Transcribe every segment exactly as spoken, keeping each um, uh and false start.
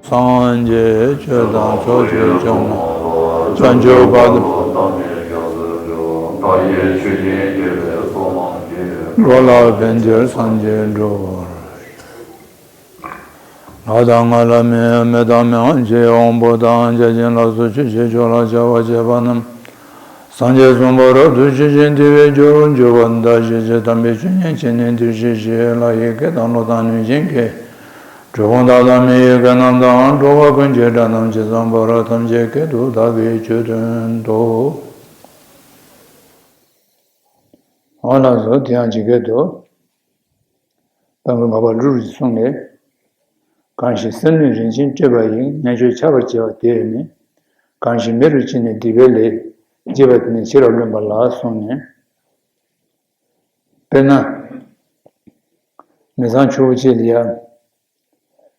སངས་རྒྱས་ཆོས་དང་ཕྱོགས་བཅུའི་སྐྱོང་བ། བྱང་ཆུབ་བར་དུ། འགྲོ་ལ་ཕན་ཕྱིར་སངས་རྒྱས་འགྲུབ་པར། ང་དང་ང་ལ་མི་མི་དང་མི་འམ་ཅི་དབང་པོ་དང་བརྒྱ་བྱིན་ལ་སོགས་ཆོས་ཀྱི་ཕྱོགས་ལ་བྱ་བ་བྱེད་པ་རྣམས། སངས་རྒྱས་གསུམ་པོ་རབ་ཏུ་ཞི་ཞིང་བདེ་བའི་རྒྱུར་གྱུར་པ་དང་། ཞི་བྱེད་དམ་པའི་ཆོས་ཉན་བྱས་ནས་འདིར་གཤེགས་ཤིག་ལྷ་ཡི་སྐད་དང་ཀླུ་དང་གནོད་སྦྱིན་སྐད། གྲུལ་བུམ་དག་དང་མི་ཡི་སྐད་རྣམས་དང་། འགྲོ་བ་ཀུན་གྱི་སྒྲ་རྣམས་ཇི་ཙམ་པར་ཐམས་ཅད་སྐད་དུ་བདག་གིས་ཆོས་སྟོན་ཏོ། འོ་ལགས་སོ། དེ་ཡང་ཇི་སྐད་དུ། དང་པོའི་མ་པ་ཀླུ་རུ་གསུངས་ནས། གང་ཞིག་སེམས་ནི་རིན་ཆེན་སྤྲས་པ་ཡི། ཉེས་སྤྱོད་ཆགས་པར་བྱ་བ་དེས་ནི། གང་ཞིག་མི་རུ་ཅི་ནས་སྡིག་པའི་ལས། བགྱིས་པ་དེ་ནི་ཕྱི་རབས་བླུན་པ་ལགས་གསུངས་ནས། དཔེར་ན། མི་ཚང་ཕྱུག་པོ་ཅིག་ལ་ཡ།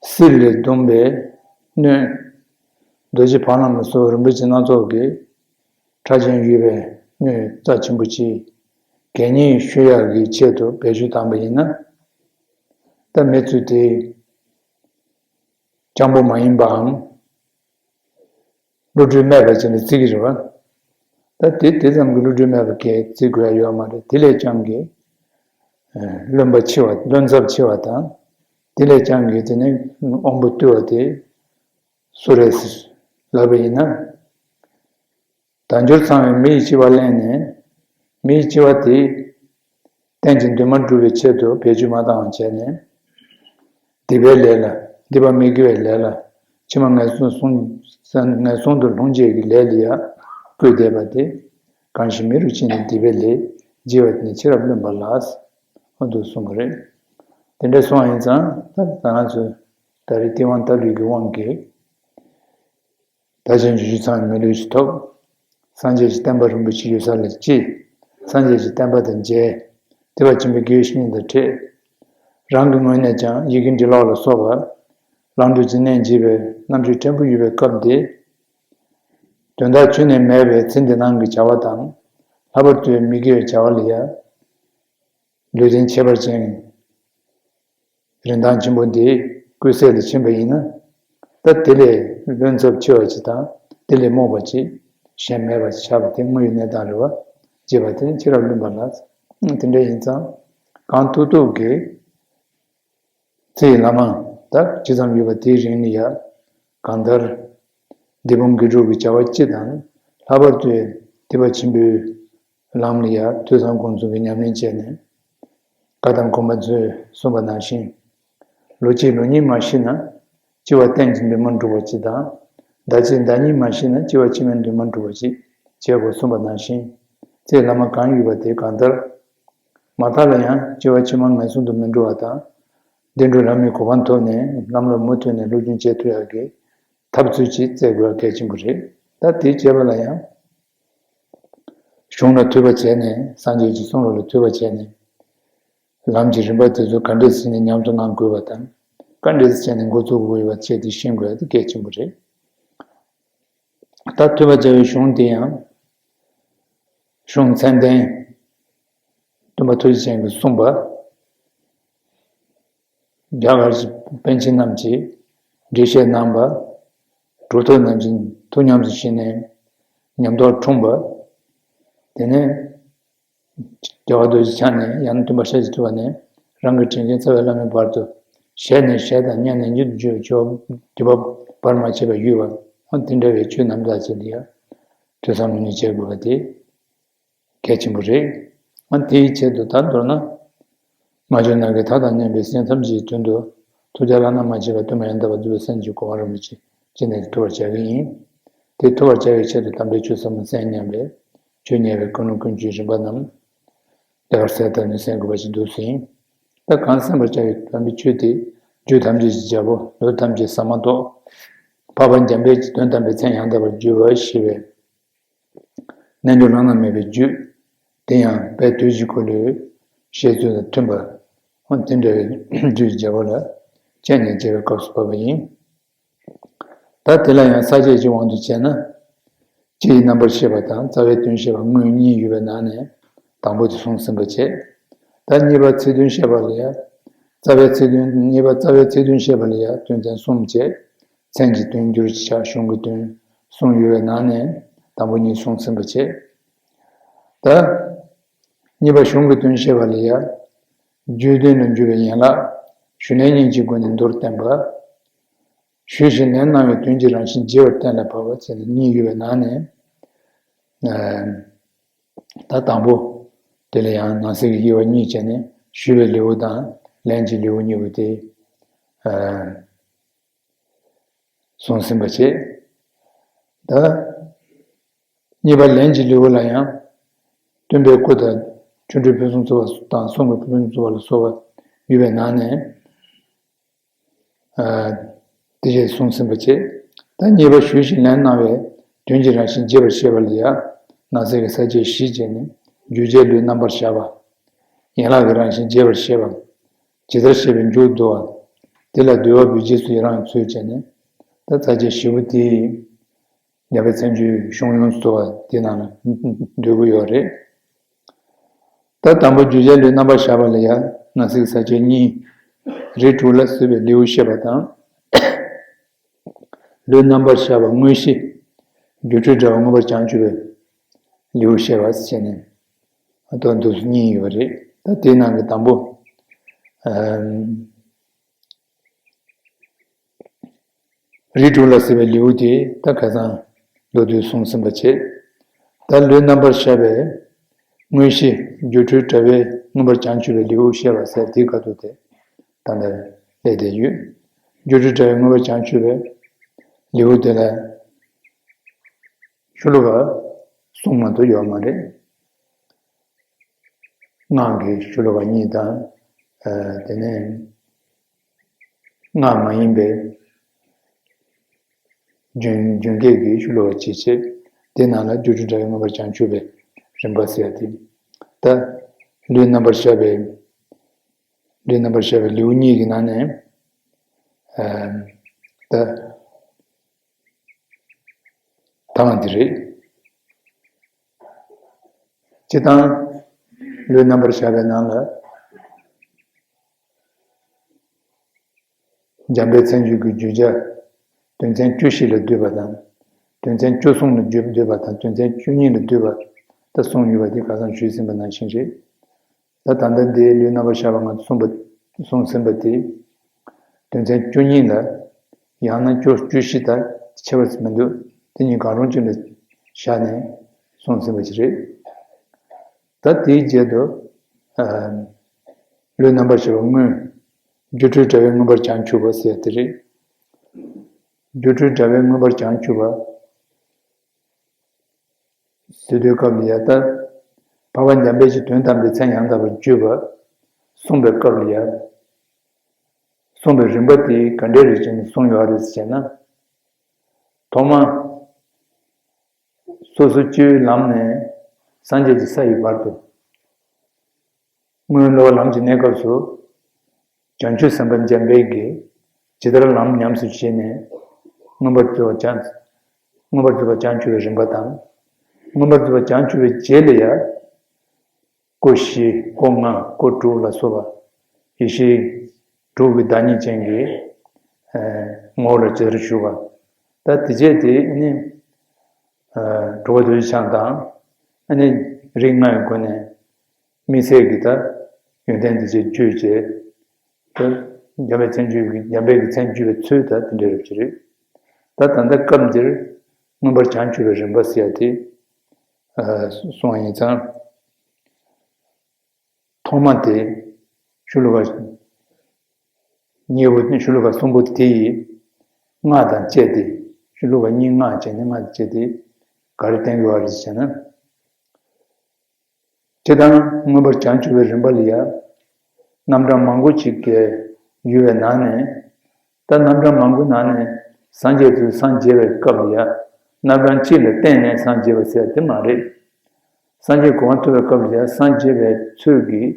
གསེར་ལས་བརྡུངས་པའི་སྣོད། རྡོ་རྗེ་ཕ་ལམ་ལ་སོགས་རིན་པོ་ཆེ་སྣ་ཚོགས་ཀྱི་ཕྲ་ཅན་ཡོད་པའི་སྣོད་རྩ་ཆེན་པོ་ཅིག་གད་སྙིགས་བཤུ་ཡག་གི་ཆེད་དུ་བེད་སྤྱོད་བཏང་པ་ཡིན་ན། ད་མི་ཚོས་དེ་སྤྱང་པོ་མ་ཡིན་པའམ། བློ་གྲོས་མེད་པ་ཅིག་ལ་བརྩི་གི་རེད་བ། ད་དེ་དེ་ཙམ་གྱི་བློ་གྲོས་མེད་པ་གས་བརྩི་དགོས་ཡ་ཡོད་མ་རེད། དེ་ལས་ཀྱང་གི། ཨ། བླུན་པ་ཆེ་བ་བླུན་ཚབས་ཆེ་བ་དང་། དེ་ལས་ཀྱང་གི་དེ་ནི་དབང་པོ་རྟུལ་བ་དེ་སུ་རེད་ཟེར་ལབ་པ་ཡིན་ན། དལ་འབྱོར་ཚང་བའི་མི་ཡི་འཆི་བ་གླེང་ནས། མི་ཡི་འཆི་བ་དེ། གཏན་གྱི་འདུན་མ་འགྲུབ་པའི་ཆེད་དུ་བེད་སྤྱོད་མ་བཏང་བ་བྱས་ནས། སྡིག་པའི་ལས་ལ། སྡིག་པ་མི་དགེ་བའི་ལས་ལ། ཕྱི་མ་ངན་སོང་གསུམ། ངན་སོང་དུ་ལྷུང་བྱེད་ཀྱི་ལས་ལ་ཡ་བཀོལ་བསྡད་པ་དེ། གང་ཞིག་མི་རུ་ཅི་ནས་སྡིག་པའི་ལས། བགྱིས་པ་དེ་ནི་ཕྱི་རབས་བླུན་པ་ལགས། འོ་འདུག་གསུངས་པ་རེད། དེ་འདྲ་སོང་བ་ཡིན་ཙང་ད་ང་ཚོས་ད་རེས་སྟེས་དབང་ལྟ་ལུགས་ཀྱི་དབང་གིས། བདག་གཞན་བརྗོད་གཞི་ཚང་བའི་མི་ལུས་ཤིག་ཐོབ། སངས་རྒྱས་ཀྱི་བསྟན་པ་རིན་པོ་ཆེ་ཡོད་ས་ལ་སྐྱེས། སངས་རྒྱས་ཀྱི་བསྟན་པ་དང་མཇལ། ཐེག་པ་ཆེན་པོའི་དགེ་བའི་བཤེས་གཉེན་དང་འཕྲད། རང་གི་ངོས་ནས་ཀྱང་ཡི་གེ་འབྲི་ཀློག་ལ་སོགས་པ། ལམ་འགྲོ་ཇི་སྙེད་བགྱིས་པའི་རྣམ་དཔྱོད་ཕྲན་བུ་ཡོད་པའི་སྐབས་འདི། དོན་དག་ཁྱོན་ནས་མེད་པའི་ཚེ་འདི་སྣང་གི་བྱ་བ་དང་། ལྷག་པར་དུ་མི་དགེ་བའི་བྱ་བ་ལ་ཡ། ལུས་རྟེན་ཁྱད་པར་ཅན། རིན་ཐང་ཆེན་པོ་འདི་ཀུན་ཟད་ལ་ཕྱིན་པ་ཡིན་ན། ད་དེ་ལས་བླུན་ཚབས་ཆེ་བ་ཅིག་དང་། དེ་ལས་རྨོངས་པ་ཅིག་གཞན་མེད་པ་ཆགས་པ་དེ་དངོས་ཡོད་གནས་སྟངས་རེད་བ། བྱས་པ་དེ་ནི་ཕྱི་རབས་བླུན་པ་ལགས། དེ་འདྲ་ཡིན་ཙང་། གང་ཐུབ་ཐུབ་ཀྱིས། ཚེ་ཡི་ལམ་ད་ཇི་ཙམ་ཡོད་པ་དེའི་རིང་ལ་ཡ། གང་ལྟར། འདི་བུམ་དགེ་ཕྲུག་གི་བྱ་བ་སྤྱི་དང་། ལྷག་པར་དུ་ཐེག་པ་ཆེན་པོའི་ལམ་ལ་ཡ་ཐོས་བསམ་སྒོམ་གསུམ་གྱི་ཉམས་ལེན་བྱས་ནས། བཀའ་གདམས་གོང་མ་ཚོས་གསུངས་པ་ནང་བཞིན། ལོ་གཅིག་ལོ་གཉིས་མ་ཤི་ན། སྐྱེ་བ་གཏན་གྱི་འདུན་མ་འགྲུབ་པ་ཅིག་དང་། ཟླ་གཅིག་ཟླ་གཉིས་མ་ཤི་ན་སྐྱེ་བ་ཕྱི་མའི་འདུན་མ་འགྲུབ་པ་ཅིག་བྱེད་དགོས་གསུངས་པ་ནང་བཞིན། ཚེ་ལ་མ་གང་ཡོད་པ་དེ་གང་ལྟར། མ་མཐའ་ལ་ཡང་སྐྱེ་བ་ཕྱི་མ་ངན་སོང་དུ་མི་འགྲོ་བ་དང་། བདེ་འགྲོ་ལྷ་མིའི་གོ་འཕང་ཐོབ་ནས་ལམ་ལ་མུ་མཐུད་ནས་སློབ་སྦྱོང་བྱེད་ཐུབ་ཡག་གི་ཐབས་ཚུལ་ཅིག་བཙལ་དགོས་པ་གལ་ཆེན་པོ་རེད། ད་དེ་བྱས་པ་ལ་ཡང་། གཞུང་ལ་ཐོས་པ་བྱས་ནས། སངས་རྒྱས་ཀྱི་གསུང་ལུགས་ལ་ཐོས་པ་བྱས་ནས། ལམ་གྱི་རིམ་པ་དེ་ཚོ་ག་འདྲས་ཟིན་ནས་ཉམས་སུ་བླང་དགོས་པ་དང་། ག་འདྲས་བྱས་ནས་འགོ་བཙུགས་དགོས་པ་བཅས་དེ་ཤེས་དགོས་ཡ་དེ་གལ་ཆེན་པོ་རེད། ད་ཐོས་པ་བྱ་བའི་གཞུང་དེ་ཡང་། གཞུང་མཚན་ལྡན། སྟོན་པ་ཐུགས་རྗེ་ཅན་གྱིས་གསུངས་པ། རྒྱ་གར་གྱི་པཎ་ཆེན་རྣམས་ཀྱིས་འགྲེལ་བཤད་གནང་བ། གྲུབ་ཐོབ་རྣམས་ཀྱིས་ཐུགས་ཉམས་སུ་བཞེས་ནས་ཉམས་རྟོགས་འཁྲུངས་པ། དེ་ནས་རྒྱལ་བ་རྡོ་རྗེ་འཆང་ནས་ཡང་ན་སྟོན་པ་ཤཱཀྱ་ཐུབ་པ་ནས་རང་གི་དྲིན་ཅན་རྩ་བའི་བླ་མའི་བར་དུ་ཞལ་ནས་ཞལ་དང་སྙན་ནས་སྙན་དུ་བརྗོད་པ་བར་མ་ཆད་པར་ཡོད་པ། འོ་དེ་འདྲ་བའི་ཆོས་རྣམ་དག་ཅིག་ལ་ཡང་ཐོས་བསམ་སློབ་གཉེར་བྱེད་དགོས་པ་དེ། གལ་ཆེན་པོ་རེད། ཨ། དེའི་ཆེད་དུ་ད་མདོར་ན། མ་གྱུར་ནམ་མཁའི་མཐའ་དང་མཉམ་པའི་སེམས་ཐམས་ཅད་ཀྱི་དོན་དུ། ཐུགས་རྒྱལ་བླ་ན་མ་མཆིས་པ་སྟོད་སྨད་ཡང་དག་པར་རྫོགས་པའི་སངས་རྒྱས་ཀྱི་གོ་འཕང་རིན་པོ་ཆེ་ཅི་ནས་ཐོབ་པར་བྱ་གི་ཡིན། དེ་ཐོབ་པར་བྱ་བའི་ཆེད་དུ་དམ་པའི་ཆོས་ཟབ་མོ་གསན་སྙམ་པའི་ཆོས་ཉན་པའི་ཀུན་སློང་ཀུན་སྤྱོད་རིམ་པ་རྣམས་ལེགས་པར་གསལ་བཏབ་ནས་གསན་དགོས་པ་ཞིག་འདུག་ཟིན། ད་གང་གསན་པར་བྱ་བའི་དམ་པའི་ཆོས་དེ། རྒྱུད་ཐམས་ཅད་ཀྱི་རྒྱལ་པོ། ལུས་ཐམས་ཅད་ཟ་མ་ཏོག་འཕགས་པ་འཇམ་དཔལ་གྱི་དོན་དམ་པའི་མཚན་ཡང་དག་པར་བརྗོད་པ་ཞེས་པའི། རྣལ་འབྱོར་བླ་ན་མེད་པའི་རྒྱུད། དེ་ཡང་དཔལ་དུས་ཀྱི་འཁོར་ལོའི་བཤད་ཚུལ་དང་མཐུན་པར། འོ་དེ་འདྲ་བའི་རྒྱུད་རྒྱལ་པོ་ལ་སྤྱན་ནས་མཇལ་བའི་སྐབས་སུ་བབས་པ་ཡིན། ད་དེ་ལ་ཡང་ས་བཅད་ཀྱི་དབང་དུ་བྱས་ན། སྤྱི་ཡི་རྣམ་པར་ཤེས་པ་དང་རྩ་བའི་དོན་ཤེས་པ་དངོས་གཉིས་ཡོད་པའི་ནང་ནས་དང་པོ་དེ་གསུངས་ཟིན་པ་བྱས། ད་གཉིས་པ་ཚིག་དོན་ཤེས་པ་ལ་ཡང་། རྩ་བའི་ཚིག་དོན། གཉིས་པ་རྩ་བའི་ཚིག་དོན་ཤེས་པ་ལ་ཡང་དོན་ཚན་གསུམ་བྱས། མཚན་གྱི་དོན་སྒྱུར་བྱ། གཞུང་གི་དོན་གསུངས་ཡོད་པའི་ནང་ནས་དང་པོ་གཉིས་གསུངས་ཟིན་པ་བྱས། ད་གཉིས་པ་གཞུང་གི་དོན་བཤད་པ་ལ་ཡང་རྒྱུའི་དོན་ལ་འཇུག་པའི་ཡན་ལག་ཞུ་ལན་གཉིས་ཀྱི་སྒོ་ནས་མདོར་བསྟན་པ། ཞུས་ཤིང་ལན་གནང་བའི་དོན་གྱི་རང་བཞིན་རྒྱས་པར་གཏན་ལ་ཕབ་པ་བཅས་ནས་གཉིས་ཡོད་པའི་ནང་ནས། ད་དང་པོ་དེ་ལ་ཡང་ནང་གསེས་ཀྱི་དབྱེ་བ་གཉིས་བྱས་ནས་ཞུས་པའི་ལེའུ་དང་ལན་གྱི་ལེའུ་གཉིས་པོ་དེ་གསུངས་ཟིན་པ་བྱས། ད་གཉིས་པ་ལན་གྱི་ལེའུ་ལ་ཡང་སྟོན་པའི་སྐུ་དང་ཆོ་འཕྲུལ་ཕུན་སུམ་ཚོགས་པ་དང་གསུང་གི་ཕུན་སུམ་ཚོགས་པ་ལ་སོགས་པ་ཡོད་པའི་ནང་ནས། དེ་བཞིན་གསུངས་ཟིན་པ་བྱས། ད་གཉིས་པ་ཞུས་ཤིང་ལན་གནང་བའི་དོན་གྱི་རང་བཞིན་རྒྱས་པར་བཤད་པ་ལ་ཡང་ནང་གསེས་ཀྱི་ས་བཅད་བཞི་བྱས་ནས་རྒྱུ་རྒྱས་ལུས་རྣམ་པར་བཞག་པ། ཡན་ལག་གི་རང་བཞིན་རྒྱས་པར་བཤད་པ། ཇི་ལྟར་བཤད་པའི་མཇུག་བསྡུ་བ། དེ་ལ་བསྡུ་བ་པོའི་རྗེས་སུ་ཡི་རང་བའི་ཚུལ་བྱས་ནས། ད་ས་བཅད་བཞི་པོ་དེ་འཇམ་དཔལ་མཚན་བརྗོད་གཞུང་ཡོངས་སུ་རྫོགས་པ་དེ་ནང་ལ་འདུས་ཀྱི་ཡོད་རེད། ད་དང་པོ་རྒྱུ་རྒྱས་ལུས་རྣམ་པར་བཞག་པ་ལ་ཡང་ནང་གསེས་ཀྱི་ས་བཅད་གཉིས། རིགས་དྲུག་ལ་བསྲེས་པའི་ལེའུ་བཤད་པ་དང་། ལུས་རྣམ་པར་བཞག་པ་དངོས་གཞི། སྒྱུ་འཕྲུལ་དྲ་བས་མངོན་པར་བྱང་ཆུབ་པའི་ལེའུ་བཤད་པ་བྱས་ནས་ད་འདུག་སེ་གཉིས་ཡོད་རེད། ད་དེའི་ནང་གི་དང་པོ། ཨམ། རིགས་དྲུག་ལ་བསྲེས་པའི་ལེའུ་དེ་ད་ཁ་སང་མདོར་བསྡུས་གསུངས་ཟིན་པ་བྱས། ད་ལུས་རྣམ་པར་བཞག་པའི་དངོས་གཞི་སྒྱུ་འཕྲུལ་དྲ་བས་མངོན་པར་བྱང་ཆུབ་པའི་ལེའུ་བཤད་པ་ཟེར་དེའི་ཁ་ཐུག་དེ་ད་ལྟ་སླེབས་བསྡད་ཡོད། སྒྱུ་འཕྲུལ་དྲ་བས་མངོན་པར་བྱང་ཆུབ་པའི་ལེའུ་དེ་ལ་ཤོ་ལོ་ཀ་གསུམ་མ་གཏོགས་ཡོད་མ་རེད། སྔགས་ཀྱི་ཤོ་ལོ་ཀ་གཉིས་དང་། ཨ། དེ་ནས་སྔགས་མ་ཡིན་པའི་རྒྱུན་རྒྱུན་སྐད་ཀྱི་ཤོ་ལོ་ཀ་གཅིག་བྱས། དེ་ནང་ལ་སྒྱུ་འཕྲུལ་དྲ་བས་མངོན་པར་བྱང་ཆུབ་པའི་རིམ་པ་ཟེར་ཡ་དེ། ད་ལུས་རྣམ་པར་བཞག་པའི། ལུས་རྣམ་པར་བཞག་པའི་ལེའུ་གཉིས་ཀྱི་ནང་ནས། ཨ། ད། ཐ་མ་འདི་རེད། སྤྱིར་བཏང་ལུས་རྣམ་པར་བཞག་པའི་ནང་ལ། འཇམ་དཔལ་མཚན་བརྗོད་ཀྱི་བརྗོད་བྱ། དོན་ཚན་བཅུ་བཞི་ལ་འདུས་པ་དང་། དོན་ཚན་བཅུ་གསུམ་ལ་འདུས་པ་དང་དོན་ཚན་བཅུ་གཉིས་ལ་འདུས་པ། ད་གསུངས་ཡོད་པ་དེ་ཁ་སང་ཞུས་ཟིན་པ་ནང་བཞིན་རེད། ད་ད་ལྟ་འདིའི་ལུས་རྣམ་པར་བཞག་པ་ང་ཚོ་གསུངས་པ་གསུངས་ཟིན་པ་དེ། དོན་ཚན་བཅུ་གཉིས་ལ། ཡང་ན་བཅུ་བཅུ་བཞི་དང་ཁྱད་པར་མི་འདུག་དེ་གཉིས་གང་རུང་གཅིག་ལ་བཞག་ནས་གསུངས་ཟིན་པ་ཞིག་རེད། ད་དེའི་རྗེས་སུ། ཨ། ལུས་རྣམ་པར་བཞག་པ་དངོས། སྒྱུ་འཕྲུལ་དྲ་བས་མངོན་པར་བྱང་ཆུབ་པ་ཟེར་དེ་རེད། སྒྱུ་འཕྲུལ་དྲ་བས་མངོན་པར་བྱང་ཆུབ་པ། ཟེར་དུས་སྐབས་ལ་ཡ་ད། འཕགས་པ་འཇམ་དཔལ་གྱི་དོན་དམ་པའི་མཚན་ཡང་དག་པར་བརྗོད་པ། གསུངས་པའི་སྐབས་ལ་ཡ། གསུངས་པའི་རིམ་པ་དེ་ག་འདྲའི་རིགས་ཅན་གསུངས་ཡོད་རེད་ཟེར་ན། ཐོག་མ། སོ་སོ་སྤྱི་བོའི་ལམ་ནས་སངས་རྒྱས་ཀྱི་ས་ཡི་བར་དུ། སྔོན་སློབ་པ་ལམ་གྱི་གནས་སྐབས་སུ། བྱང་ཆུབ་སེམས་དཔའ་འཇམ་དཔལ་གྱིས་ཇི་ལྟར་ལམ་ཉམས་སུ་བཞེས་ནས་མངོན་པར་རྫོགས་པ་བྱང་། མངོན་པར་རྫོགས་པ་བྱང་ཆུབ་པའི་རིམ་པ་དང་། མངོན་པར་རྫོགས་པ་བྱང་ཆུབ་པའི་རྗེས་ལ་ཡང་། སྒོ་བཞི། སྒོ་ལྔ། སྒོ་དྲུག་ལ་སོགས་པ་ཡེ་ཤེས་དྲུག་གི་བདག་ཉིད་ཅན་གྱི་ངོ་བོ་ལ་ཇི་ལྟར་བཞུགས་པ། ད་དེ་རྗེས་དེ་ནི་དྲུག་པ་རྡོ་རྗེ་འཆང་དང་། ཨ་ནི་རིགས་ལྔ་ཡི་སྒོ་ནས་དམིགས་བསལ་གྱི་ད་ཡོན་ཏན་དེ་ཚོ་བརྗོད་བྱས། ད་འཇམ་དཔལ་མཚན་བརྗོད་ཀྱི་འཇམ་དཔལ་གྱི་མཚན་བརྗོད་པའི་ཚུལ་ད་དེ་འདྲ་རབ་ཅིག་རེད། ད་ད་ལྟ་སྐབས་འདིར་མངོན་པར་བྱང་ཆུབ་པའི་རིམ་པ་ཟེར་ཡ་དེ་གསུངས་པ་ཡིན་ཙང་། ཐོག་མ་དེ་ཤོ་ལོ་ཀ་གཉིས་པོ་ཤོ་ལོ་ཀ་གསུམ་པོ་དེ་ཡི་སྔགས་དང་བཅས་ཏེ། ཤོ་ལོ་ཀ་གཉིས་སྔགས་བྱས་ནས་སྔགས་བཅས་ཏེ་ག་རེ་བསྟན་དགོས་པ་རེད་ཟེར་ན། སྤྱིར་བཏང་མངོན་པར་བྱང་ཆུབ་པའི་རིམ་པ་ལ་ཡང་རྣམ་གྲངས་མང་པོ་ཅིག་གི་ཡོད་པའི་ནང་ནས། ད་རྣམ་གྲངས་མང་པོའི་ནང་ནས་སངས་རྒྱས་དེ་སངས་རྒྱས་པའི་སྐབས་ལ་ཡང་རྣམ་གྲངས་གཅིག་ལ་བརྟེན་ནས་སངས་རྒྱས་པ་ཟེར་དེ་མ་རེད། སངས་རྒྱས་གོ་འཕང་ཐོབ་པའི་སྐབས་ལ་ཡང་སངས་རྒྱས་པའི་ཚུལ་གྱིས།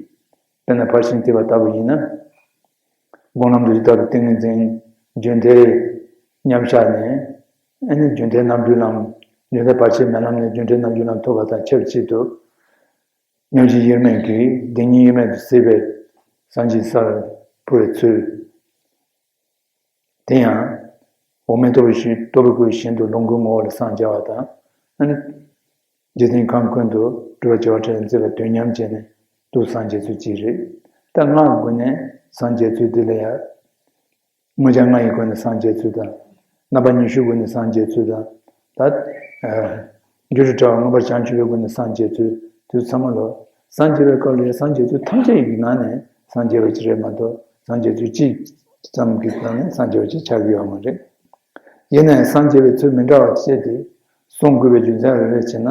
དཔེར་ན་ཕར་ཕྱིན་བསྟན་པ་ལྟ་བུ་ཡིན་ན། སྒོམ་ལམ་རྡོ་རྗེ་ལྟ་བུའི་ཏིང་ངེ་འཛིན་རྒྱུན་མཐའི་མཉམ་བཞག་ནས། ཨ་ནི་རྒྱུན་མཐའི་རྣལ་འབྱོར་ལམ། རྒྱུན་མཐའི་བར་ཆད་མེད་ལམ་ནས་རྒྱུན་མཐའི་རྣལ་འབྱོར་ལམ་ཐོབ་པ་དང་ཆབས་ཅིག་ཏུ། སྙོམས་འཇུག་དབྱེར་མེད་ཀྱིས་བདེན་གཉིས་དབྱེར་མེད་དུ་གཟིགས་པའི་སངས་རྒྱས་སར་འཕོ་བའི་ཚུལ། དེ་ཡང་ འོག་མིན་སྟོབས་པའི་ཞིང་སྟོབས་པའི་སྐུ་བཞིན་དུ་ལོངས་སྐུའི་ངོ་བོ་ལ་སངས་རྒྱ་བ་དང་། ཨ་ནི། འཇིག་རྟེན་ཁམས་ཀུན་ཏུ་སྤྲུལ་པ་བྱེ་བ་ཕྲག་ལ་མཛད་པའི་དོན་ཉམས་བྱས་ནས་འདུག་སངས་རྒྱས་ཚུལ་གཅིག་རེད། ད་ལྔ་གི་སྒོ་ནས་སངས་རྒྱས་ཚུལ་འདི་ལ་ཡང་། མངོན་བྱང་ལྔ་ཡི་སྒོ་ནས་སངས་རྒྱས་ཚུལ་དང་། རྣམ་པ་ཉི་ཤུའི་སྒོ་ནས་སངས་རྒྱས་ཚུལ་དང་། ད། ཨ། སྒྱུ་འཕྲུལ་དྲ་བ་མངོན་པར་བྱང་ཆུབ་པའི་སྒོ་ནས་སངས་རྒྱས་ཚུལ་དུས་ཚང་མ་ལོ། སངས་རྒྱས་པའི་སྐབས་ལ་ཡང་སངས་རྒྱས་ཚུལ་ཐམས་ཅད་ཡི་གི་ནང་ནས་སངས་རྒྱས་པ་ཅིག་རེད་མ་གཏོགས་སངས་རྒྱས་ཚུལ་གཅིག་ཙམ་གྱི་ནང་ནས་སངས་རྒྱས་པ་ཅིག་ཆགས་ཀྱི་ཡོད་མ་རེད། ཡིན་ནའང་སངས་རྒྱས་པའི་ཚུལ་མི་འདྲ་བ་བཤད་དེ་གསུང་དགོས་པའི་རྒྱུ་མཚན་རེ་རེ་བྱས་ན།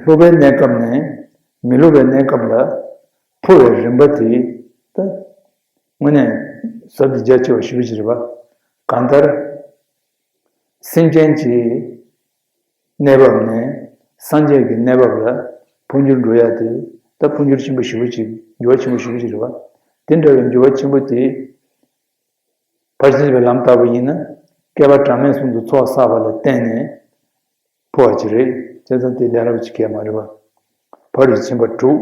སློབ་པའི་གནས་སྐབས་ནས་མི་སློབ་པའི་གནས་སྐབས་ལ་འཕོ་བའི་རིམ་པ་དེ་ད་དངོས་གནས་ཟབ་ཏུ་རྒྱ་ཆེ་བ་ཞེ་པོ་ཅིག་རེད་པ། གང་ལྟར་སེམས་ཅན་གྱི་གནས་བབ་ནས་སངས་རྒྱས་ཀྱི་གནས་བབ་ལ་འཕོ་འགྱུར་འགྲོ་ཡ་དེ་ད་འཕོ་འགྱུར་ཆེན་པོ་ཞེ་པོ་ཅིག་འགྱུར་བ་ཆེན་པོ་ཞེ་པོ་ཅིག་རེད་པ། དེ་འདྲ་བའི་འགྱུར་བ་ཆེན་པོ་དེ། ཕར་ཕྱིན་པའི་ལམ་ལྟ་བུ་ཡིན་ན། བསྐལ་པ་གྲངས་མེད་གསུམ་དུ་ཚོགས་བསགས་པ་ལ་བརྟེན་ནས་འཕོ་བ་ཅིག་རེད། བྱས་ཙང་དེ་ལས་སླ་པོ་ཅིག་གང་ཡང་མ་རེད་པ། ཕ་རོལ་ཕྱིན་པ་དྲུག་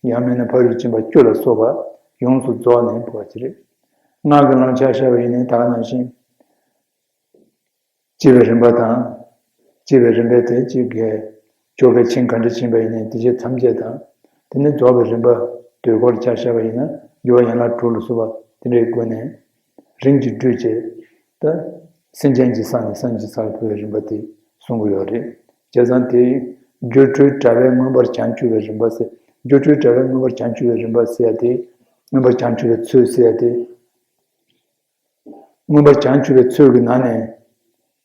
ཡང་མིན་ན་ཕ་རོལ་ཕྱིན་པ་བཅུ་ལ་སོགས་པ་ཡོངས་སུ་རྫོགས་ནས་འཕོ་བ་ཅིག་རེད། སྔགས་ཀྱི་ལམ་ཆ་བཞག་པ་ཡིན་ན་ད་ག་ནང་བཞིན། སྐྱེ་བའི་རིམ་པ་དང་། སྐྱེ་བའི་རིམ་པའི་དེ་གཅིག་གི་ཆོ་གའི་ཆིངས་ག་འདྲ་ཕྱིན་པ་ཡིན་ནའི་དེ་བཞིན་ཐམས་ཅད་དང་། དེ་ནས་རྫོགས་པའི་རིམ་པ་དུས་འཁོར་ཆ་བཞག་པ་ཡིན་ན་འགྱུར་བ་ཡན་ལག་དྲུག་ལ་སོགས་པ་དེ་འདྲའི་སྒོ་ནས་རིམ་གྱིས་བསྒྲུབས་བྱས། ད་སེམས་ཅན་གྱི་ས་ནས་སངས་རྒྱས་ས་ལ་འཕོ་བའི་རིམ་པ་དེ་གསུང་གི་ཡོད་རེད། བྱས་ཙང་དེ་སྒྱུ་འཕྲུལ་དྲ་བས་མངོན་པར་བྱང་ཆུབ་པའི་རིམ་པ་ཟེར། སྒྱུ་འཕྲུལ་དྲ་བས་མངོན་པར་བྱང་ཆུབ་པའི་རིམ་པ་ཟེར་ཡ་དེ། མངོན་པར་བྱང་ཆུབ་པའི་ཚུལ་ཟེར་ཡ་དེ། མངོན་པར་བྱང་ཆུབ་པའི་ཚུལ་གྱི་ནང་ནས་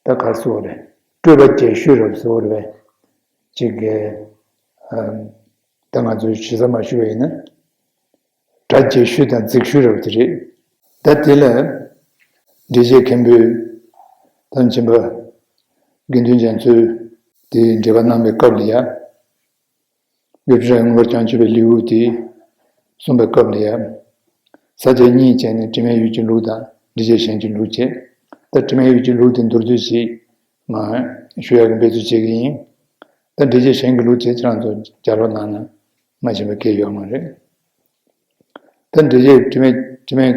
ད་ག་རེ་ཟེར་བ་རེད། སྤྲོས་པ་རྒྱས་ཤོས་རབ་ཟེར་བ་རེད་པས། ཅིག་གི། ཨམ། ད་ང་ཚོས་ཞིབ་ཚགས་མ་ཞུས་པ་ཡིན་ན། སྒྲ་རྒྱས་ཤོས་དང་རྫིག་ཤོས་རབ་དེ་རེད། ད་དེ་ལ་འགྲེལ་བྱེད་མཁན་པོས་ད་སྦྱིན་པ་དགེ་འདུན་ཅན་ཚོས་དེའི་འགྲེལ་པ་གནང་བའི་སྐབས་ལ་ཡ། སྒྱུ་འཕྲུལ་མངོན་པར་བྱང་ཆུབ་པའི་ལེའུ་དེ་གསུངས་པའི་སྐབས་ལ་ཡང་། ས་བཅད་གཉིས་བྱས་ནས་དྲི་མེད་ཡུལ་གྱི་ལུགས་དང་འགྲེལ་བྱེད་གཞན་གྱི་ལུགས་བྱས། ད་དྲི་མེད་ཡུལ་གྱི་ལུགས་དེ་མདོར་བསྡུས་ཤིག་ང་ཞུ་ཡག་གི་འབད་རྩོལ་བྱེད་ཀྱི་ཡིན། ད་འགྲེལ་བྱེད་གཞན་གྱི་ལུགས་བྱས་ཁྱེད་རང་ཚོ་ལྗགས་ཀློག་གནང་ན་མ་ཤེས་པ་གང་ཡང་ཡོད་མ་རེད། ད་འགྲེལ་བྱེད་དྲི་མེད་དྲི་མེད་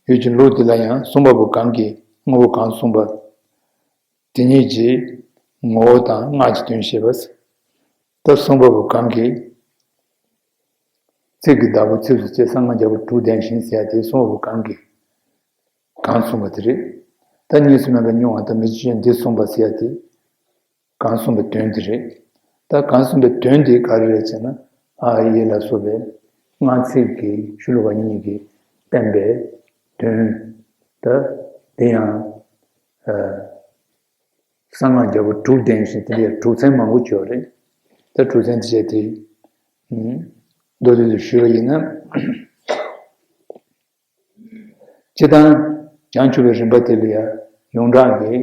ཡུལ་གྱི་ལུགས་དེ་ལ་ཡང་གསུངས་པ་པོ་གང་གིས་དངོས་པོ་གང་གསུངས་པ། དེ་ཉིད་ཀྱི་ངོ་བོ་དང་སྔགས་ཀྱི་དོན་བཤད་པ། ད་གསུངས་པ་པོ་གང་གིས། ཚིག་གི་བདག་པོ་ཚིགས་སུ་བཅད་གསང་སྔགས་རྒྱལ་པོ་དྲུག་ལྡན་ཞིང་ཟེར་ཡ་དེ་གསུངས་པ་པོ་གང་གིས། གང་གསུངས་པ་དེ་རེད། ད་གཉིས་སུ་མེད་པར་མྱོང་བ་དང་མི་ཕྱེད་ཅིང་འདི་གསུངས་པ་ཟེར་ཡ་དེ། གང་གསུངས་པའི་དོན་དེ་རེད། ད་གང་གསུངས་པའི་དོན་དེ་ག་རེ་རེད་ཟེར་ན། ཨ་ཡེ་ལ་སོགས་པའི་སྔགས་ཚིག་གི་ཤོ་ལོ་ཀ་གཉིས་ཀྱིས་བསྟན་པའི་དོན། ད་དེ་ཡང་། ཨ། གསང་སྔགས་རྒྱལ་པོ་དྲུག་ལྡན་ཞིང་དེ་འདྲའི་དྲུག་ཚན་མང་པོ་ཡོད་རེད། ད་དྲུག་ཚན་དེ་བྱས་ཏེ། ཨུམ། མདོར་བསྡུས་སུ་ཞུས་པ་ཡིན་ན། སྤྱིར་བཏང་བྱང་ཆུབ་པའི་རིམ་པ་དེ་ལ་ཡང་ཡོངས་གྲགས་ཀྱི་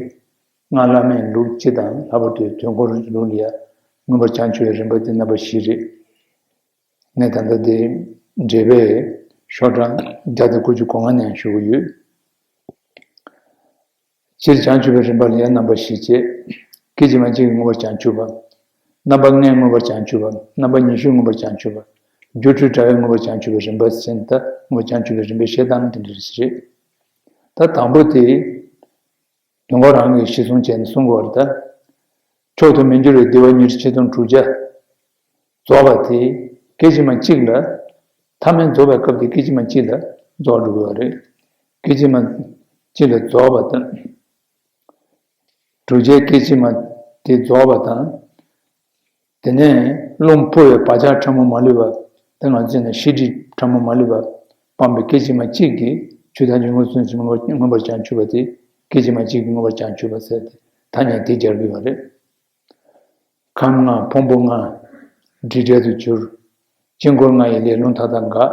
སྔགས་བླ་མེད་ལུགས་སྤྱི་དང་ལྷག་པར་དུ་དུས་འཁོར་ལུགས་ལ་ཡང་མངོན་པར་བྱང་ཆུབ་པའི་རིམ་པ་དེ་རྣམ་པ་བཞི་རེད། ངས་ད་ལྟ་དེ་འགྲེལ་པའི་ཤོག་གྲངས་བརྒྱ་དང་དགུ་བཅུ་གོ་ལྔ་ནས་ཞུ་གི་ཡོད། སྤྱིར་བྱང་ཆུབ་པའི་རིམ་པ་ལ་ཡང་རྣམ་པ་བཞི་བྱས། སྐད་ཅིག་མ་གཅིག་གིས་མངོན་པར་བྱང་ཆུབ་པ། རྣམ་པ་ལྔས་མངོན་པར་བྱང་ཆུབ་པ། རྣམ་པ་ཉི་ཤུས་མངོན་པར་བྱང་ཆུབ་པ། སྒྱུ་འཕྲུལ་དྲ་བས་མངོན་པར་བྱང་ཆུབ་པའི་རིམ་པ་ཟེར་ན་ད་མངོན་པར་བྱང་ཆུབ་པའི་རིམ་པའི་བཤད་སྟངས་དེ་འདྲ་ཞིག་རེད། ད་དང་པོ་དེ། དུས་འཁོར་རང་གིས་གཞི་བཟུང་བྱས་ནས་གསུང་དགོས་པ་རེད་ད། མཆོག་ཏུ་མི་འགྱུར་བའི་བདེ་བ་ཉེར་ཆེ་དོན་དྲུག་བརྒྱ། རྫོགས་པ་དེ་སྐད་ཅིག་མ་གཅིག་ལ། ཐ་མལ་རྫོགས་པའི་སྐབས་དེ་སྐད་ཅིག་མ་གཅིག་ལ་རྫོགས་འགྲོ་གི་ཡོད་རེད། སྐད་ཅིག་མ་གཅིག་ལ་རྫོགས་པ་དང་། དྲུག་བརྒྱའི་སྐད་ཅིག་མ་དེ་རྫོགས་པ་དང་། དེ་ནས་རླུང་འཕོ་བའི་བག་ཆགས་ཕྲ་མོ་མ་ལུས་པ། དེ་ང་ཚོས་ནི་ཤེས་སྒྲིབ་ཕྲ་མོ་མ་ལུས་པ་སྤངས་པའི་སྐད་ཅིག་མ་གཅིག་གིས་ཆོས་ཐམས་ཅད་མངོན་སུམ་ཚུལ་མངོན་པར་བྱང་ཆུབ་པ་དེ་སྐད་ཅིག་མ་གཅིག་གིས་མངོན་པར་བྱང་ཆུབ་པ་ཟེར་ཏེ་ཐ་སྙད་དེ་སྦྱར་གྱི་ཡོད་རེད། ཁམས་ལྔ་ཕུང་པོ་ལྔ་སྒྲིབ་བྲལ་དུ་གྱུར། དཀྱིལ་འཁོར་ལྔ་ཡི་ལས་རླུང་མཐའ་དག་འགགས།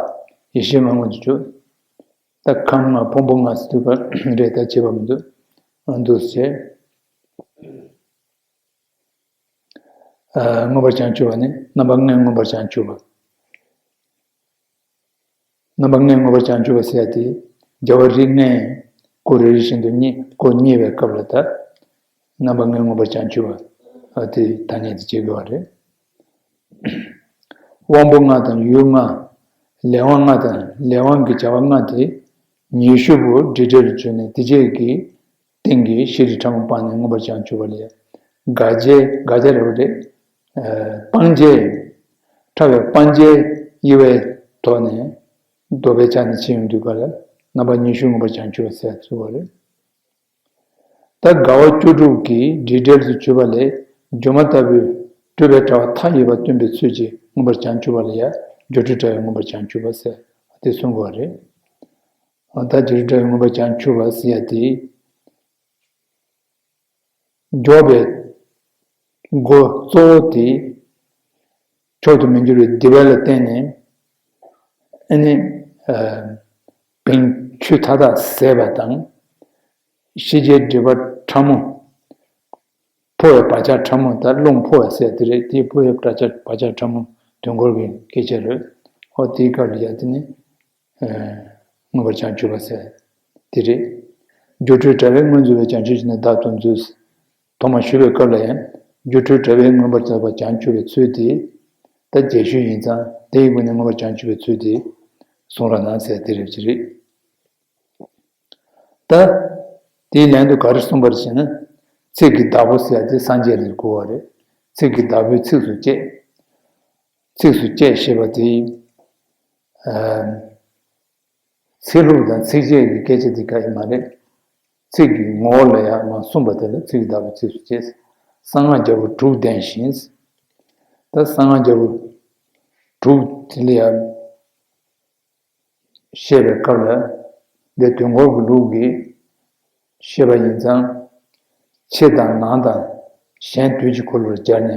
ཡེ་ཤེས་མ་ངོམས་སུ་གྱུར། ད་ཁམས་ལྔ་ཕུང་པོ་ལྔ་ཟེར་དུས་ཀ་རེད་ད་བྱེད་པ་མི་འདུག་འདུག་ཟེར། ཨ། མངོན་པར་བྱང་ཆུབ་པ་ནི་རྣམ་པ་ལྔས་མངོན་པར་བྱང་ཆུབ་པ། རྣམ་པ་ལྔས་མངོན་པར་བྱང་ཆུབ་པ་ཟེར་ཡ་དེ་རྒྱལ་བ་རིགས་ལྔའི་སྐུ་རེ་རེ་བཞིན་དུ་རྙེད་སྐུ་རྙེད་པའི་སྐབས་ལ་ད་རྣམ་པ་ལྔས་མངོན་པར་བྱང་ཆུབ་པ་དེ་ཐ་སྙད་དུ་བྱེད་དགོས་པ་རེད། དབང་པོ་ལྔ་དང་ཡུལ་ལྔ། ལས་དབང་ལྔ་དང་ལས་དབང་གི་བྱ་བ་ལྔ་དེ་ཉི་ཤུ་པོ་སྒྲིབ་བྲལ་དུ་གྱུར་ནས་དེ་རྗེས་ཀྱི་ སྟེང་གི་ཤེས་རིག་ཕྲ་མོ་སྤངས་ནས་མངོན་པར་བྱང་ཆུབ་པ་ལ་ཡ། དགག་བྱའི་དགག་བྱ་རེད་པ་རེད། སྤང་བྱའི་ཕྲ་བའི་སྤང་བྱའི་དབྱེ་བའི་ཐོག་ནས་ལྡོག་པའི་ཆ་ནས་ཕྱེ་ཡོང་དུས་ག་ལ་རྣམ་པ་གཉིས་ཤུགས་མངོན་པར་བྱང་ཆུབ་པ་ཟེར་ཚུལ་བ་རེད། ད་དགའ་བ་བཅུ་དྲུག་གིས་སྒྲིབ་བྲལ་དུ་གྱུར་པ་ལས་སྒྱུ་མ་ལྟ་བུའི་སྤྲོས་པའི་དྲ་བ་མཐའ་ཡས་པ་སྟོན་པའི་ཚུལ་གྱིས་མངོན་པར་བྱང་ཆུབ་པ་ལ་ཡང་སྒྱུ་འཕྲུལ་དྲ་བས་མངོན་པར་བྱང་ཆུབ་པ་ཟེར་དེ་གསུང་དགོས་པ་རེད། ད་སྒྱུ་འཕྲུལ་དྲ་བས་མངོན་པར་བྱང་ཆུབ་པ་ཟེར་ཡ་དེ། འཇོག་པའི་སྒོ་གཙོ་བོ་དེ། མཆོག་ཏུ་མི་འགྱུར་བའི་བདེ་བ་ལ་བརྟེན་ནས། ཨ་ནི། བེང་ཆུ་མཐའ་དག་ཟད་པ་དང་། ཤེས་བྱའི་སྒྲིབ་པ་ཕྲ་མོ། འཕོ་བའི་བག་ཆགས་ཕྲ་མོ་དང་རླུང་འཕོ་བ་ཟེར་དེ་རེད། དེའི་འཕོ་བའི་བག་ཆགས་བག་ཆགས་ཕྲ་མོ་དོན་འཁོར་གྱི་སྐད་ཆ་རེད། ཨོ་དེའི་སྐབས་ལ་ཡ་དེ་ནི། མངོན་པར་བྱང་ཆུབ་པ་ཟེར། དེ་རེད། སྒྱུ་འཕྲུལ་དྲ་བས་མངོན་རྫོགས་པའི་བྱང་ཆུབ་ཀྱི་ནི་བདག་ཏུ་འཛུད། ཐོག་མར་ཞུ་བའི་སྐབས་ལ་ཡང་། སྒྱུ་འཕྲུལ་དྲ་བས་མངོན་པར་རྫོགས་པ་བྱང་ཆུབ་པའི་ཚུལ་དེ། ད་རྒྱས་ཤོས་ཡིན་ཙང་དེའི་སྒོ་ནས་མངོན་པར་བྱང་ཆུབ་པའི་ཚུལ་དེ། གསུང་རོགས་གནང་ཟེར་དེ་རེད་ཅི་རེད། ད། དེའི་ལན་དུ་ག་རེ་གསུངས་པ་རེད་ཟེར་ན། ཚིག་གི་བདག་པོ་ཟེར་ཡ་དེ་སངས་རྒྱས་ལ་གོ་བ་རེད། ཚིག་གི་བདག་པོའི་ཚིགས་སུ་བཅད། ཚིགས་སུ་བཅད་ཞེས་པ་དེ། ཚིག་ལྷུག་དང་ཚིགས་བཅད་ཀྱི་སྐད་ཆ་འདི་ག་ཡིན་མ་རེད། ཚིག་གི་ངོ་བོ་ལ་ཡང་མ་གསུངས་པ་དེ་ལ་ཚིག་གི་བདག་པོའི་ཚིགས་སུ་བཅད། གསང་སྔགས་རྒྱལ་པོ་དྲུག་ལྡན་ཞིང་། ད་གསང་སྔགས་རྒྱལ་པོ་དྲུག་དེ་ལ་ཡང་བཤད་པའི་སྐབས་ལ་འདི་དོན་འཁོར་གྱི་ལུགས་ཀྱིས་བཤད་པ་ཡིན་ཙང་། ཕྱི་དང་ནང་དང་གཞན་དོན་གྱི་འཁོར་ལོར་སྦྱར་ནས་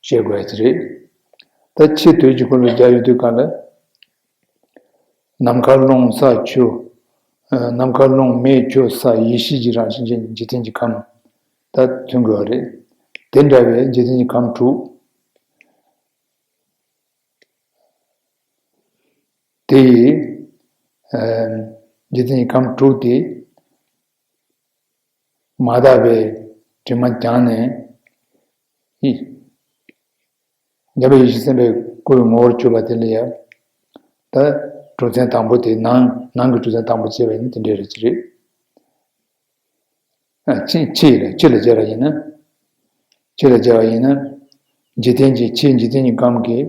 བཤད་དགོས་ཡ་ཅིག་རེད། ད་ཕྱི་དོན་གྱི་འཁོར་ལོར་སྦྱར་ཡོང་དུས་གང་ལ། ནམ་མཁའ་རླུང་ས་ཆུ། ཨ། ནམ་མཁའ་རླུང་མེ་ཆུ་ས་ཡེ་ཤེས་ཀྱི་རང་བཞིན་ཅན་འཇིག་རྟེན་གྱི་ཁམས་ད་མཚོན་དགོས་པ་རེད། དེ་འདྲ་བའི་འཇིག་རྟེན་གྱི་ཁམས་དྲུག་དེ་ཡི། ཨ། འཇིག་རྟེན་གྱི་ཁམས་དྲུག་དེ། མ་དག་པའི་དྲི་མ་སྦྱངས་ནས། ཡེ། འཇམ་པའི་ཡེ་ཤེས་སེམས་དཔའི་སྐུའི་ངོ་བོར་གྱུར་པ་དེ་ལ་ཡང་། ད་གྲུབ་ཚན་དང་པོ་དེ་ནང་ནང་གི་གྲུབ་ཚན་དང་པོ་བྱས་པ་ཡིན་དེ་འདྲའི་རེད་ཅི་རེད། ཨ། ཕྱི་ཕྱི་ལ་ཕྱི་ལ་སྦྱར་བ་ཡིན་ན། ཕྱི་ལ་སྦྱར་བ་ཡིན་ན། འཇིག་རྟེན་གྱི་ཕྱི་འཇིག་རྟེན་གྱི་ཁམས་ཀྱི།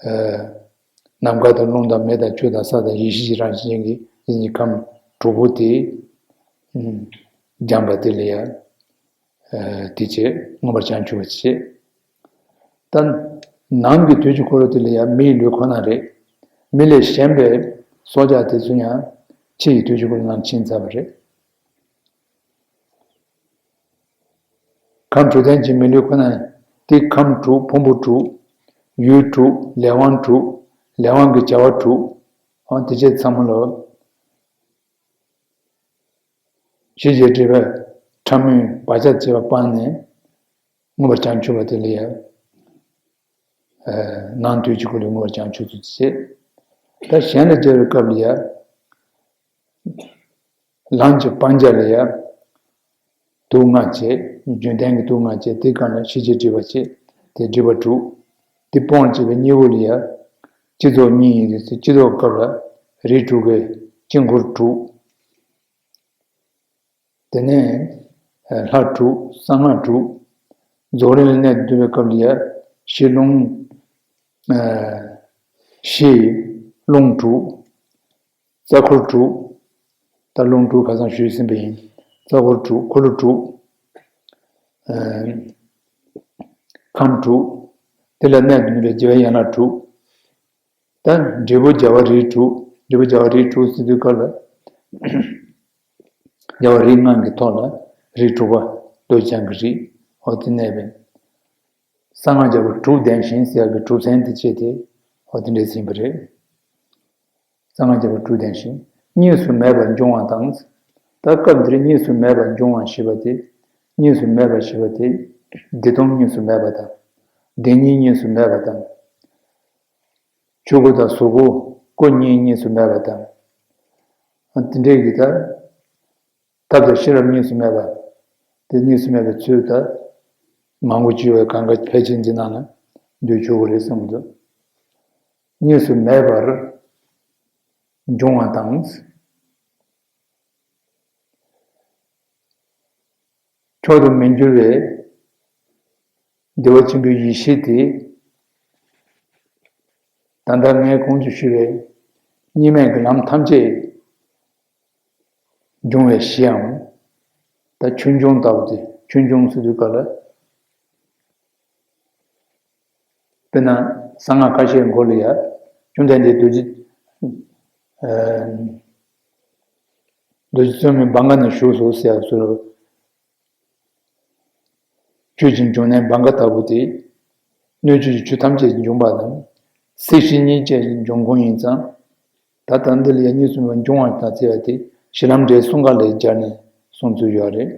ཨ། ནམ་མཁའ་དང་རླུང་དང་མེ་དང་ཆུ་དང་ས་དང་ཡེ་ཤེས་ཀྱི་རང་བཞིན་ཅན་གྱི་འཇིག་རྟེན་གྱི་ཁམས་དྲུག་པོ་དེ། ཨ། སྦྱངས་པ་དེ་ལ་ཡང་། ཨ། དེ་བྱས་མངོན་པར་བྱང་ཆུབ་པ་བྱེད། ད་ནང་གི་དུས་ཀྱི་འཁོར་ལོ་དེ་ལ་ཡང་མི་ཡི་ལུས་ཁོ་ན་རེད། མི་ལས་གཞན་པའི་སྲོག་ཆགས་དེ་ཚོ་ཡང་ཕྱི་ཡི་དུས་ཀྱི་འཁོར་ལོ་ནང་ཕྱིན་ཚར་བ་རེད། ཁམས་དྲུག་ལྡན་གྱི་མི་ལུས་ཁོ་ན་དེ་ཁམས་དྲུག་ཕུང་པོ་དྲུག་ཡུལ་དྲུག་ལས་དབང་དྲུག་ལས་དབང་གི་བྱ་བ་དྲུག་འོ་དེ་བྱས་ཚང་མ་ལོ། ཤེས་བྱའི་སྒྲིབ་པ་ཕྲ་མོའི་བག་ཆགས་བྱས་པ་སྤངས་ནས་མངོན་པར་བྱང་ཆུབ་པ་དེ་ལ་ཡང་། ཨ། ནང་དུས་ཀྱི་འཁོར་ལོས་མངོན་པར་བྱང་ཆུབ་ཏུ་བྱེད། ད་གཞན་ལ་སྦྱར་བའི་སྐབས་ལ་ཡང་། ལམ་གྱི་སྤང་བྱ་ལ་ཡང་། དུག་ལྔ་བྱས། རྒྱུན་ལྡན་གྱི་དུག་ལྔ་བྱས་དེ་གང་ལ་ཤེས་བྱའི་སྒྲིབ་པ་བྱས་དེ་སྒྲིབ་པ་དྲུག་དེ་སྤོང་བྱེད་པའི་གཉེན་པོ་ལ་ཡང་། སྤྱི་ཚོགས་གཉིས་ཡིན་དུས་སྤྱི་ཚོགས་སྐབས་ལ་རིགས་དྲུག་གི་དཀྱིལ་འཁོར་དྲུག་དེ་ནས་ལྷ་དྲུག་གསང་སྔགས་དྲུག་རྫོགས་རིམ་ལ་གནས་དུ་འདུ་བའི་སྐབས་ལ་ཡང་གཞི་རླུང་། གཞི་རླུང་དྲུག་རྩ་འཁོར་དྲུག་ད་རླུང་དྲུག་ཁ་སང་ཞུས་ཟིན་པ་ཡིན། རྩ་འཁོར་དྲུག་འཁོར་ལོ་དྲུག་ཁམས་དྲུག་དེ་ལ་གནས་དུ་འདུ་བའི་རྒྱལ་བའི་ཡན་ལག་དྲུག་ད་འབྲས་བུ་རྒྱལ་བ་རིགས་དྲུག་འབྲས་བུ་རྒྱལ་བ་རིགས་དྲུག་ཟེར་དུས་སྐབས་ལ། རྒྱལ་བ་རིགས་ལྔ་གི་ཐོག་ལ་རིགས་དྲུག་པ་རྡོ་རྗེ་འཆང་གི་རིགས་འོ་དེ་གནས་པས། གསང་སྔགས་རྒྱལ་པོ་དྲུག་ལྡན་ཞིང་ཟེར་ཡག་གི་གྲུབ་ཚན་དེ་བྱས་ཏེ་འོ་དེ་འདྲས་ཟིན་པ་རེད། གསང་སྔགས་རྒྱལ་པོ་དྲུག་ལྡན་ཞིང་གཉིས་སུ་མེད་པར་འབྱུང་བ་དང་། ད་སྐབས་འདིར་གཉིས་སུ་མེད་པར་འབྱུང་བ་ཞེས་པ་དེ། གཉིས་སུ་མེད་པ་ཞེས་པ་དེ། བདེ་སྟོང་གཉིས་སུ་མེད་པ་དང་། བདེན་གཉིས་གཉིས་སུ་མེད་པ་དང་། ཆོས་སྐུ་དང་གཟུགས་སྐུ་སྐུ་གཉིས་གཉིས་སུ་མེད་པ་དང་། དེ་འདྲའི་གི་ད། ཐབས་དང་ཤེས་རབ་གཉིས་སུ་མེད་པ། དེ་གཉིས་སུ་མེད་པའི་ཚུལ་དུ། མང་པོ་བརྗོད་པའི་གང་ག་ཕལ་ཆེར་འདི་ནང་ན་འདུས་ཆོག་གི་རེད་བསམ་གྱི་འདུག་གཉིས་སུ་མེད་པར་འབྱུང་བ་དང་། དཔག་ཏུ་མི་འགྱུར་བའི་བདེ་བ་ཆེན་པོའི་ཡེ་ཤེས་དེ། ད་ལྟ་ངས་གོང་དུ་ཞུས་པའི་གཉིས་མེད་ཀྱི་ལམ་ཐམས་ཅད་འབྱུང་བའི་གཞིའམ། ད་ཆོས་འབྱུང་ལྟ་བུ་དེ། ཆོས་འབྱུང་ཟེར་དུས་སྐབས་ལ། དཔེར་ན་གསང་སྔགས་ཁ་ཤས་མགོ་ལ་ཡ། བཅོམ་ལྡན་འདས་རྡོ་རྗེ། ཨ། རྡོ་རྗེ་བཙུན་མོའི་བང་ཁ་ན་བཞུགས་སོ་ཟེར་ཡ་ཟེར། ཆོས་ཀྱི་འབྱུང་གནས་བང་ཁ་ལྟ་བུ་སྟེ། སྣོད་བཅུད་ཀྱི་ཆོས་ཐམས་ཅད་འབྱུང་བ་དང་། སྲིད་ཞི་གཉིས་ཀྱི་འབྱུང་ཁུངས་ཡིན་ཙང་། ད་ལྟ་འདི་ལ་ཡང་གཉིས་གསུམ་པ་འབྱུང་བ་དང་བརྩི་བ་དེ་གཞི་ལམ་འབྲས་གསུམ་ཀ་ལས་སྦྱར་ནས་གསུངས་ཚུལ་ཡོད་རེད།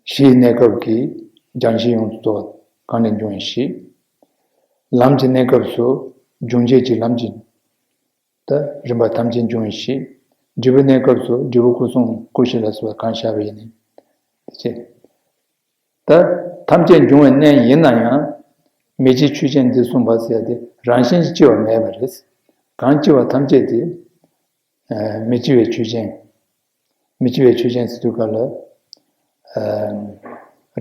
གཞིའི་གནས་སྐབས་ཀྱི་སྦྱང་གཞི་ཡོངས་སུ་རྫོགས་པ་གང་ལས་འབྱུང་བའི་གཞི། ལམ་གྱི་གནས་སྐབས་སུ་སྦྱོང་བྱེད་ཀྱི་ལམ་གྱི། ད་རིམ་པ་ཐམས་ཅད་འབྱུང་བའི་གཞི། འབྲས་བུའི་གནས་སྐབས་སུ་འབྲས་བུ་སྐུ་གསུང་སྐུ་བཞི་ལ་སོགས་པ་གང་བཞག་པ་ཡིན་ནའི། དེ་བྱས། ད་ཐམས་ཅད་འབྱུང་བའི་གནས་ཡིན་ན་ཡང་། མི་སྐྱེ་ཆོས་ཅན་འདི་གསུངས་པ་ཟེར་ཏེ་རང་བཞིན་གྱིས་སྐྱེ་བ་མེད་པ་རེད། གང་སྐྱེ་བ་ཐམས་ཅད་དེ། ཨ། མི་སྐྱེ་བའི་ཆོས་ཅན། མི་སྐྱེ་བའི་ཆོས་ཅན་ཟེར་དུས་སྐབས་ལ། ཨ།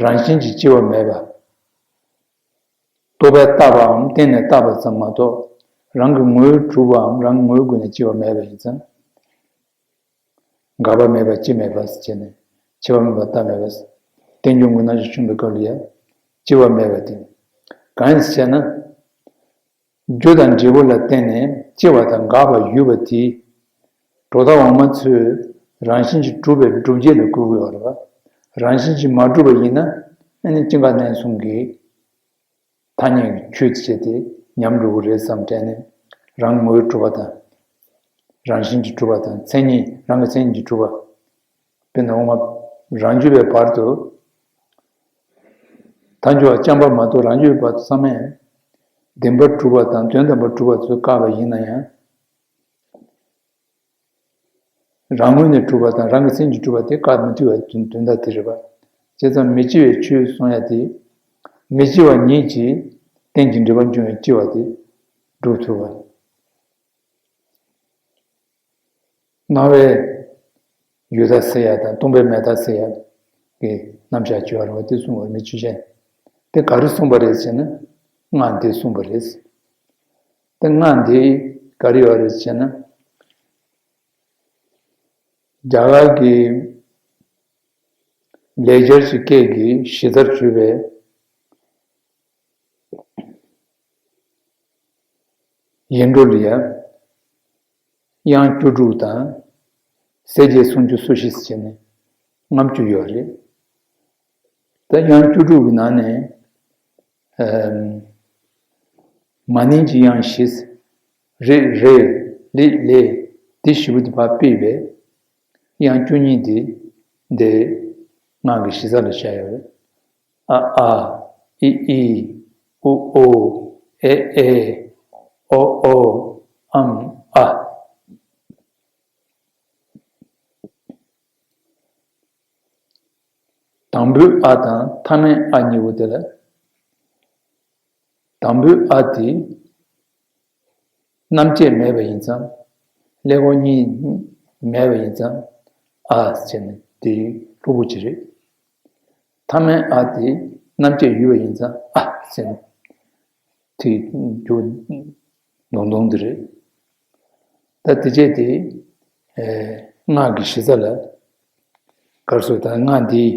རང་བཞིན་གྱིས་སྐྱེ་བ་མེད་པ། རྟོག་པས་བཏགས་པའམ་བརྟེན་ནས་བཏགས་པ་ཙམ་མ་གཏོགས། རང་གི་ངོས་གྲུབ་པའམ་རང་ངོས་བཀོད་ནས་སྐྱེ་བ་མེད་པ་ཡིན་ཙང་། འགག་པ་མེད་པ་སྐྱེ་མེད་པ་ཟེར་བྱས་ནས། སྐྱེ་བ་མེད་པ་བཏགས་མེད་པ། རྟེན་འབྱུང་གི་རྣམ་གཞག་ཆུང་བའི་སྐབས་ལ་ཡང་། སྐྱེ་བ་མེད་པ་དེ། གང་ཡིན་ཟེར་ན། རྒྱུ་དང་འབྲས་བུ་ལ་བརྟེན་ནས་སྐྱེ་བ་དང་འགག་པ་ཡོད་པ་དེ། གྲུབ་མཐའ་འོག་མ་ཚོས་རང་བཞིན་གྱིས་གྲུབ་པའི་སྒྲུབ་བྱེད་ལ་བཀོད་དགོས་པ་རེད་པ། རང་བཞིན་གྱིས་མ་གྲུབ་པ་ཡིན་ན། ཨ་ནི་སྐྱེ་འགག་གནས་གསུམ་གྱི་ཐ་སྙད་ཀྱི་ཆོས་བྱས་ཏེ་ཉམས་འགྲོ་གི་རེད་བསམ་དྲན་ནས། རང་ངོས་གྲུབ་པ་དང་། རང་བཞིན་གྱིས་གྲུབ་པ་དང་། མཚན་ཉིད། རང་གི་མཚན་ཉིད་ཀྱིས་གྲུབ་པ། དཔེར་ན་འོག་མ་རང་རྒྱུད་པའི་བར་དུ། མཐའ་འཇུག་པ་རྐྱང་པ་མ་གཏོགས་རང་རྒྱུད་པའི་བར་དུ་ཚང་མས་བདེན་པར་གྲུབ་པ་དང་དོན་དམ་པར་གྲུབ་པ་ཚོས་བཀག་པ་ཡིན་ན་ཡང་། རང་ངོས་ནས་གྲུབ་པ་དང་རང་གི་སེམས་ཀྱིས་གྲུབ་པ་དེ་བཀག་མི་ཐུབ་པའི་དོན་དོན་དག་དེ་རེད་པ། བྱས་ཙང་མི་སྐྱེ་བའི་ཆོས་གསུང་ཡ་དེ། མི་སྐྱེ་བ་ཉིད་ཀྱིས་རྟེན་ཅིང་འབྲེལ་པར་འབྱུང་བའི་སྐྱེ་བ་དེ་སྒྲུབ་ཐུབ་པ། སྣང་བས་ཡོད་མཐའ་སེལ་ཡ་དང་སྟོང་པས་མེད་མཐའ་སེལ་ཡ་གི་རྣམ་གཞག་བྱས་པ་རེད་པ། དེ་གསུངས་པ་རེད། མི་ཆོས་ཅན། དེ་ག་རེ་གསུངས་པ་རེད་ཟེར་ན། སྔགས་འདི་གསུངས་པ་རེད། དེ་སྔགས་འདི་ག་རེ་ཡོད་རེད་ཟེར་ན། རྒྱ་གར་གྱི་ལེགས་སྦྱར་གྱི་སྐད་ཀྱི་གཞི་རྩར་གྱུར་པའི་ཡིག་འབྲུ་ལ་ཡང་དབྱངས་བཅུ་དྲུག་དང་། གསལ་བྱེད་སུམ་ཅུ་སོ་བཞི་ཟེར་བྱས་ནས་ལྔ་བཅུ་ཡོད་རེད། ད་དབྱངས་བཅུ་དྲུག་གི་ནང་ནས། ཨམ། མ་ནིང་གི་དབྱངས་བཞི། རེ་རེ། ལེ་ལེ། དེ་བཞི་པོ་དེ་ཕར་ཕུད་པས། དབྱངས་བཅུ་གཉིས་དེ་འདི་སྔགས་ཀྱི་གཞི་རྩ་ལ་བཞག་ཡོད་རེད། ཨ་ཨ། ཨི་ཨི། ཨུ་ཨུ། ཨེ་ཨེ། ཨོ་ཨོ། ཨམ་ཨ། དང་པོའི་ཨ་དང་མཐའ་མའི་ཨ་གཉིས་པོ་དེ་ལ། དང་པོའི་ཨ་དེ་རྣམ་བཅད་མེད་པ་ཡིན་ཙང་། ཀླད་ཀོར་གཉིས་མེད་པ་ཡིན་ཙང་། ཨ་ཟེར་ནས་དེ་ལྷུག་པོ་ཅིག་རེད། མཐའ་མའི་ཨ་དེ་རྣམ་བཅད་ཡོད་པ་ཡིན་ཙང་། ཨ་ཟེར་ནས་དེ་རྒྱུ་མདོག་མདོག་འདི་རེད། ད་དེ་བྱས་ཏེ། ཨེ། སྔགས་ཀྱི་གཞི་རྩ་ལ། གར་སོགས་དང་སྔགས་འདིའི་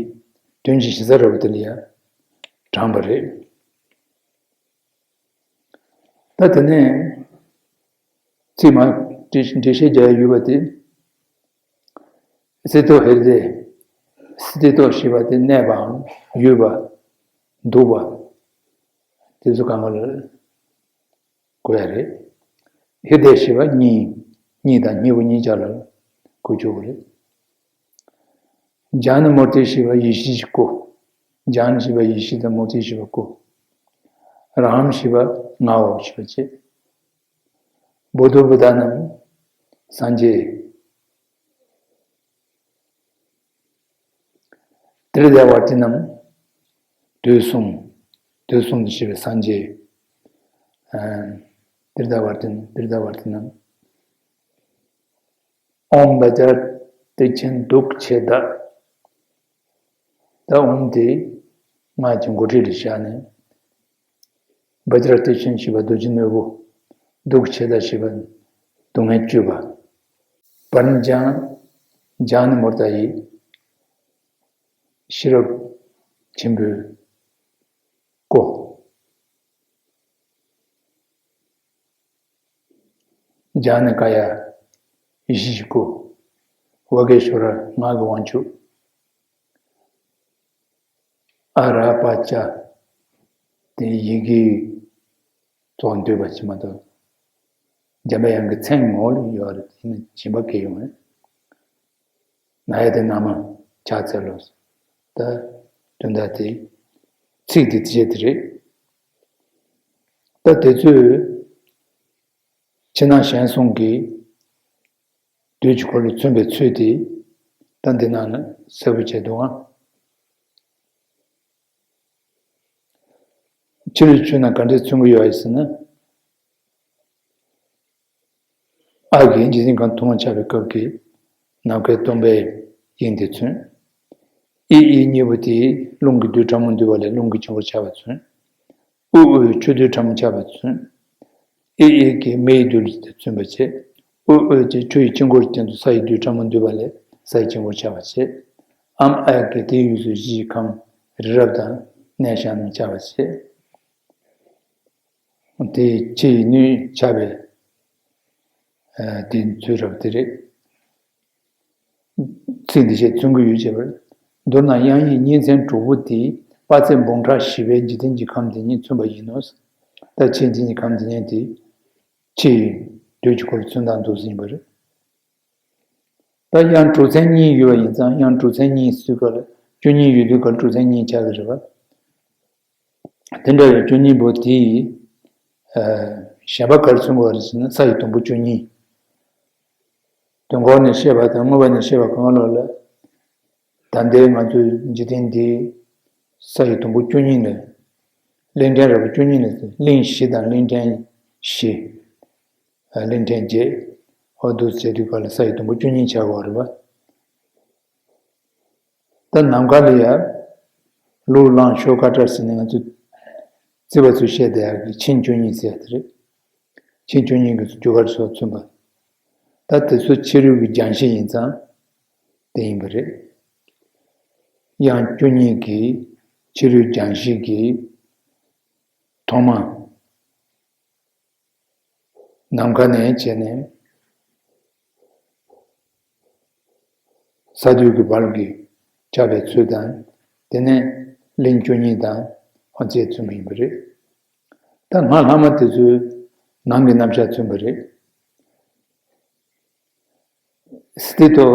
དོན་གྱི་གཞི་རྩ་ར་བ་དེ་ལ་ཡང་དྲངས་པ་རེད། ད་དེ་ནས་ཚིག་མ་འགྲེལ་འགྲེལ་བཤད་རྒྱག་ཡ་ཡོད་པ་དེ། སི་ཏོ་ཧེ་རི་ཏེ། སི་ཏོ་ཞེས་པ་དེ་གནས་པའམ་ཡོད་པ། འདུག་པ། དེ་ཚོ་གང་ག་ལ་གོ་ཡ་རེད། ཧེ་རི་ཏེ་ཞེས་པ་གཉིས། གཉིས་དང་གཉིས་པོ་གཉིས་ཆ་ལ་གོ་ཆོག་གི་རེད། ཛྙཱ་ན་མུར་ཏི་ཞེས་པ་ཡེ་ཤེས་ཀྱི་སྐུ། ཛྙཱ་ན་ཞེས་པ་ཡེ་ཤེས་དང་མུར་ཏི་ཞེས་པ་སྐུ། ར་ཧཾ་ཞེས་པ་ངའོ་ཞེས་པ་བྱས། བོ་དྷོ་བུ་དྷ་ནམ་སངས་རྒྱས། ཏྲི་དྱ་ཝར་ཏི་ནམ་དུས་གསུམ། དུས་གསུམ་དུ་བཞུགས་པའི་སངས་རྒྱས། ཨ། ཏྲི་དྱ་ཝར་ཏི། ཏྲི་དྱ་ཝར་ཏི་ནམ། ཨོཾ་བཛྲ་ཏི་ཇཱན་དུག་ཁྱེ་ད། ད་ཨོཾ་དེ་སྔགས་ཀྱི་འགོ་ཁྲིད་ལ་བཞག་ནས། བཛྲ་བདེ་ཆེན་ཞེས་པ་རྡོ་རྗེ་རྣོན་པོ། གདུགས་ཆེ་ལྟ་ཞེས་པ་སྡུག་བསྔལ་གཅོད་པ། བར་ནི་ཛྙཱ་ཛྙཱ་ན་མུརྟ་ཡི་ཤེས་རབ་ཆེན་པོའི་སྐུ། ཛྙཱ་ན་ཀཱ་ཡ་ཡེ་ཤེས་ཀྱི་སྐུ། ཝ་གེ་ཤྭ་ར་ངག་གི་དབང་ཕྱུག། ཨ་ར་པ་ཙ། དེ་ཡི་གེ་རྫོགས་འདོད་པ་ཅིག་མ་གཏོགས། འཇམ་པའི་དབྱངས་ཀྱི་མཚན་ངོ་ལ་ཡོད་རེད། དེ་ནི་སྦྱིན་པ་སྐྱེ་ཡོང་བས། ན་ཡ་དེ་ན་མ་ཕྱག་འཚལ་ལོ། ད་དོན་དག་དེ་ཚིག་དེ་དེ་བྱས་དེ་རེད། ད་དེ་ཚོས་ཕྱི་ནང་གཞན་གསུམ་གྱི་དུས་ཀྱི་འཁོར་ལོ་མཚོན་པའི་ཚུལ་དེ་ད་འདི་ནང་ལ་གསལ་པོ་བྱས་འདུག་ཨང་། ཕྱི་རོལ་ཆོས་རྣམས་ག་འདྲས་མཚོན་གྱི་ཡོད་ཟེར་ན། ཨ་གི་འཇིག་རྟེན་ཁམས་ཐོག་མར་ཆགས་པའི་སྐབས་ཀྱི་ནམ་མཁའི་སྟོང་པའི་དབྱིངས་དེ་མཚོན། ཨི་ཨི་གཉིས་པོ་དེ་རླུང་གི་རྡུལ་ཕྲ་མོ་འདུས་པ་ལས་རླུང་གི་ཆུ་བུར་ཆགས་པ་མཚོན། ཨུ་ཨུ་ཆུ་རྡུལ་ཕྲ་མོ་ཆགས་པ་མཚོན། ཨི་ཨི་གིས་མེ་ཡི་རྡུལ་དེ་མཚོན་པར་བྱེད། ཨུ་ཨུ་གིས་ཆུ་ཡི་དཀྱིལ་འཁོར་སྟེང་དུ་ས་ཡི་རྡུལ་ཕྲ་མོ་འདུས་པ་ལས་ས་ཡི་དཀྱིལ་འཁོར་ཆགས་པར་བྱེད། ཨམ་ཨ་གིས་དེའི་དབུས་སུ་གཞིའི་ཁམས་རི་རབ་དང་གནས་གཤམ་ཆགས་པར་བྱེད། དེ་ཕྱི་ཡི་སྣོད་ཆགས་པའི་དེ་ཚུལ་རབ་དེ་རེད། ཚིག་འདི་བྱས་མཚོན་གྱི་ཡོད་ཅེས་པར། མདོར་ན་དབྱངས་ཡིག་གཉིས་ཚན་དྲུག་པོ་དེ་དཔག་ཚད་འབུམ་ཕྲག་བཞི་པའི་འཇིག་རྟེན་གྱི་ཁམས་དེ་ཉིད་མཚོན་པ་ཡིན་ནོ། ད་ཕྱིའི་འཇིག་རྟེན་གྱི་ཁམས་དེ་ཉིད་དེ་ཕྱི་ཡི་དུས་ཀྱི་འཁོར་ལོ་མཚོན་སྟངས་འདུག་ཟིན་པ་རེད། ད་དབྱངས་དྲུག་ཚན་གཉིས་ཡོད་པ་ཡིན་ཙང་དབྱངས་དྲུག་ཚན་གཉིས་སུ་ག་ལ་བཅུ་གཉིས་ཡོད་དུས་ག་ལ་དྲུག་ཚན་གཉིས་ཆགས་ཀྱི་རེད་པ། དེ་འདྲ་བའི་བཅུ་གཉིས་པོ་དེ་ཡི་གཞན་པ་ག་རེ་མཚོན་དགོས་རེད་ཟེར་ན་ས་ཡི་དུམ་བུ་བཅུ་གཉིས། དོན་འཁོར་ནས་བཤད་པ་དང་མངོན་པ་ནས་བཤད་པ་གང་ལོག་ལ། ད་ལྟའི་ང་ཚོའི་འཇིག་རྟེན་འདི་ས་ཡི་དུམ་བུ་བཅུ་གཉིས་ནས་གླིང་ཕྲན་རིལ་པོ་བཅུ་གཉིས་ནས་གླིང་བཞི་དང་གླིང་ཕྲན་བཞི། གླིང་ཕྲན་བརྒྱད། འོ་འདུག་བྱས་དུས་ག་ལ་ས་ཡི་དུམ་བུ་བཅུ་གཉིས་ཆགས་དགོས་རེད་པ། ད་ནམ་མཁའ་ལ་ཡ། ལུག་གླང་ཤོ་ཀ་ཏྲ་ཟེར་ནས་ང་ཚོས་རྩིས་པ་ཚོས་བཤད་བསྡད་ཡག་གི་ཆིངས་བཅུ་གཉིས་ཟེར་ཡག་དེ་རེད། ཆིངས་བཅུ་གཉིས་ཀྱི་རྒྱུ་སྐར་སོགས་མཚོན་པ། ད་དེ་ཚོ་ཕྱི་རོལ་གྱི་རྒྱང་ཤེལ་ཡིན་ཙང་དེ་ཡིན་པ་རེད། དབྱངས་བཅུ་གཉིས་ཀྱི་ཕྱི་རོལ་རྒྱང་ཤེལ་གྱི་ཐོག་མ། ནམ་མཁའ་ནས་བྱས་ནས་ས་རྡུལ་གྱི་བར་གྱི་ཆགས་པའི་ཚུལ་དང་། དེ་ནས་གླིང་བཅུ་གཉིས་དང་ཨོ་ཙེ་མཚོན་པ་ཡིན་པ་རེད། ད་སྔགས་ལྷག་མ་དེ་ཚོའི་ནང་གི་རྣམ་གཞག་མཚོན་པ་རེད། སི་ཏི་ཏོ་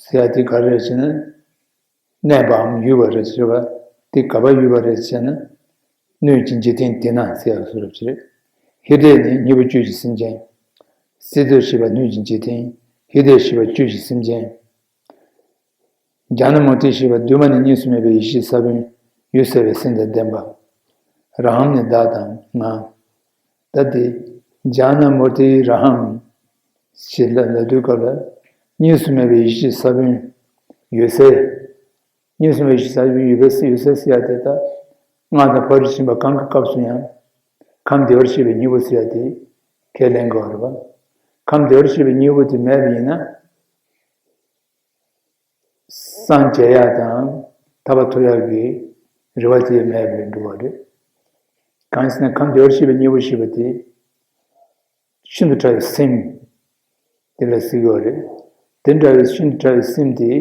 ཟེར་ཡ་དེ་ག་རེ་རེད་ཟེར་ན། གནས་པའམ་ཡོད་པ་རེད་ཟེར་བ། དེ་ག་པར་ཡོད་པ་རེད་ཟེར་ན། སྣོད་ཀྱི་འཇིག་རྟེན་དེ་ན་ཟེར་ཡག་སུ་རབ་ཅིག་རེད། ཧྲི་ཏི་ནི་སྙིང་པོ་བཅུ་ཞིག་སེམས་ཅན། སི་ཏོ་ཞེས་པ་སྣོད་ཀྱི་འཇིག་རྟེན། ཧྲི་ཏི་ཞེས་པ་བཅུ་ཞིག་སེམས་ཅན། ཛྙཱ་ན་མུར་ཏི་ཞེས་པ་གདོད་མ་ནས་གཉིས་སུ་མེད་པའི་ཡེ་ཤེས་ས་བོན་ཡོད་གསལ་བའི་སེམས་དང་ལྡན་པ། ར་ཧཾ་ནི་བདག་དང་ང་། ད་དེ་ཛྙཱ་ན་མུར་ཏི་ར་ཧཾ་ཞེས་ལབ་ལབ་དུས་སྐབས་ལ་གཉིས་སུ་མེད་པའི་ཡེ་ཤེས་ས་བོན་ཡོད་གསལ། གཉིས་སུ་མེད་པའི་ཡེ་ཤེས་ས་བོན་ཡོད་པའི་ཡོད་གསལ་ཟེར་ཡ་དེ་ད་སྔགས་དང་ཕ་རོལ་ཕྱིན་པ་གང་གི་སྐབས་སུ་ཡང་ཁམས་བདེ་བར་གཤེགས་པའི་སྙིང་པོ་ཟེར་ཡ་དེ་ཁས་ལེན་དགོས་པ་རེད་པ། ཁམས་བདེ་བར་གཤེགས་པའི་སྙིང་པོ་དེ་མེད་པ་ཡིན་ན། སངས་རྒྱས་ཡག་དང་ཐར་པ་ཐོབ་ཡག་གི་རེ་བ་དེ་མེད་པར་འགྲོ་བ་རེད། གང་ཡིན་ཟེར་ན་ཁམས་བདེ་བར་གཤེགས་པའི་སྙིང་པོ་ཞེས་པ་དེ་ཤིན་ཏུ་ཕྲ་བའི་སེམས་དེ་ལ་ཟེར་གྱི་ཡོད་རེད། དེ་འདྲ་བའི་ཤིན་ཏུ་ཕྲ་བའི་སེམས་དེ་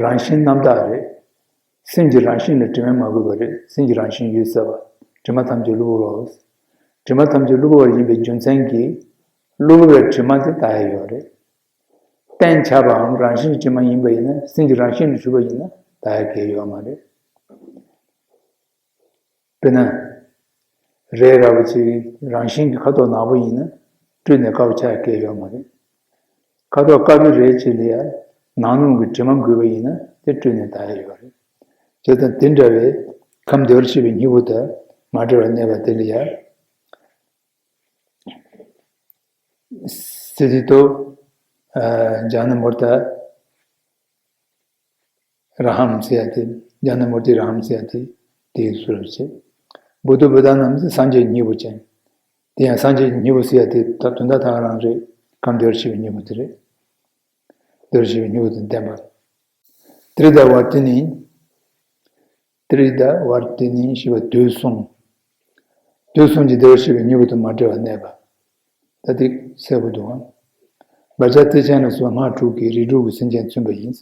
རང་བཞིན་རྣམ་དག་རེད། སེམས་ཀྱི་རང་བཞིན་ལ་དྲི་མས་མ་གོས་པ་རེད། སེམས་ཀྱི་རང་བཞིན་ཡོད་གསལ་བ། དྲི་མ་ཐམས་ཅད་གློ་བུར་བའོ། དྲི་མ་ཐམས་ཅད་གློ་བུར་བ་ཡིན་པའི་རྒྱུ་མཚན་གྱིས་གློ་བུར་བའི་དྲི་མ་དེ་དག་ཡག་ཡོད་རེད། གཏན་ཆགས་པའམ་རང་བཞིན་གྱི་དྲི་མ་ཡིན་པ་ཡིན་ན། སེམས་ཀྱི་རང་བཞིན་དུ་གྱུར་པ་ཡིན་ན་དག་ཡག་གང་ཡང་ཡོད་མ་རེད། དཔེར་ན། རས་རལ་པ་ཅིག་རང་བཞིན་གྱི་ཁ་དོག་ནག་པོ་ཡིན་ན་བཀྲུས་ནས་དཀར་པོ་ཆགས་ཡག་གང་ཡང་ཡོད་མ་རེད། ཁ་དོག་དཀར་པོའི་རས་ཅིག་ལ་ཡང་ནག་ནོག་གི་དྲི་མ་འགོས་པ་ཡིན་ན་དེ་བཀྲུས་ནས་དག་ཡག་ཡོད་རེད། བྱས་ཙང་དེ་འདྲ་བའི་ཁམས་བདེ་བར་གཤེགས་པའི་སྙིང་པོ་དང་མ་བྲལ་བར་གནས་པ་དེ་ལ་ཡང་། སི་ཏི་ཏོ། ཛྙཱ་ན་མུར་ཏ། ར་ཧམ་ཟེར་ཡ་དེ། ཛྙཱ་ན་མུར་ཏི་ར་ཧམ་ཟེར་ཡ་དེ། དེའི་ཚུལ་ལ་བྱེད། བོ་དྷི་བུ་ཏཱ་ནཱམ་ཟེར་སངས་རྒྱས་སྙིང་པོ་ཅན། དེ་ཡང་སངས་རྒྱས་སྙིང་པོ་ཟེར་ཡ་དེ་ད་དོན་དག་ད་ག་རང་རེད། གང་བདེ་བར་གཤེགས་པའི་སྙིང་པོ་དེ་རེད། བདེ་བར་གཤེགས་པའི་སྙིང་པོ་དང་ལྡན་པ། ཏྲི་ཏ་ཝརྟི་ནི། ཏྲི་ཏ་ཝརྟི་ནི་ཞེས་པ་དུས་གསུམ། དུས་གསུམ་གྱི་བདེ་བར་གཤེགས་པའི་སྙིང་པོ་དང་མ་བྲལ་བར་གནས་པ། ད་དེ་གསལ་པོ་འདུག་ཨང་། བཛྲ་ཏི་ཆེན་ལ་སོགས་སྔགས་དྲུག་གིས་རིགས་དྲུག་གི་སེམས་ཅན་མཚོན་པ་ཡིན།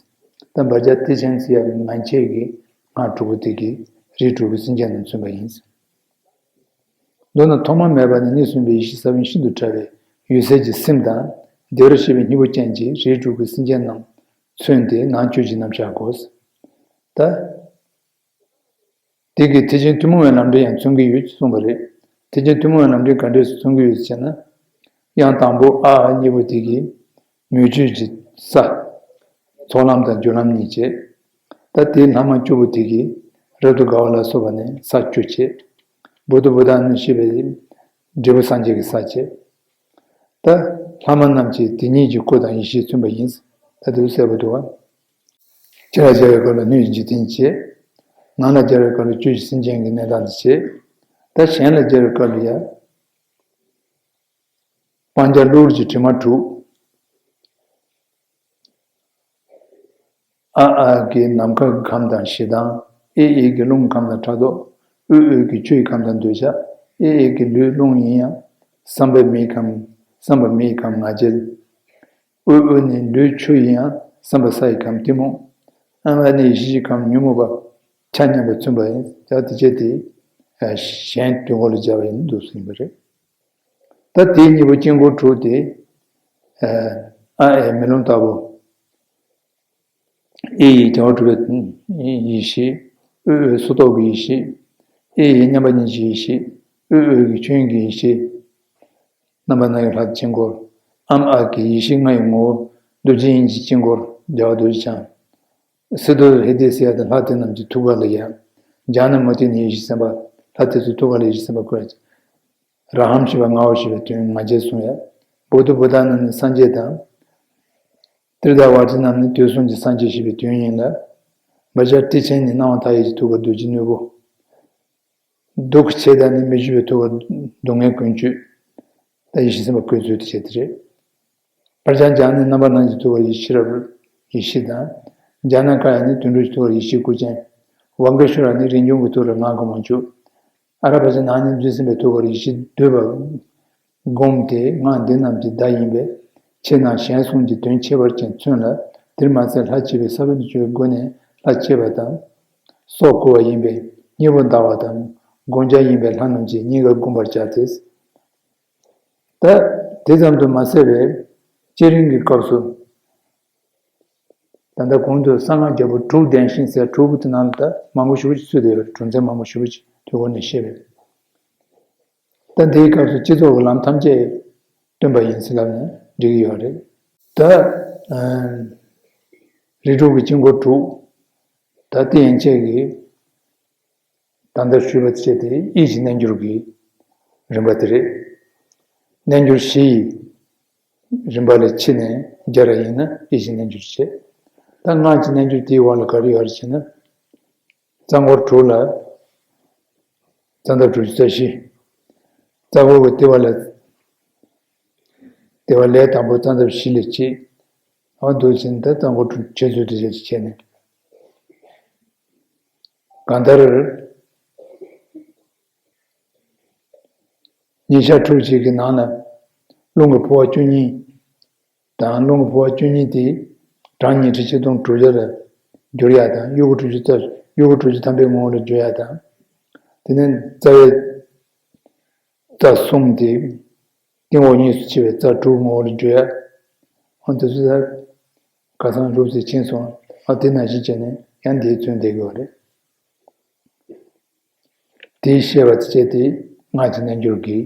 ད་བཛྲ་ཏི་ཆེན་ཟེར་ཡ་མན་ཆད་ཀྱི་སྔགས་དྲུག་པོ་དེ་གིས་རིགས་དྲུག་གི་སེམས་ཅན་རྣམས་མཚོན་པ་ཡིན། མདོར་ན་ཐོག་མ་མེད་པ་ནས་གཉིས་གསུམ་པའི་ཡེ་ཤེས་ས་བོན་ཤིན་ཏུ་ཕྲ་བའི་འོད་གསལ་གྱི་སེམས་དང་བདེ་བར་གཤེགས་པའི་སྙིང་པོ་ཅན་གྱིས་རིགས་དྲུག་གི་སེམས་ཅན་རྣམས་མཚོན་ཏེ་ནང་ཆོས་ཀྱི་རྣམ་གཞག་གོ། ད། དེ་གིས་ཐེག་ཆེན་ཐུན་མོང་བའི་ལམ་འབྲས་ཡང་མཚོན་གྱི་ཡོད་ཅེས་གསུངས་པ་རེད། ཐེག་ཆེན་ཐུན་མོང་བའི་ལམ་འབྲས་ག་འདྲས་སུ་མཚོན་གྱི་ཡོད་ཅེ་ན། དབྱངས་དང་པོ་ཨ་ཨ་གཉིས་པོ་དེ་གིས་མོས་སྤྱོད་ཀྱི་ས། ཚོགས་ལམ་དང་སྦྱོར་ལམ་གཉིས་བྱེད། ད་དེའི་ལྷག་མ་བཅུ་པོ་དེ་གིས་རབ་ཏུ་དགའ་བ་ལ་སོགས་པ་ནས་ས་བཅུ་བྱེད། བོ་དྷི་བུ་ཏཱ་ནི་ཞེས་པའི་འབྲས་བུ་སངས་རྒྱས་ཀྱི་ས་བྱེད། ད་ལྷག་མ་རྣམས་ཀྱིས་དེ་ཉིད་ཀྱི་སྐུ་དང་ཡེ་ཤེས་མཚོན་པ་ཡིན། ད་དེ་གསལ་པོ་འདུག་བ། ཕྱི་ལ་སྦྱར་བའི་སྐབས་ལ་སྣོད་ཀྱི་འཇིག་རྟེན་བྱེད། ནང་ལ་སྦྱར་བའི་སྐབས་ལ་སྤྱོད་ཀྱི་སེམས་ཅན་གྱི་གནས་སྟངས་དེ་བྱེད། ད་གཞན་ལ་སྦྱར་བའི་སྐབས་ལ་ཡང་། སྤང་བྱ་བློ་བུར་གྱི་དྲི་མ་དྲུག། ཨ་ཨ་གི་ནམ་མཁའ་གི་ཁམས་དང་ཞེ་སྡང་། ཨེ་ཨེ་གི་རླུང་ཁམས་དང་ཕྲག་དོག། ཨོ་ཨོ་གི་ཆུའི་ཁམས་དང་འདོད་ཆགས། ཨེ་ཨེ་གི་ལུས་རླུང་ཡིན་ཡང་། བསམ་པ་མེའི་ཁམས། བསམ་པ་མེའི་ཁམས་ང་རྒྱལ། ཨོ་ཨོ་ནི་ལུས་ཆུ་ཡིན་ཡང་བསམ་པ་སའི་ཁམས་གཏི་མུག། ཨ་ཨ་ནི་ཡེ་ཤེས་ཀྱི་ཁམས་ཉོན་མོངས་པ་ཆ་མཉམ་པ་མཚོན་པ་ཡིན། ད་དེ་བྱས་ཏེ་གཞན་དོན་ཁོ་ལ་སྦྱར་བ་ཡིན་འདུག་ཟིན་པ་རེད། ད་དེ་གཉིས་པོ་དཀྱིལ་འཁོར་དྲུག་དེ། ཨ་ཨེ་མེ་ལོང་ལྟ་བུ། ཨེ་ཡི་བྱ་བ་གྲུབ་པའི་ཡེ་ཤེས། ཨོ་ཨོའི་སོ་ཐོག་གི་ཡེ་ཤེས། ཨེ་ཡི་མཉམ་པ་ཉིད་ཀྱི་ཡེ་ཤེས། ཨོ་ཨོ་གི་ཆོས་དབྱིངས་ཀྱི་ཡེ་ཤེས། རྣམ་པ་སྣ་ཡི་ལྷ་དཀྱིལ་འཁོར། ཨམ་ཨ་གི་ཡེ་ཤེས་ལྔ་ཡི་ངོ་བོ། རྡོ་རྗེ་དབྱིངས་ཀྱི་དཀྱིལ་འཁོར་རྒྱལ་བ་རྡོ་རྗེ་འཆང་། སིདྡྷི་ཧྲི་དྷི་ཟེར་ཡ་དེ་ལྷ་དེ་རྣམས་ཀྱི་ཐུགས་ཀ་ལ་ཡ། ཛྙཱ་ན་མུ་ཏི་ནི་ཡེ་ཤེས་སེམས་དཔའ། ལྷ་དེ་ཚོའི་ཐུགས་ཀ་ལ་ཡེ་ཤེས་སེམས་དཔའ་བཀོད། ར་ཧཾ་ཞེས་པ་ལྔ་པོ་ཞེས་པའི་དོན་ང་རྒྱལ་གསུངས་ཡ། བོ་དྷི་བུ་ཏཱ་ནཱ་ནི་སངས་རྒྱས་དང་། ཏྲི་ཏ་ཝརྟི་རྣམས་ནི་དུས་གསུམ་གྱི་སངས་རྒྱས་ཞེས་པའི་དོན་ཡིན་ལ། བཛྲ་ཏི་ཆེན་ནི་སྣང་བ་མཐའ་ཡས་ཀྱི་ཐུགས་ཀར་རྡོ་རྗེ་ནོར་བུ། གདུགས་ཀྱི་ཆེ་དང་ནི་མི་བསྐྱོད་པའི་ཐུགས་ཀར་སྡུག་བསྔལ་ཀུན་སྤྱོད། ད་ཡེ་ཤེས་སེམས་དཔའ་བཀོད་ཚུལ་དེ་བྱས་དེ་རེད། པྲཛྙཱ་ནི་རྣམ་པར་སྣང་མཆེད་ཐུགས་ཀར་ཡེ་ཤེས་རབ་ཡེ་ཤེས་དང་། ཛྙཱ་ན་ཀ་ཡ་ནི་དུད་འགྲོ་ཆེན་ཐུགས་ཀར་ཡེ་ཤེས་སྐུ་ཅན། ཝཱ་གི་ཤྭ་ར་ནི་རིན་འབྱུང་གི་ཐུགས་ཀར་ངག་གི་མ་བཅུག་ཨ་ར་པ་ཙ་ན་ནི་རྫས་ཟིན་པའི་ཐུགས་ཀར་ཡེ་ཤེས་འདུས་པ། བསྒོམས་ཏེ་སྔགས་འདི་རྣམས་ཀྱི་བརྡ་ཡིན་པས་ཕྱི་ནང་གཞན་གསུམ་གྱི་དོན་ཁྱད་པར་ཅན་མཚོན་ལ། དེར་མ་ཟད་ལྷ་བསྐྱེད་པའི་ས་བོན་དུ་གྱུར་པའི་སྒོ་ནས་ལྷ་བསྐྱེད་པ་དང་། སྲོག་བསྐུལ་བ་ཡིན་པས་སྙིང་པོ་བཟླ་བ་དང་། བསྒོམ་བྱ་ཡིན་པས་ལྷ་རྣམས་ཀྱིས་སྙིང་གར་བསྒོམ་པར་བྱ་སྟེ། ད་དེ་ཙམ་དུ་མ་ཟད་པའི་བསྐྱེད་རིམ་གྱི་སྐབས་སུ། ད་ལྟ་གོང་དུ་གསང་སྔགས་རྒྱལ་པོ་དྲུག་བདེན་ཞེན་ཟེར་དྲུག་པོ་དེ་ནང་ལ་ད་མང་པོ་ཞེ་པོ་ཅིག་ཚུད་བསྡད་ཡོད་རེད། གྲུབ་མཐའ་མང་པོ་ཞེ་པོ་ཅིག་དེ་སྒོ་ནས་བཤད་པས། ད་འདིའི་སྐབས་སུ་སྤྱི་ཚོགས་ཀྱི་ལམ་ཐམས་ཅད་སྟོན་པ་ཡིན་ཟེར་ལབ་ནས་འགྲིག་གི་ཡོད་རེད། ད་རིགས་དྲུག་གི་དཀྱིལ་འཁོར་དྲུག་ད་དེ་ཡན་ཆད་ཀྱི་ད་ལྟ་ཞུས་པ་བྱས་ཏེ་དབྱིངས་ཀྱི་རྣལ་འབྱོར་གྱི་རིམ་པ་དེ་རེད། རྣལ་འབྱོར་བཞི་ཡི་རིམ་པ་ལ་ཕྱེ་ནས་སྦྱར་བ་ཡིན་ན་དབྱིངས་ཀྱི་རྣལ་འབྱོར་བྱེད། ད་སྔགས་ཀྱི་རྣལ་འབྱོར་དེའི་འོག་ལ་ག་རེ་ཡོད་རེད་ཟེར་ན། རྩ་འཁོར་དྲུག་ལ་རྩ་འདབ་དྲུག་ཅུ་རྩ་བཞི། རྩ་འཁོར་གྱི་ལྟེ་བ་ལ་ལྟེ་བ་ལས་དང་པོ་རྩ་འདབ་བཞི་ལ་གཅིག་འོ་འདུག་ཕྱིན་ད་རྩ་འཁོར་དྲུག་ཅུ་རྩ་བཞི་བྱས་ནས། གང་ལྟར། ཉིན་ཞག་ཕྲུགས་གཅིག་གི་ནང་ལ་རླུང་གི་ཕོ་བ་བཅུ་གཉིས་དང་། རླུང་གི་ཕོ་བ་བཅུ་གཉིས་དེ་གྲངས་ཉི་ཁྲི་ཆིག་སྟོང་དྲུག་བརྒྱ་ལ་འགྱུར་ཡག་དང་། དབྱུ་གུ་དྲུག་ཅུ་རྩ། དབྱུ་གུ་དྲུག་ཅུ་ཐམ་པའི་ངོ་བོ་ལ་འགྱུར་ཡག་དང་། དེ་ནས་རྩ་བའི་རྩ་གསུམ་དེ་སྟེང་འོག་གཉིས་སུ་ཕྱེ་བའི་རྩ་དྲུག་ངོ་བོ་ལ་འགྱུར་ཡག་འོ་དེ་ཚོ་ད་ཁ་སང་རུབ་ཙམ་ཕྱིན་སོང་། ཨ་དེ་ནང་བཞིན་བྱས་ནས་ཡང་འདིའི་ཚུལ་འདེབས་དགོས་པ་རེད། དེའི་བཤད་པ་དེ་བྱས་ཏེ་སྔགས་ཀྱི་རྣལ་འབྱོར་གྱི་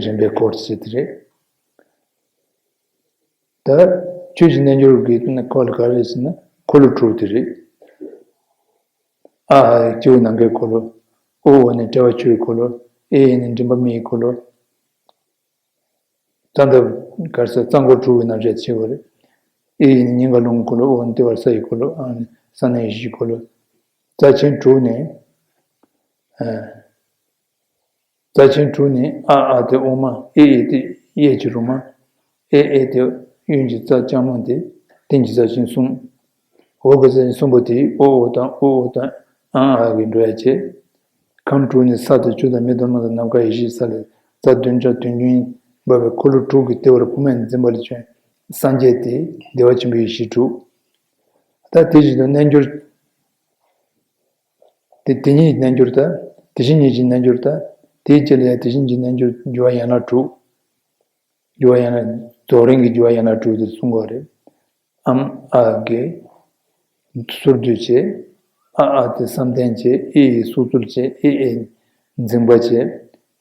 རིམ་པའི་སྐོར་དེ་བྱས་ཏེ་རེད། ད་ཆོས་ཀྱི་རྣལ་འབྱོར་གྱི་སྐོར་ལ་ག་རེ་རེད་ཟེར་ན་འཁོར་ལོ་དྲུག་དེ་རེད། ཨ་ཧ་ཡི་སྤྱི་བོ་ནམ་མཁའི་འཁོར་ལོ། ཨོ་འོ་ནི་དཔྲལ་བ་ཆུའི་འཁོར་ལོ། ཨེ་ཡི་ནི་མགྲིན་པ་མི་ཡི་འཁོར་ལོ། རྩ་འདབ་གར་ས་རྩ་འཁོར་དྲུག་གི་རྣམ་གཞག་བྱེད་དགོས་རེད། ཨེ་ཡི་ནི་སྙིང་ག་རླུང་གི་འཁོར་ལོ། ཨོ་ནི་ལྟེ་བར་ས་ཡི་འཁོར་ལོ། ཨ་ནི་ ས་གནས་བཞི་འཁོར་ལོ། རྩ་ཆེན་དྲུག་ནི། རྩ་ཆེན་དྲུག་ནི། ཨ་ཨ་སྟེ་ཨོ་མ། ཨེ་ཨེ་སྟེ་གཡས་ཀྱི་རུ་མ། ཨེ་ཨེ་སྟེ་གཡོན་གྱི་རྩ་ལྕང་མ་སྟེ་སྟེང་གི་རྩ་ཆེན་གསུམ། འོག་གི་རྩ་ཆེན་གསུམ་པོ་དེ་ཨོ་ཨོ་དང་ཨོ་ཨོ་དང་ཨ་ཨ་གིས་འགྲོ་ཡ་བྱེད། ཁམས་དྲུག་ནི་ས་དང་ཆུ་དང་མེ་དང་རླུང་དང་ནམ་མཁའ་ཡེ་ཤེས་ས་ལས། རྩ་བདུན་ཕྲག་བདུན་བདུན་འབབ་པའི་འཁོར་ལོ་དྲུག་གི་ལྟེ་བར་དབུ་མའི་འཛིན་པ་ལས་བྱུང་སངས་རྒྱས་ཏེ་བདེ་བ་ཆེན་པོའི་ཡེ་ཤེས་དྲུག། ད་དེ་བཞིན་དུ་རྣལ་འབྱོར། དེ་དེ་ཉིད་ཀྱི་རྣལ་འབྱོར་དང་། དེ་བཞིན་ཉིད་ཀྱི་རྣལ་འབྱོར་དང་། དེའི་རྗེས་ལ་ཡང་དེ་བཞིན་གྱི་རྣལ་འབྱོར་སྦྱོར་བ་ཡན་ལག་དྲུག། སྦྱོར་བ་ཡན་ལག་རྫོགས་རིམ་གྱི་སྦྱོར་བ་ཡན་ལག་དྲུག་དེ་གསུང་གི་ཡོད་རེད། ཨམ་ཨ་གིས་གསོལ་འདེབས་བྱེད། ཨ་ཨ་དེ་བསམ་གཏན་བྱེད། ཨེ་ཨེ་སོ་སོར་བྱེད། ཨེ་ཨེ་འཛིན་པ་བྱེད།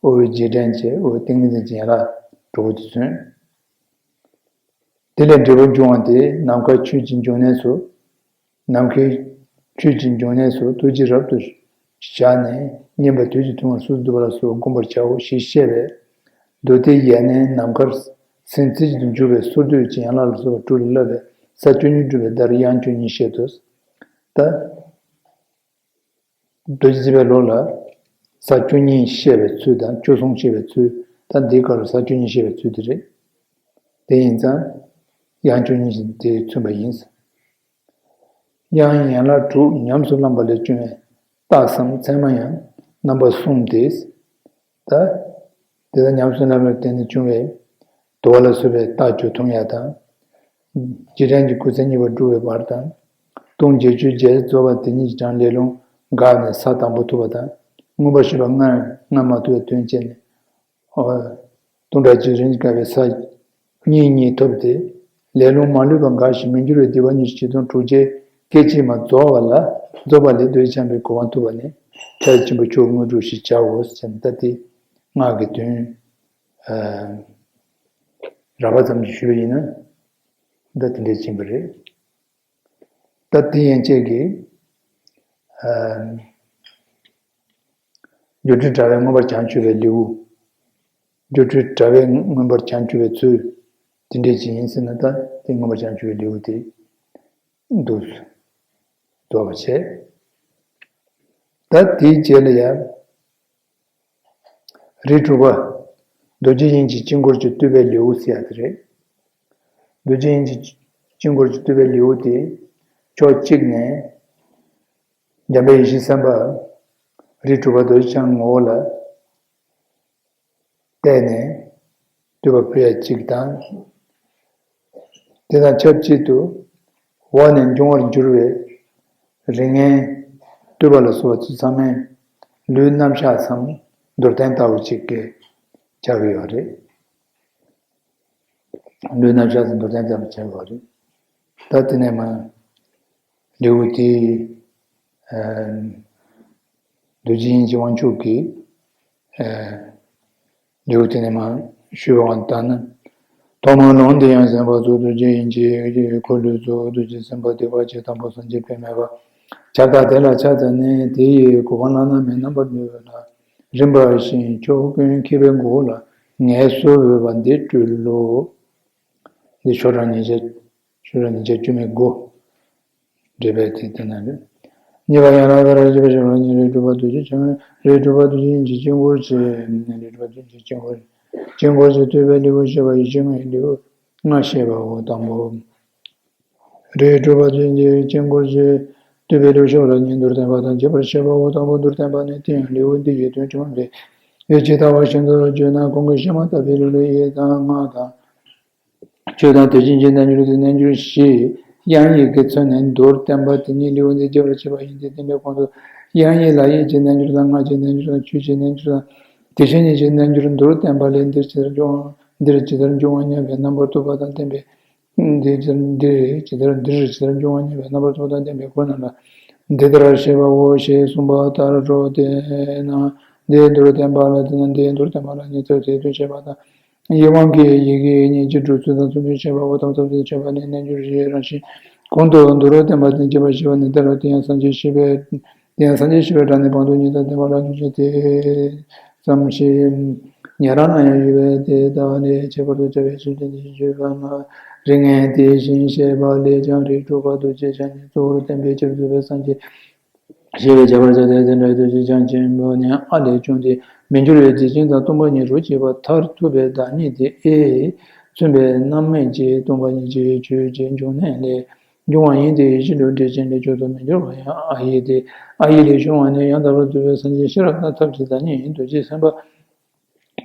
ཨོ་ཨེ་རྗེས་དྲན་བྱེད། ཨོ་ཨེ་ཏིང་ངེ་འཛིན་བྱེད་ཡན་ལག་དྲུག་པོ་དེ་མཚོན། དེ་ལས་འབྲས་བུ་འབྱུང་བ་དེ་ནམ་མཁའ་ཆོས་ཀྱི་འབྱུང་གནས་སུ། ནམ་མཁའི་ཆོས་ཀྱི་འབྱུང་གནས་སུ་ཐུགས་རྗེ་རབ་ཏུ་བཞག་ནས་བསྙེན་པ་དུས་ཀྱི་ཐུན་མོང་སོ་སོར་བསྡུ་བ་ལ་སོགས་བསྒོམ་པར་བྱའོ་ཞེས་བཤད་པས། མདོ་སྡེ་ཡས་ནས་ནམ་མཁར་སེམས་རྩེ་གཅིག་ཏུ་འཇུག་པའི་སོར་སྡུད་ཀྱི་ཡན་ལག་ལ་སོགས་པ་དྲུག་ལ་བསླབ་པའི་ས་བཅུ་གཉིས་སྒྲུབ་པའི་བརྡར་དབྱངས་བཅུ་གཉིས་བཤད་དོ། ད། རྡོ་རྗེ་བརྩེགས་པའི་ལུགས་ལ། ས་བཅུ་གཉིས་བཤད་པའི་ཚུལ་དང་བཅུ་གསུམ་བཤད་པའི་ཚུལ། ད་འདིའི་སྐབས་ལ་ས་བཅུ་གཉིས་བཤད་པའི་ཚུལ་དེ་རེད། དེ་ཡིན་ཙང་། དབྱངས་བཅུ་གཉིས་ཀྱིས་དེ་མཚོན་པ་ཡིན། དབྱངས་ཡན་ལག་དྲུག་ཉམས་སུ་བླངས་པ་ལས་བྱུང་བའི་རྟགས་སམ་མཚན་མ་ཡང་རྣམ་པ་གསུམ་སྟེ། ད། དེ་དག་ཉམས་སུ་བླངས་པའི་སྟེང་ནས་བྱུང་བའི་དུ་བ་ལ་སོགས་པའི་རྟགས་བཅུ་མཐོང་ཡག་དང་། རྗེས་དྲན་གྱི་སྐུ་ཚེ་གཉིས་པ་འགྲུབ་པའི་བར་དང་། ལྟུང་བྱེད་ཆོས་བརྒྱད་རྫོགས་པ་དེ་ཉིད་ཀྱི་གྲངས་ལས་རླུང་འགགས་ནས་ས་དང་པོ་ཐུབ་པ་དང་། མངོན་པར་ཤེས་པ་ལྔ་ལྔ་མ་ཐུབ་པའི་དོན་བྱས་ནས། ལྟུང་བ་བཅུ་བདུན་འགགས་པའི་ས་གཉིས་གཉིས་ཐོབ་སྟེ། ལས་རླུང་མ་ལུས་པ་འགགས་ཤིང་མི་འགྱུར་བའི་སྡིག་པ་ཉི་ཤུ་ཆིག་སྟོང་དྲུག་བརྒྱ་སྐད་ཅིག་མ་རྫོགས་པ་ལ་རྫོགས་པ་ལས་རྡོ་རྗེ་འཆང་བའི་གོ་འཕང་ཐོབ་པ་ནི་ཕྱག་རྒྱ་ཆེན་པོ་མཆོག་དངོས་གྲུབ་ཞེས་བྱའོ་ཟེར་ནས། ད་དེ་སྔགས་ཀྱི་དོན་རགས་པ་ཙམ་ཞིག་ཞུས་པ་ཡིན་ན། ད་དེ་འདྲས་ཕྱིན་པ་རེད། ད་དེ་ཡན་ཆད་ཀྱིས། སྒྱུ་འཕྲུལ་དྲ་བས་མངོན་པར་བྱང་ཆུབ་པའི་ལེའུ། སྒྱུ་འཕྲུལ་དྲ་བས་མངོན་པར་བྱང་ཆུབ་པའི་ཚུལ། དེ་འདྲས་ཅིག་ཡིན་ཟེར་ན། ད་དེ་མངོན་པར་བྱང་ཆུབ་པའི་ལེའུ་དེ་འདུག་རྫོགས་པ་བྱས། ད་དེའི་རྗེས་ལ་ཡང་། རིགས་དྲུག་པ། རྡོ་རྗེ་དབྱིངས་ཀྱི་དཀྱིལ་འཁོར་གྱི་བཏུད་པའི་ལེའུ་ཟེར་ཡག་དེ་རེད། རྡོ་རྗེ་དབྱིངས་ཀྱི་དཀྱིལ་འཁོར་གྱི་བཏུད་པའི་ལེའུ་དེ། ཕྱོགས་གཅིག་ནས། འཇམ་དཔལ་ཡེ་ཤེས་སེམས་དཔའ། རིགས་དྲུག་པ་རྡོ་རྗེ་འཆང་ངོ་བོ་ལ་བལྟས་ནས་བསྟོད་པ་ཕུལ་ཡ་གཅིག་དང་། དེ་དང་ཆབས་ཅིག་ཏུ། འོག་ནས་འབྱུང་བར་འགྱུར་བའི་རིགས་ལྔའི་བསྟོད་པ་ལ་སོགས་པ་ཚོ་ཚང་མས་ལུས་རྣམ་གཞག་སམ་མདོར་བསྟན་ལྟ་བུ་ཅིག་གིས་ཆགས་ཀྱི་ཡོད་རེད། ལུས་རྣམ་གཞག་སམ་མདོར་བསྟན་ལྟ་བུ་ཆགས་ཀྱི་ཡོད་རེད། ད་དེ་ནས་མ། ལེའུ་དེ། ཨ། རྡོ་རྗེ་དབྱིངས་ཀྱི་དབང་ཕྱུག་གིས། ཨ། ལེའུ་དེ་ནས་མ་ཞུས་པ་ལྟར་ན། ཐོག་མར་ལུང་འདི་ཡང་གསན་པ་སོགས་རྡོ་རྗེ་དབྱིངས་ཀྱི་འཁོར་ལོའི་གཙོ་བོ་རྡོ་རྗེ་སེམས་དཔའ་སྡིག་པ་ཆེ་དང་པོ་སངས་རྒྱས་པདྨའི་བ། ཁྱབ་བདག་དེ་ལ་ཕྱག་འཚལ་ནས་དེ་ཡི་གོ་འཕང་བླ་ན་མེད་རྣམ་པར་གྲོལ་བ་ལ་རིམ་པ་བཞིན་ཕྱོགས་ཀུན་ཁྱབ་པའི་སྒོ་ལ་ངལ་གསོ་འོས་པ་འདི་སྤྲུལ་ལོ། འདི་ཤོག་གྲངས་ཉིས་བརྒྱ། ཤོག་གྲངས་ཉིས་བརྒྱ་བཅུ་མེད་དགུ། འགྲེལ་པའི་ཚིག་དེ་ན་རེད། གཉིས་པ་ཡན་ལག་དག་ར་བཞི་པ་ཞེས་པ་ནི་རིགས་དྲུག་པ་རྡོ་རྗེ་འཆང་། རིགས་དྲུག་པ་རྡོ་རྗེ་དབྱིངས་ཀྱི་དཀྱིལ་འཁོར་གྱི། རིགས་དྲུག་པ་རྡོ་རྗེ་དཀྱིལ་འཁོར། དཀྱིལ་འཁོར་གྱི་བསྟོད་པའི་ལེའུ་བཤད་པ་ཡི་ཕྱི་དངོས་ལེའུ་ལྔ་བཤད་པའོ། དང་པོ། རིགས་དྲུག་པ་རྡོ་རྗེ་དཀྱིལ་འཁོར་གྱི་བསྟོད་པའི་ལེའུ་བཤད་པ་ལ་ནི་མདོར་བསྟན་པ་དང་རྒྱས་པར་བཤད་པའོ། དང་པོ་མདོར་བསྟན་པ་ནི་དེ་ཡང་ལེའུ་འདི་ཡི་དོན་ཅུང་ཟད་ཡིད་ཆེས་ལྟ་བ་བཞིན་དུ་བརྗོད་ན། གོང་གི་བཤད་མ་ཐག་པའི་ལེའུ་ལས་ཡི་དང་ལྔ་དང་། ཆོས་དང་དེ་བཞིན་གྱི་རྣལ་འབྱོར་དེ་རྣལ་འབྱོར་བཞི། དབྱངས་ཡིག་གིས་མཚོན་ནས་མདོར་བསྟན་པ་དེ་ཉིད་ལེའུ་འདི་རྒྱས་པར་བྱེད་པ་ཡིན་ཏེ། དེ་འདྲའི་གོང་དུ་དབྱངས་ཡིག་ལ་ཡིད་ཀྱི་རྣལ་འབྱོར་དང་། ངག་གི་རྣལ་འབྱོར་དང་། ཆོས་ཀྱི་རྣལ་འབྱོར་དང་། དེ་བཞིན་ཉིད་ཀྱི་རྣལ་འབྱོར་མདོར་བསྟན་པ་ལས། འདིར་ཇི་ལྟར་འབྱུང་། འདིར་ཇི་ལྟར་འབྱུང་བ་སྙམ་པའི་རྣམ་པར་རྟོག་པ་དང་ལྡན་པའི། འདིར་ཇི་ལྟར། འདིར་ཇི་ལྟར། འདིར་ཇི་ལྟར་འབྱུང་བ་སྙམ་པའི་རྣམ་པར་རྟོག་པ་དང་ལྡན་པའི་སྒོ་རྣམས་ལ་འདི་ལྟར་བཤད་པའོ་ཞེས་གསུངས་པ་ལྟར་རོ། དེས་ན་འདིའི་མདོར་བསྟན་པ་ལ། དེས་ན་འདིའི་མདོར་བསྟན་པ་ལ་ཉི་ཚེ་ཚེ་དུ་བྱེད་པ་དང་། ཡིད་དབང་གིས་ཡི་གེ་གཉིས་ཀྱི་སྒྲུབ་ཚུལ་དང་མཚུངས་པའི་བཤད་པའོ། དམ་ཚིག་ཏུ་བྱེད་པ་ནི་རྣལ་འབྱོར་བཞིའི་རང་བཞིན། གོང་དུ་མདོར་བསྟན་པ་དང་རྒྱས་པར་བཤད་པ་ནི་ལྟར་རོ། དེ་ཡང་སངས་རྒྱས་ཤེས་པའི། དེ་ཡང་སངས་རྒྱས་ཤེས་པའི་སྒྲ་ནི་བར་དུ་གཉིས་དང་ལྡན་པ་ལ་ནུས་བྱེད་དེ་ཙམ་ཞིག་ཉན་རང་ན་ཡང་ཡོད་པས། དེ་ལྟ་བ་ནི་ཁྱད་པར་དུ་བྱ་བའི་ཆོས་ཅན་དེ་བཞིན་གཤེགས་པ་ན་ རིགས་ངན་དེ་བཞིན་གཤེགས་པ་ལས་ཀྱང་རིགས་དྲུག་པ་རྡོ་རྗེ་འཆང་ནི་གཙོ་བོར་བསྟན་པའི་ཕྱིར་བཙུགས་པའི་སངས་རྒྱས་ཞེས་པས་ཁྱབ་པར་བྱ་སྟེ། དེ་འདྲའི་རྡོ་རྗེ་འཆང་ཆེན་པོ་ནི་ཨ་ལས་བྱུང་སྟེ། མི་འགྱུར་བའི་དེ་བཞིན་དང་སྟོང་པ་ཉིད་རོ་གཅིག་པ་མཐར་ཐུག་པའི་བདག་ཉིད་དེ་ཨེ་མཚོན་པའི་རྣམ་སྨིན་གྱིས་སྟོང་པ་ཉིད་ཀྱི་ཆོས་ཀྱི་འབྱུང་གནས་ལས་འབྱུང་བ་ཡིན་ཏེ། ཡེ་ཤེས་ལུས་འབྲས་ཅན་ལས་མཆོག་ཏུ་མི་འགྱུར་བ་ཡང་ཨ་ཡེ་སྟེ། ཨ་ཡེ་ལས་བྱུང་བ་ནི་ཡང་དག་པར་རྫོགས་པའི་སངས་རྒྱས་ཤེས་རབ་དང་ཐབས་ཀྱི་བདག་ཉིད་རྡོ་རྗེ་སེམས་དཔའ།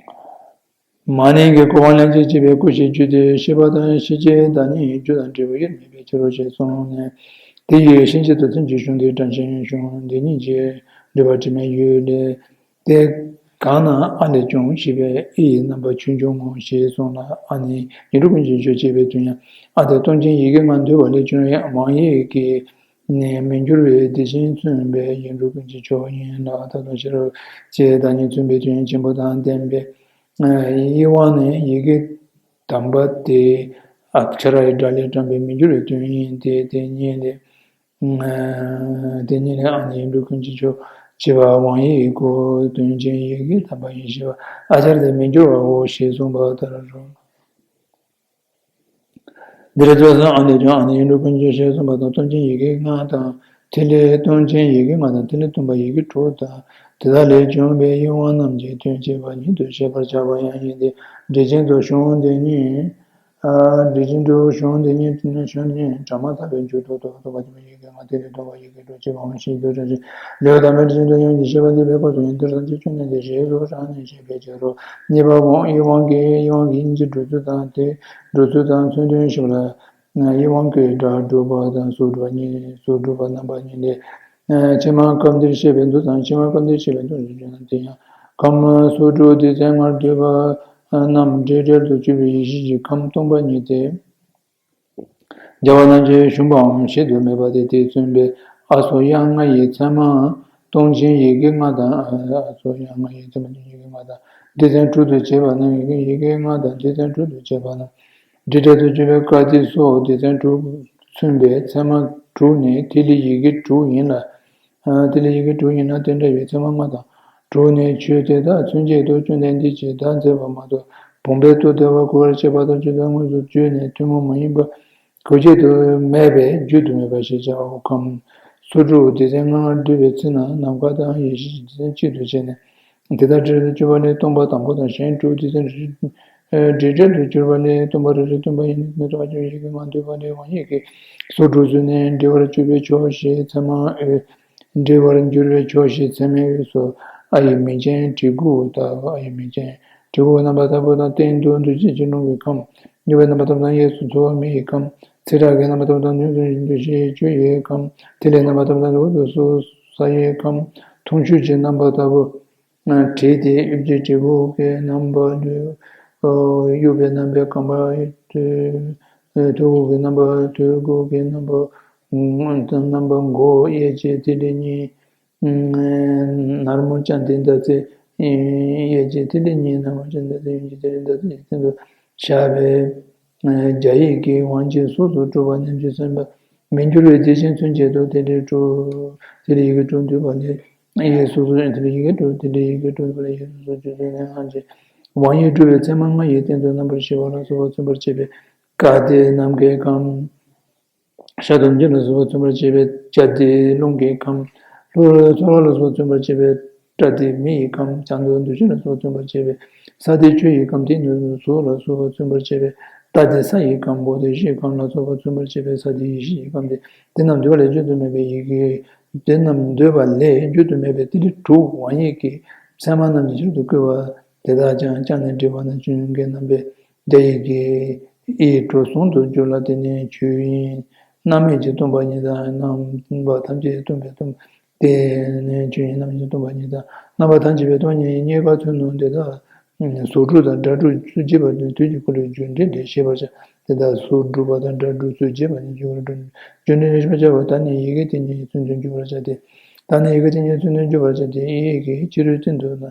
མ་ནིང་གི་བསྐོར་བ་ལན་གཅིག་བྱས་པའི་སྐུ་ཞེས་བརྗོད་དེ། ཤེས་པ་དང་ཤེས་བྱའི་བདག་ཉིད་རྒྱུ་དང་འབྲས་བུ་དབྱེར་མེད་པའི་ཕྱིར་རོ་ཞེས་གསུངས་ནས། དེ་ཡི་ཤན་འབྱེད་དུ་མཚན་གྱི་གཞུང་འདི་དྲན་ཞེན་གཞུང་འདི་ཉིད་ཀྱི་འགྲེལ་པ་དྲི་མེད་ཡུལ་ལས། དེ་གང་ན་ཨ་ལས་བྱུང་ཞེས་པས་ཨི་ཡི་རྣམ་པ་ཆོས་འབྱུང་ངོ་ཞེས་གསུངས་ལ། ཨ་ནི་ཡིག་འབྲུ་ཀུན་གྱི་ཆོས་ཅེས་པའི་དོན་ཡང་། ཨ་དེ་སྟོང་ཆེན་ཡི་གེ་ལྔ་འདུས་པ་ལས་བྱུང་བའི་དབང་ཡིག་གི་ནས་མི་འགྱུར་བའི་དེ་བཞིན་མཚོན་པའི་ཡིག་འབྲུ་ཀུན་གྱི་ཆོས་ཡིན་ལ། ད་དུང་ཤེས་རབ་ཀྱི་བདག་ཉིད་མཚོན་པའི་དོན་ཆེན་པོ་དང་ལྡན་པའི་ཡིད་དབང་ནི་ཡི་གེ་དམ་པ་དེ་ཨ་ཁྱ་ར་ཡི་སྒྲ་ལས་དྲངས་པའི་མི་འགྱུར་བའི་དོན་ཡིན་ཏེ། དེ་ཉིད་ལས། དེ་ཉིད་ལས་ཨ་ནི་ཡིག་འབྲུ་ཀུན་གྱི་ཆོས་ཅེས་པ་དབང་ཡིག་གོ་དོན་ཅན་ཡི་གེ་དམ་པ་ཡིན་ཞེས་པ། ཨ་ཁྱ་ར་དེ་མི་འགྱུར་བའོ་ཞེས་གསུངས་པ་ལྟར་རོ། འདིར་རྫོགས་སངས་ཨ་ལས་བྱུང་ཨ་ནི་ཡིག་འབྲུ་ཀུན་གྱི་ཆོས་གསུངས་པ་དང་། སྟོང་ཆེན་ཡི་གེ་ལྔ་དང་། ཐིག་ལེ་སྟོང་ཆེན་ཡི་གེ་ལྔ་དང་། ཐིག་ལེ་སྟོང་པ་ཡི་གེ་དྲུག་དང་། དེ་དག་ལས་བྱུང་བའི་ཡིད་དབང་རྣམས་ཀྱི་དོན་བྱེད་པ་ཉིད་དུ་བཤད་པར་བྱ་བ་ཡང་ཡིན་ཏེ། འགྲེལ་ཆེན་དུ་གཞུང་འདི་ཉིད། འགྲེལ་ཆེན་དུ་གཞུང་འདི་ཉིད་གཞུང་ཉིད་བྲལ་མ་ཐག་པའི་མཇུག་ཏུ་སྟོང་པ་ཡི་གེ་ལྔ། ཐིག་ལེ་སྟོང་པ་ཡི་གེ་དྲུག་ཅེས་པའང་ཞིབ་ཏུ་དྲངས་ཤིང་། ལེའུ་དང་པོའི་འགྲེལ་ཆེན་དུ་ཡང་ཡིད་ཤེས་པ་འདི་པའི་སྐོར་དུ་ཡང་འདིར་སངས་རྒྱས་བཅོམ་ལྡན་འདས་ཞེས་སུ་གྲགས་ནས་བཤད་པའི་ཕྱིར་རོ། གཉིས་པ་དབང་ཡིད་དབང་གི་ཡིད་དབང་གི་སྙིང་རྗེ་སྒྲུབ་ཚུལ་དང་། དེ་སྒྲུབ་ཚུལ་དང་མཚོན་དོན་ཞིབ་ལ། ཡིད་དབང་གི་སྒྲ་སྒྲུབ་པ་དང་གཟུགས་སྒྲུབ་པ་གཉིས། གཟུགས་སྒྲུབ་པ་རྣམ་པ་གཉིས་ལས། ཕྱི་མ་སྐབས་འདིར་བཤད་པའི་མདོ་དང་། ཕྱི་མ་སྐབས་འདིར་བཤད་པའི་མདོ་ཞེས་བརྗོད་ན། དེ་ཡང་ཁམས་སུ་དྲུག་སྡེ་ཚན་ལྔར་འདུས་པ་རྣམས་འབྲེལ་བྲལ་དུ་གྱུར་པའི་ཡེ་ཤེས་ཀྱི་ཁམས་སྟོང་པ་ཉིད་དེ། རྒྱལ་བ་རྣམས་ཀྱིས་བཤུམས་པའམ་བཤད་དུ་མེད་པ་དེ། དེས་མཚོན་པའི་ཨ་སོགས་དབྱངས་ལྔ་ཡི་ཚད་མ་སྟོང་ཆེན་ཡི་གེ་ལྔ་དང་། ཨ་སོགས་དབྱངས་ལྔ་ཡི་ཚད་མ་སྟོང་ཆེན་ཡི་གེ་ལྔ་དང་། སྡེ་ཚན་དྲུག་ཏུ་བྱས་པ་རྣམས། ཡི་གེ་ལྔ་དང་སྡེ་ཚན་དྲུག་ཏུ་བྱས་པ་རྣམས། འབྲེལ་བྲལ་དུ་གྱུར་པའི་སྐབས་དེ་སོགས་སྡེ་ཚན་དྲུག་མཚོན་པའི་ཚད་མ་དྲུག་ནི་ཐིག་ལེ་ཡི་གེ་དྲུག་ཡིན་ལ། ཐིག་ལེ་ཡི་གེ་དྲུག་ཡིན་ན་དེ་འདྲ་བའི་ཚད་མ་ལྔ་དང་དྲུག་ནི་ཆོས་དེ་དག་མཚོན་བྱེད་དུ་བཅོམ་ལྡན་འདས་ཀྱིས་བདག་མཛད་པ་མ་གཏོགས། བུམ་པའི་སྟོབས་ལྡན་པ་གོ་བར་བྱེད་པ་དང་ཆོས་དང་དངོས་སུ་བརྗོད་ནས་ཐུན་མོང་མ་ཡིན་པ་གོ་བྱེད་དུ་མེད་པས་བརྗོད་དུ་མེད་པ་ཞེས་བྱའོ། ཁམས་སུ་དྲུག་སྡེ་ཚན་ལྔར་འདུས་པའི་ཚེ་ན་ནམ་མཁའ་དང་ཡེ་ཤེས་ཀྱི་སྡེ་ཚན་གཅིག་ཏུ་བྱས་ནས། དེ་དག་འབྲེལ་བྲལ་དུ་གྱུར་པ་ལས་སྟོང་པ་དང་པོ་དང་གཞན་དྲུག་སྡེ་ཚན་འབྲེལ་བྲལ་དུ་གྱུར་པ་ལས་སྟོང་པ་རེ་རེ་སྟོང་པ་ཡིན་ནོ། སྟོང་པ་ཡི་གེ་ལྔ་འདུས་པ་ལས་དབང་ཡིག་གི་སོ་དྲུག་ཚུལ་ནི་འབྲེལ་བར་གྱུར་པའི་ཕྱོགས་ཞེས་ཚད་མ་འོས། འབྲེལ་བར་འགྱུར་བའི་ཕྱོགས་ཞེས་ཚད་མའི་འོས་སོ། ཨ་ཡི་མིང་ཅན་གྲི་གུག་ལྟ་བུ། ཨ་ཡི་མིང་ཅན་གྲི་གུག་རྣམ་པར་དག་པོ་དང་སྟེང་དུ་འདུ་བྱེད་ཀྱི་རླུང་གི་ཁམས། སྙོམས་པའི་རྣམ་པར་དག་པོ་དང་གཡས་སུ་ཚོར་བ་མེ་ཡི་ཁམས། ཚེ་བྲག་གི་རྣམ་པར་དག་པོ་དང་མདུན་དུ་འདུ་བྱེད་ཆུ་ཡི་ཁམས། ཐིག་ལེ་རྣམ་པར་དག་པོ་དང་འོག་ཏུ་སོ་ས་ཡི་ཁམས། ཐུང་ཤོས་ཀྱི་རྣམ་པར་དག་པོ། དྲེད་དེ་དབྱིབས་ཀྱི་གྲི་གུག་གི་རྣམ་པ་ལུས། དབྱུག་པའི་རྣམ་པའི་རྐང་པ། ཐོད་ཐོད་གུག་གི་རྣམ་པ། ཐོད་གུག་གི་རྣམ་པ། རྣམ་པ་མགོ། གཡས་ཀྱི་ཐིག་ལེ་གཉིས། ནར་མོ་ཅན་དེ་འདྲ་ཚེ། གཡས་ཀྱི་ཐིག་ལེ་གཉིས་ནར་མོ་ཅན་དེ་འདྲ་ཚེ། གཡོན་གྱི་ཐིག་ལེ་འདྲ་ཚེ། སྟེང་དུ་བཞག་པའི་རྒྱ་ཡིག་གི་དབང་གིས་སོ་སོར་གྲུབ་པ་རྣམས་ཀྱི་མཚོན་པ་མི་འགྱུར་བའི་དེ་བཞིན་མཚོན་བྱེད་དུ་ཐིག་ལེ་དྲུག་ཐིག་ལེ་ཡི་གེ་དྲུག་འདུས་པ་ལས། ཡི་གེ་སོ་སོ། ཐིག་ལེ་ཡི་གེ་དྲུག་ཐིག་ལེ་ཡི་གེ་དྲུག་འདུས་པ་ལས་ཡི་གེ་སོ་སོ་བརྗོད་ཚུལ་ནི། དབང་ཡིག་གྲུབ་པའི་ཚད་མ་ལྔ་ཡི་སྟེང་དུ་རྣམ་པར་ཤེས་པ་ལ་སོགས་པ་མཚོན་པར་བྱེད་པའི་ཀ་སྡེ་ནམ་མཁའི་ཁམས། ཤ་དང་འདི་ལ་སོགས་པ་མཚོན་པར་བྱེད་པའི་ཇ་སྡེ་རླུང་གི་ཁམས། ལྷོར་ཚོར་བ་ལ་སོགས་པ་མཚོན་པར་བྱེད་པའི་སྒྲ་སྡེ་མེ་ཡི་ཁམས། བྱང་དུ་འདུ་བྱེད་ལ་སོགས་པ་མཚོན་པར་བྱེད་པའི་ས་སྡེ་ཆུ་ཡི་ཁམས། སྟེང་དུ་གཟུགས་ལ་སོགས་པ་མཚོན་པར་བྱེད་པའི་རྟ་སྡེ་ས་ཡི་ཁམས། འོ་དེ་བཞིའི་ཁམས་ལ་སོགས་པ་མཚོན་པར་བྱེད་པའི་ས་སྡེ་ཡེ་ཤེས་ཡི་ཁམས་ཏེ། དེ་རྣམས་འདུས་པ་ལས་བརྗོད་དུ་མེད་པའི་ཡི་གེ་དེ་རྣམས་འདུས་པ་ལས་བརྗོད་དུ་མེད་པའི་ཐིག་ལེ་དྲུག་དབང་ཡིག་གི་ཚད་མ་རྣམས་ཀྱི་ཕྱིར་དུ་བསྐུལ་བ། དེ་དག་ཀྱང་ཀྱ་ནས་བྲིས་པ་ན་ཆུ་གི་རྣམ་པའི་རྒྱ་ཡིག་གི་ཨི་གྲུ་གསུམ་དུ་འགྱུར་ལ། དེ་ནི་ཆོས་དབྱིངས་རྣམ་སྨིན་གྱི་སྟོང་པ་ཉིད་དང་། རྣམ་པ་ཐམས་ཅད་སྟོང་པའི་སྟོང་། དེ་ནི་ཆོས་དབྱིངས་རྣམ་སྨིན་གྱི་སྟོང་པ་ཉིད་དང་། རྣམ་པ་ཐམས་ཅད་པའི་སྟོང་ཉིད་གཉིས་ཀ་མཚོན་ནོ། དེ་དག་གཟུགས་དྲུག་དང་སྒྲ་དྲུག་ཚུལ་འཆད་པ་དང་དུས་ཀྱི་འཁོར་ལོའི་རྒྱུ་འབྲས་ལས་ཤེས་པར་བྱ། དེ་དག་གཟུགས་དྲུག་པ་དང་སྒྲ་དྲུག་ཚུལ་འཆད་པ་ནི་འཇུག་པར་འགྲོ། རྒྱུ་འབྲས་ལས་ཤེས་པར་བྱ་བ་དག་ནི་ཡི་གེ་དེ་ཉིད་ཀྱི་ཚུལ་དུ་འཇུག་པར་བྱ་སྟེ། དག་ནི་ཡི་གེ་དེ་ཉིད་ཀྱི་ཚུལ་དུ་འཇུག་པར་བྱ་སྟེ། ཨེ་ཡི་གེ་ཕྱི་རོལ་སྟེང་དུ་ན།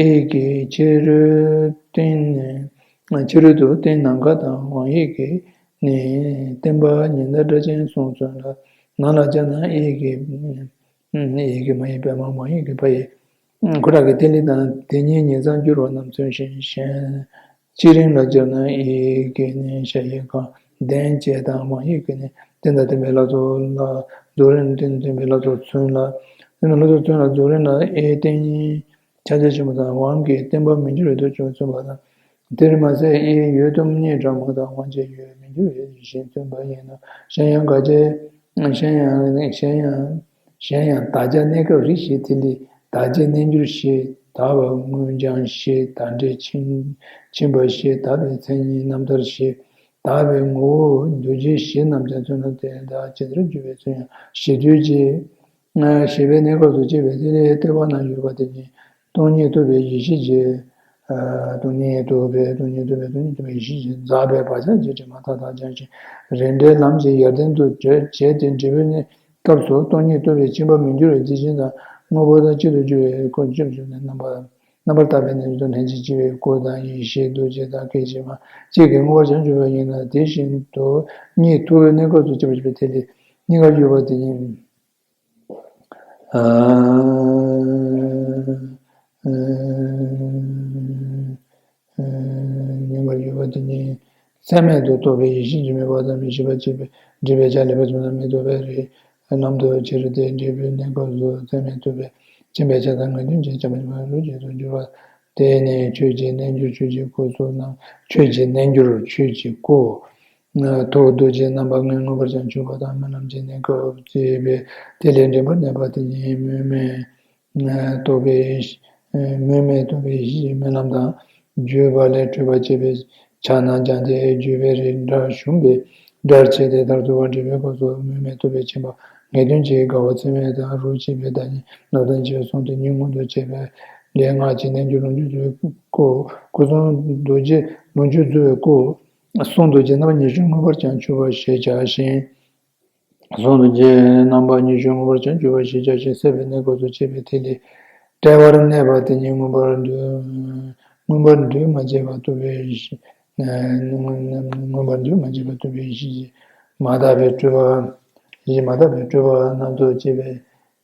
ཨེ་ཡི་གེ་ཕྱི་རོལ་སྟེང་ནས། ཕྱི་རོལ་དུ་སྟེང་ནམ་མཁའ་དང་། དབང་ཡིག་གི་ནི་བརྟེན་པ་ཉི་ཟླ་སྒྲ་གཅན་གསུངས་ཚུལ་ལ། ནང་ལ་བྱས་ན་ཨེ་ཡི་གེ་ཨེ་ཡི་གེ་མ་ཡི་པདྨ། དབང་ཡིག་གི་ཕ་ཡི་ཁུ་ཁྲག་གི་ཐིག་ལེ་དང་། དེ་ཉིད་ཉིང་མཚམས་སྦྱོར་བ་རྣམས་མཚོན་ཞིང་གཞན། སྤྱི་རིམ་ལ་སྦྱར་ན་ཨེ་ཡི་གེ་ནི་ཤ་ཡི་ཁམས། ལྡན་བཅས་དང་། དབང་ཡིག་གི་ནི་རྟེན་དང་བརྟེན་པའི་ལྷ་ཚོགས་ལ། རྫོགས་རིམ་རྟེན་དང་བརྟེན་པའི་ལྷ་ཚོགས་མཚོན་ལ། རྟེན་དང་ལྷ་ཚོགས་མཚོན་ལ། རྫོགས་རིམ་ལ་ཨེ་རྟེན་ཕྱག་རྒྱ་ཆེན་པོ་དང་། དབང་གི་བརྟེན་པ་མི་འགྱུར་བའི་མདོ་ཆེན་པོ་མཚོན་པ་དང་། དེར་མ་ཟད་ཨེ་ཡོད་དུ་མཉེས་དྲག་མོ་དང་། དབང་བྱས་ཡོད་མི་འགྱུར་བའི་ཡེ་ཤེས་མཚོན་པ་ཡིན་ནོ། གཞན་ཡང་དགག་བྱའི་གཞན་ཡང་གཞན་ཡང་གཞན་ཡང་དག་བྱ་གནས་སྐབས་རིགས་ཞེས་ཐིག་ལེ། དག་བྱའི་རྣལ་འབྱོར་ཞེས། དག་པའི་དངོས་འཇམ་ཞེས། དག་འབྲས་ཕྱིན་ཕྱིན་པ་ཞེས། དག་པའི་མཚན་ཉིད་རྣམ་ཐར་ཞེས། དག་པའི་ངོ་བོ་འདུ་བྱེད་བཞི་རྣམས་ཀྱང་མཚོན་ལ། དེ་དག་ཇི་ལྟར་འགྱུར་བའི་ཚུལ་ཡང་ཞེས་དུས་ཀྱི། ཞེས་པའི་གནས་སྐབས་སུ་སྐྱེས་པའི་ཐིག་ལེའི་ལྟེ་བ་ན་ཡོད་པ་དེ་ཉིད་སྟོང་ཉིད་རྟོགས་པའི་ཡེ་ཤེས་ཀྱི། སྟོང་ཉིད་རྟོགས་པའི་སྟོང་ཉིད་རྟོགས་པའི་སྟོང་ཉིད་རྟོགས་པའི་ཡེ་ཤེས་ཀྱིས་འཛག་པའི་བག་ཆགས་ཀྱི་དྲི་མ་མཐའ་དག་སྦྱང་ཞིང་རིམ་གྲོའི་ལམ་གྱི་ཡར་ལྡན་དུ་བགྲོད་བྱས་ཏེ། འབྲས་བུའི་གནས་སྐབས་སུ་སྟོང་ཉིད་རྟོགས་པའི་ཁྱིམ་པ་མི་འགྱུར་བའི་རྩི་ཤིང་དང་དངོས་པོ་དང་གཅིག་ཏུ་གྱུར་པའི་སྐུ་སྐྱབས་སུ་ནས་རྣམ་པར་རྣམ་པར་དག་པའི་རྣལ་འབྱོར་དང་ལྷན་ཅིག་སྐྱེས་པའི་སྐུ་དང་ཡེ་ཤེས་རྡོ་རྗེ་དང་སྐད་ཅིག་མ་གཅིག་གིས་མངོན་པར་བྱང་ཆུབ་པ་ཡིན་ལ། དེ་བཞིན་དུ་སྟོང་ཉིད་རྟོགས་པའི་གནས་སྐབས་སུ་སྐྱེས་པ་ཞེས་པའི་ཐིག་ལེ་གཉིས་ཀར་ཡོད་པ་དེ་ཉིད། ཉོན་མོངས་པར་གྱུར་པ་དེ་ཉིད་ཚད་མེད་དུ་རྟོགས་པའི་ཡེ་ཤེས་ཀྱིས་མེད་པ་དང་མི་ཤེས་པར་བྱེད་པའི་སྒྲིབ་པའི་ཆ་ལེགས་པར་ཚིམ་ལ་མི་རྟོག་པའི་རིགས་ལམ་དུ་ཁྱེར་ཏེ། འབྲས་བུའི་གནས་སྐབས་སུ་ཚད་མས་རྟོགས་པའི་ཁྱིམ་པའི་ཆ་དང་ངེས་དོན་གྱི་ཁྱབ་པ་རུ་ཆེད་དུ་འགྱུར་བ། དེ་ནི་ཆོས་ཀྱི་རྣལ་འབྱོར་ཆོས་ཀྱི་སྐུ་སོགས་རྣམས། ཆོས་ཀྱི་རྣལ་འབྱོར་ཆོས་ཀྱི་སྐུ། ཐུགས་རྡོ་རྗེ་རྣམ་པ་ལྔས་མངོན་པར་བྱང་ཆུབ་པ་དང་སྨོན་ལམ་གྱི་གནས་སྐབས་སྐྱེས་པའི་ཐིག་ལེ་འདྲེན་པར་གནས་པ་དེ་ཉིད་སྨོན་མེད་རྟོགས་པའི་སྨོན་མེད་རྟོགས་པའི་གཞི་སྨོན་ལམ་དང་བརྗོད་པ་ལས་སྤྲོས་པ་བཅས་པའི་ཆ་རྣམས་སྦྱངས་ཏེ། བརྗོད་པའི་རིགས་འདྲ་ཞུམ་པའི་འདྲར་བྱས་ཏེ། མཐར་ཐུག་པ་འབྲས་བུའི་སྐབས་སུ་སྨོན་མེད་རྟོགས་པའི་ཁྱིམ་པ་ངེས་དོན་གྱི་དགའ་བ་ཚད་མེད་དང་རོ་གཅིག་པའི་བདག་ཉིད་རྣམ་དག་ཅེས་གསུངས་ཏེ། གཉིས་མངོན་དུ་བྱས་པ་ལས་སྔགས་ཀྱི་རྣལ་འབྱོར་ལོངས་སྤྱོད་རྫོགས་པའི་སྐུ། སྐུ་གསུང་རྡོ་རྗེ་ལོངས་སྤྱོད་རྫོགས་པའི་སྐུ། གསུང་རྡོ་རྗེ་རྣམ་པ་ཉི་ཤུ་མངོན་པར་བྱང་ཆུབ་པ་ཞེས་བྱ་ཞིང་། གསུང་རྡོ་རྗེ་རྣམ་པ་ཉི་ཤུ་མངོན་པར་བྱང་ཆུབ་པ་ཞེས་བྱ་ཞིང་། སད་པའི་གནས་སྐབས་སུ་སྐྱེས་པའི་ཐིག་ལེ་དཔྲལ་བར་གནས་པ་དེ་ཉིད་མངོན་པར་འདུ། མངོན་པར་འདུ་མ་བྱས་པ་རྟོགས་པའི་གཞི། མངོན་པར་འདུ་མ་བྱས་པ་རྟོགས་པའི་གཞི། མ་དག་པའི་སྤྲོས་པ། གཞི་མ་དག་པའི་སྤྲོས་པ་སྣ་ཚོགས་སྐྱེས་པའི་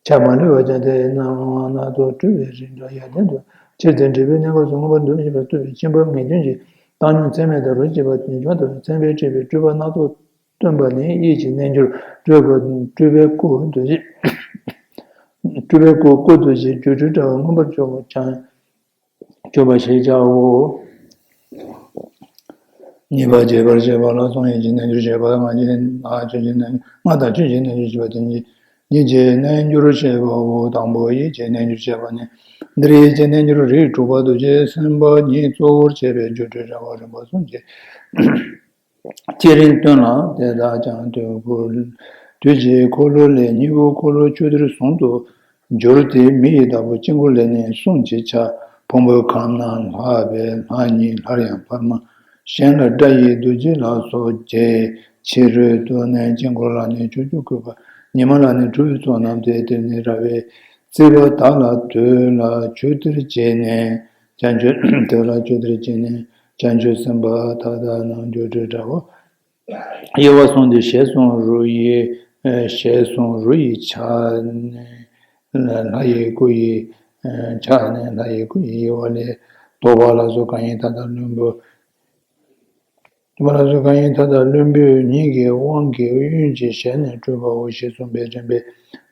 ཆ་མ་ལུས་པ་ཀྱང་དེ་ཡི་སྣང་བ་སྣ་ཚོགས་སྤྲོས་པའི་རིགས་འདྲ་ཡར་ལྡན་དུ་ཁྱེར་ཏེ། འབྲས་བུའི་གནས་སྐབས་སུ་མངོན་པར་འདུ་མ་བྱས་པ་རྟོགས་པའི་ཁྱིམ་པ་ངེས་དོན་གྱི་བཏང་སྙོམས་ཚད་མེད་དང་རོ་གཅིག་པ་དེ་ཉིད་བྱང་དུ་ཚད་མས་སྤྲས་པའི་སྤྲོས་པ་སྣ་ཚོགས་སྟོན་པ་ནི་ཡིད་ཀྱི་རྣལ་འབྱོར་སྤྲོས་པ་སྤྲོས་པའི་སྐུ་རྡོ་རྗེ། སྤྲོས་པའི་སྐུ་སྐུ་རྡོ་རྗེ་སྒྱུ་འཕྲུལ་དྲྭ་བ་མངོན་པར་བྱང་ཆུབ་པ་ཞེས་བྱའོ། གཉིས་པ་རྒྱས་པར་བཤད་པ་ལ་གསུང་ཡིད་ཀྱི་རྣལ་འབྱོར་བཤད་པ། སྔགས་ཀྱི་སྔགས་ཆོས་ཀྱི་རྣལ་སྔགས་དང་ཆོས་ཀྱི་རྣལ་འབྱོར་བཤད་པ་དེ་ཉིད་ཀྱི་རྣལ་འབྱོར་བཤད་པའོ། དང་པོ་ཡིད་ཀྱི་རྣལ་འབྱོར་བཤད་པ་ནི། འདིར་ཡིད་ཀྱི་རྣལ་འབྱོར་རིགས་དྲུག་པ་རྡོ་རྗེ་སེམས་དཔའ་ཉིད་གཙོ་བོར་བྱས་པའི་སྒྱུ་འཕྲུལ་དྲྭ་བ་རིམ་པ་གསུམ་གྱི་བསྐྱེད་རིམ་སྟོན་ལ། དེ་དག་ཀྱང་དུས་འཁོར་དུས་ཀྱི་འཁོར་ལོ་ལས་སྙིང་པོའི་འཁོར་ལོ་བཅུ་གཏེར་ཟུང་དུ་གྱུར་ཏེ། མི་ཡི་བདག་པོ་དཀྱིལ་འཁོར་ལས་ནི་གསུང་གཅིག་བྱ། ཕུང་པོའི་ཁམས་ན་ལྷག་པའི་ལྷ་ཉིད་སླར་ཡང་འཕར་མ། གཞན་ལ་སྒྲ་ཡི་རྡོ་རྗེ་ལ་སོགས་བརྒྱད། ཕྱི་རོལ་དུ་ནི་དཀྱིལ་འཁོར་ལ་ནི་བཅུ་བཅུ་བཀོད་པ། ཉི་མ་ལ་ནི་དྲུག་པའི་ཚོགས་རྣམས་ཏེ། དེར་ནི་ར་བས་བརྩིགས་པ་དག་ལ་དོད་ལ་བཅུ་གཏེར་བྱས་ནས་བྱང་ཆུབ། དོད་ལ་བཅུ་གཏེར་བྱས་ནས་བྱང་ཆུབ་སེམས་དཔའ་མཐའ་དག་རྣམས་སྒྱུ་འཕྲུལ་དྲྭ་བ། དབྱེ་བ་གསུམ་སྟེ། ཞལ་གསུང་རོ་ཡི། ཞལ་གསུང་རོ་ཡི་ཕྱག་ནི་ལྷ་ཡི་སྐུ་ཡི། ཕྱག་ནི་ལྷ་ཡི་སྐུ་ཡི་དབྱེ་བ་ལས། དོགས་པ་ལ་སོགས་གང་ཡིན་མཐའ་དག་བླུན་པོ། དོགས་པ་ལ་སོགས་གང་ཡིན་མཐའ་དག་བླུན་པོ་ཉིད་ཀྱི་དབང་གིས་གཡོན་གྱི་ཞལ་ནི་སྤྲུལ་པའོ་ཞེས་གསུངས་པའི་དྲན་པས།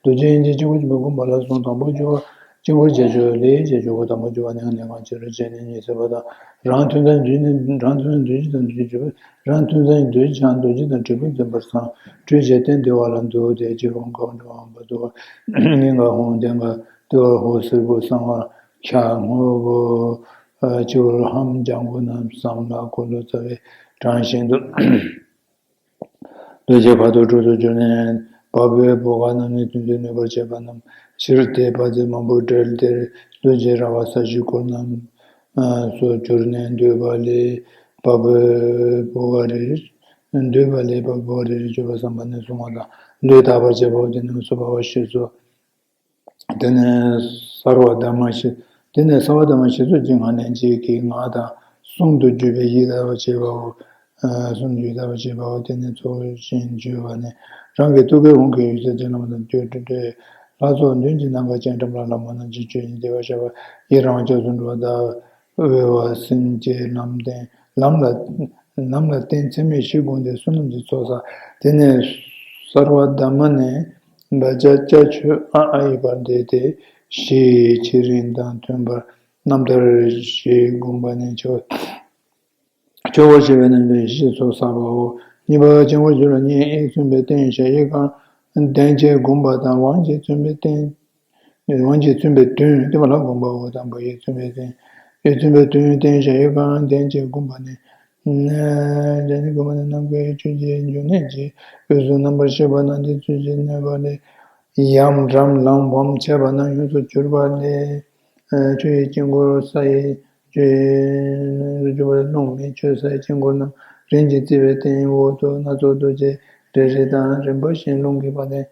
རྡོ་རྗེ་དབྱིངས་ཀྱི་དཀྱིལ་འཁོར་ཆེན་པོ་བསྒོམ་པ་ལ་གསུངས། དང་པོ་སྦྱོར་བ། དཀྱིལ་འཁོར་རྒྱས་སྦྱོར་ལས་རྒྱས་སྦྱོར་གོ། དང་པོ་སྦྱོར་བ་ནི་གནས་ཁང་ཕྱི་རོལ་བྱས་ནས་ཉི་ཚེ་བ་དང་། རང་མཐུན་དང་རྡོ་རྗེ་དང་རྡོ་རྗེ་སྦྱོར་བ། རང་མཐུན་དང་རྡོ་རྗེ་འཆང་རྡོ་རྗེ་དང་འབྲས་བུ་འཛིན་པར་བསམ། སྤྲོས་བཅས་སྟན་བདེ་བ་ལ་འདུག་སྟེ། སྤྱི་བོ་མཁའ་འགྲོ་མ་འབར་དུ་བ། གླིང་ག་ཧཱུྃ། གདན་ག་དེ་བ་ཧོ། སེར་པོ་གསང་བ་ཁྱ། སྔོན་པོ་སྤྱི་བོར་ཧཱུྃ། ལྗང་གུ་རྣམས་བསམ་ལ་འཁོར་ལོ་རྩ་བའི་གྲངས་བཞིན་དུ། རྡོ་རྗེ་ཁ་དོག་དྲུག་ཏུ་གྱུར་ནས། བ་སྤུའི་བུ་ག་རྣམས་ནི་དོན་དུ་གནོད་པར་བྱེད་པ་རྣམས་ཕྱིར་ཏེ། བ་ཚིགས་མང་པོ་བྲལ། དེར་རྡོ་རྗེ་ར་བ་ས་གཞིའི་འཁོར་རྣམས་སུ་གྱུར་ནས། འདོད་པ་ལས་བ་སྤུའི་བུ་ག་རེ་རེ། འདོད་པ་ལས་བ་སྤུའི་བུ་ག་རེ་རེ་སྤྱོད་པར་བསམ་པ་ནི་གསུང་བ་དང་། ལུས་དག་པར་བྱེད་པའོ། དེ་རྣམས་སུ་བ་བ་ཞེས་སོ། དེ་ནས་སརྦ་དྷརྨ་ཞེས། དེ་ནས་སརྦ་དྷརྨ་ཞེས་སོགས་ཀྱི་སྔགས་ལན་གཅིག་གིས་སྔགས་དང་གསུམ་དུ་བརྗོད་པས་ཡིད་དག་པར་བྱེད་པའོ། ཨ་གསུམ་དུ་ཡིད་དག་པར་བྱེད་པའོ། དེ་ནས་ཚོགས་ཞིང་བརྗོད་པ་ནི། རང་གི་ཐུགས་ཀའི་ཧཱུྃ་གིས་འོད་ཟེར་ཅན་ལ་མ་དང་སྤྲོས་བྲལ། ལྷ་ཚོགས་མདུན་གྱི་ནམ་མཁའ་སྤྱན་དྲངས་ལ། ལྷ་མོ་རྣམས་ཀྱི་མཆོད་ཡོན་བདེ་བར་ཤར་བ་ཡི། རང་ཕྱོགས་སུ་འགྲོ་བ་དག་འོལ་བ་སེམས་ཀྱི་ལམ་སྟེང་ལམ་ལ། ལམ་ལ་བརྟེན་ཚད་མེད་བཞི་བསྒོམས་ཏེ་བསོད་ནམས་ཀྱི་ཚོགས་བསགས། དེ་ནས་སརྦ་དྷརྨ་ནས་བཛྲ་ཙཀྵུ་ཨ་ཨ་ཡི་བར་བསྡད་དེ་ཞེས་བྱས་རིམ་དང་མཐུན་པར་རྣམ་ཐར་བཞི་བསྒོམས་པ་ནས་ཆོ་ཆོ་ག་བྱས་པའི་རྣམ་ཐར་བཞི་ཚོགས་བསགས་པའོ། གཉིས་པ་དཀྱིལ་འཁོར་བཅུ་ལ་གཉིས་དབྱིག་མཚན་པའི་སྟེང་ཞབས་ཀྱི་རྐང་གདན་བཅས་བསྒོམ་པ་དང་དབང་གིས་མཚོན་པའི་སྟེང་། དབང་གིས་མཚོན་པའི་མདུན་ཏེ་བ་ལ་བསྒོམ་པའོ། དང་པོ་དབྱིག་མཚན་པའི་སྟེང་། དབྱིག་མཚན་པའི་མདུན་སྟེང་ཞབས་ཀྱི་རྐང་གདན་བཅས་བསྒོམ་པ་ནས། གདན་བཅས་བསྒོམ་པ་ནས་ནམ་མཁའི་ཆོས་ཀྱི་འབྱུང་གནས་ཀྱི་དབུས་སུ་རྣམ་པར་ཤེས་པ་རྣམས་ཏེ་ཚུལ་གྱིས་གནས་པ་ལས། ཡམ་རམ་ལམ་བམ་ཆད་པ་རྣམས་ཡོངས་སུ་གྱུར་པ་ལས། ཆོས་ཀྱི་དཀྱིལ་འཁོར་ས་ཡི་ཆོས་ཡོངས་སུ་གྱུར་པ་ལས། རླུང་མེ་ཆུ་ས་ཡི་དཀྱིལ་འཁོར་རྣམས་རིམ་གྱིས་བརྩིགས་པའི་སྟེང་འོག་ཏུ་སྣ་ཚོགས་རྡོ་རྗེ་རེ་རེ་དང་། རིམ་པ་བཞིན་རླུང་གི་བ་དན།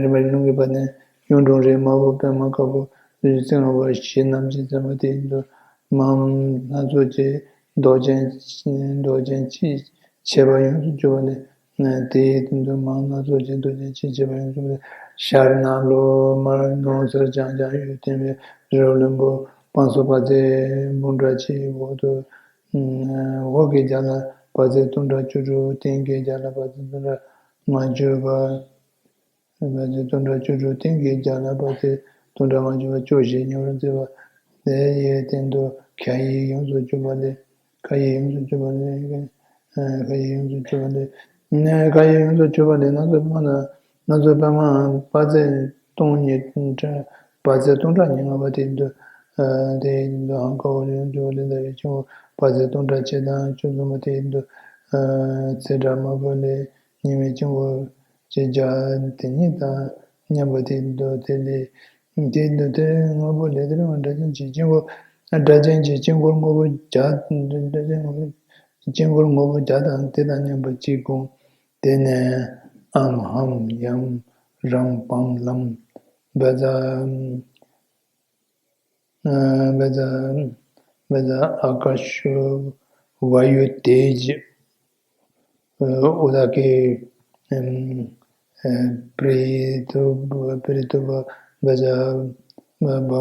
རིམ་པ་བཞིན་རླུང་གི་བ་དན། གཡུང་དྲུང་རིགས་དམར་པོ་པདྨ་དཀར་པོ་རྡོ་རྗེ་རྩེ་ལྔ་པ་བཞི་རྣམས་ཀྱིས་མཚན་པ་དེ་ཡིན་དུ་མའམ་སྣ་ཚོགས་ཀྱི་མདོག་ཅན། མདོག་ཅན་ཅི་བྱེད་པ་ཡོངས་སུ་གྱུར་པ་ལས། དེའི་སྟེང་དུ་མར་སྣ་ཚོགས་ཀྱི་རྡོ་རྗེ་ཅི་བྱེད་པ་ཡོངས་སུ་གྱུར་པ་ལས། ཤར་ནཱ་ལོ་མར་ནུབ་སར་བྱང་། བྱང་ཡུལ་སྟེང་པའི་རི་བོ་ལྷུན་པོ། བང་སོ་དཔག་ཚད་འབུམ་ཕྲག་གཅིག་འོག་ཏུ། འོག་གི་རྒྱ་ལ་དཔག་ཚད་སྟོང་ཕྲག་བཅུ་དྲུག་སྟེང་གི་རྒྱ་ལ་དཔག་ཚད་སྟོང་ཕྲག་ལྔ་བཅུ་པ། དཔག་ཚད་སྟོང་ཕྲག་བཅུ་དྲུག་སྟེང་གི་རྒྱ་ལ་དཔག་ཚད་སྟོང་ཕྲག་ལྔ་བཅུ་པ་སྐྱོ་ཞེས་མྱུར་བར་མཛད་པ། དེ་ཡི་སྟེང་དུ་ཁ་ཡིག་ཡོངས་སུ་གྱུར་པ་ལས། ཁ་ཡིག་ཡོངས་སུ་གྱུར་པ་ལས། ཁ་ཡིག་ཡོངས་སུ་གྱུར་པ་ལས། ཁ་ཡིག་ཡོངས་སུ་གྱུར་པ་ལས་སྣ་ཚོགས་པདྨ་དང་སྣ་ཚོགས་པདྨའམ་དཔག་ཚད་སྟོང་ཉིད་དཔག་ཚད་སྟོང་ཕྲག་ཉེར་ལྔ་པ་དེ་ཡི་སྟེང་དུ། དེ་ཡི་སྟེང་དུ་ཧཱ་ཀ་ཝཱ་ལི་ཡོངས་སུ་གྱུར་པ་ལས། ཟླ་བའི་དཀྱིལ་འཁོར་དཔག་ཚད་སྟོང་ཕྲག་ཕྱེད་དང་བཅུ་གསུམ་པ་དེ་ཡི་སྟེང་དུ། ཚེས་བྲག་དམར་པོ་ལས་ཉི་མའི་དཀྱིལ་འཁོར་ཅེས་བྱ་དེ་ཉིད་དང་མཉམ་པ་དེ་ཡི་སྟེང་དུ། དེ་ལས་དེ་ཡི་སྟེང་དུ་དེ་སྔ་པོ་ལས་དེ་ལས་སྒྲ་གཅན་གྱི་དཀྱིལ་འཁོར། སྒྲ་གཅན་གྱི་དཀྱིལ་འཁོར་དངོས་པོ་བརྒྱ། སྒྲ་གཅན་དངོས་པོ་དཀྱིལ་འཁོར་དངོས་པོ་བརྒྱ་དང་དེ་དང་མཉམ་པ་གཅིག་བསྒོམ། དེ་ནས་ཨམ་ཧམ་ཡམ་རམ་བམ་ལམ་བཛྲ། བཛྲ། བཛྲ་ཨ་ཀ་ཤུ་ཝཱ་ཡུ་ཏེ་ཇི། ཨུ་ད་ཀེ། པྲི་ཏུ་པྲི་ཏུ་བཛྲ། བྷ་བ་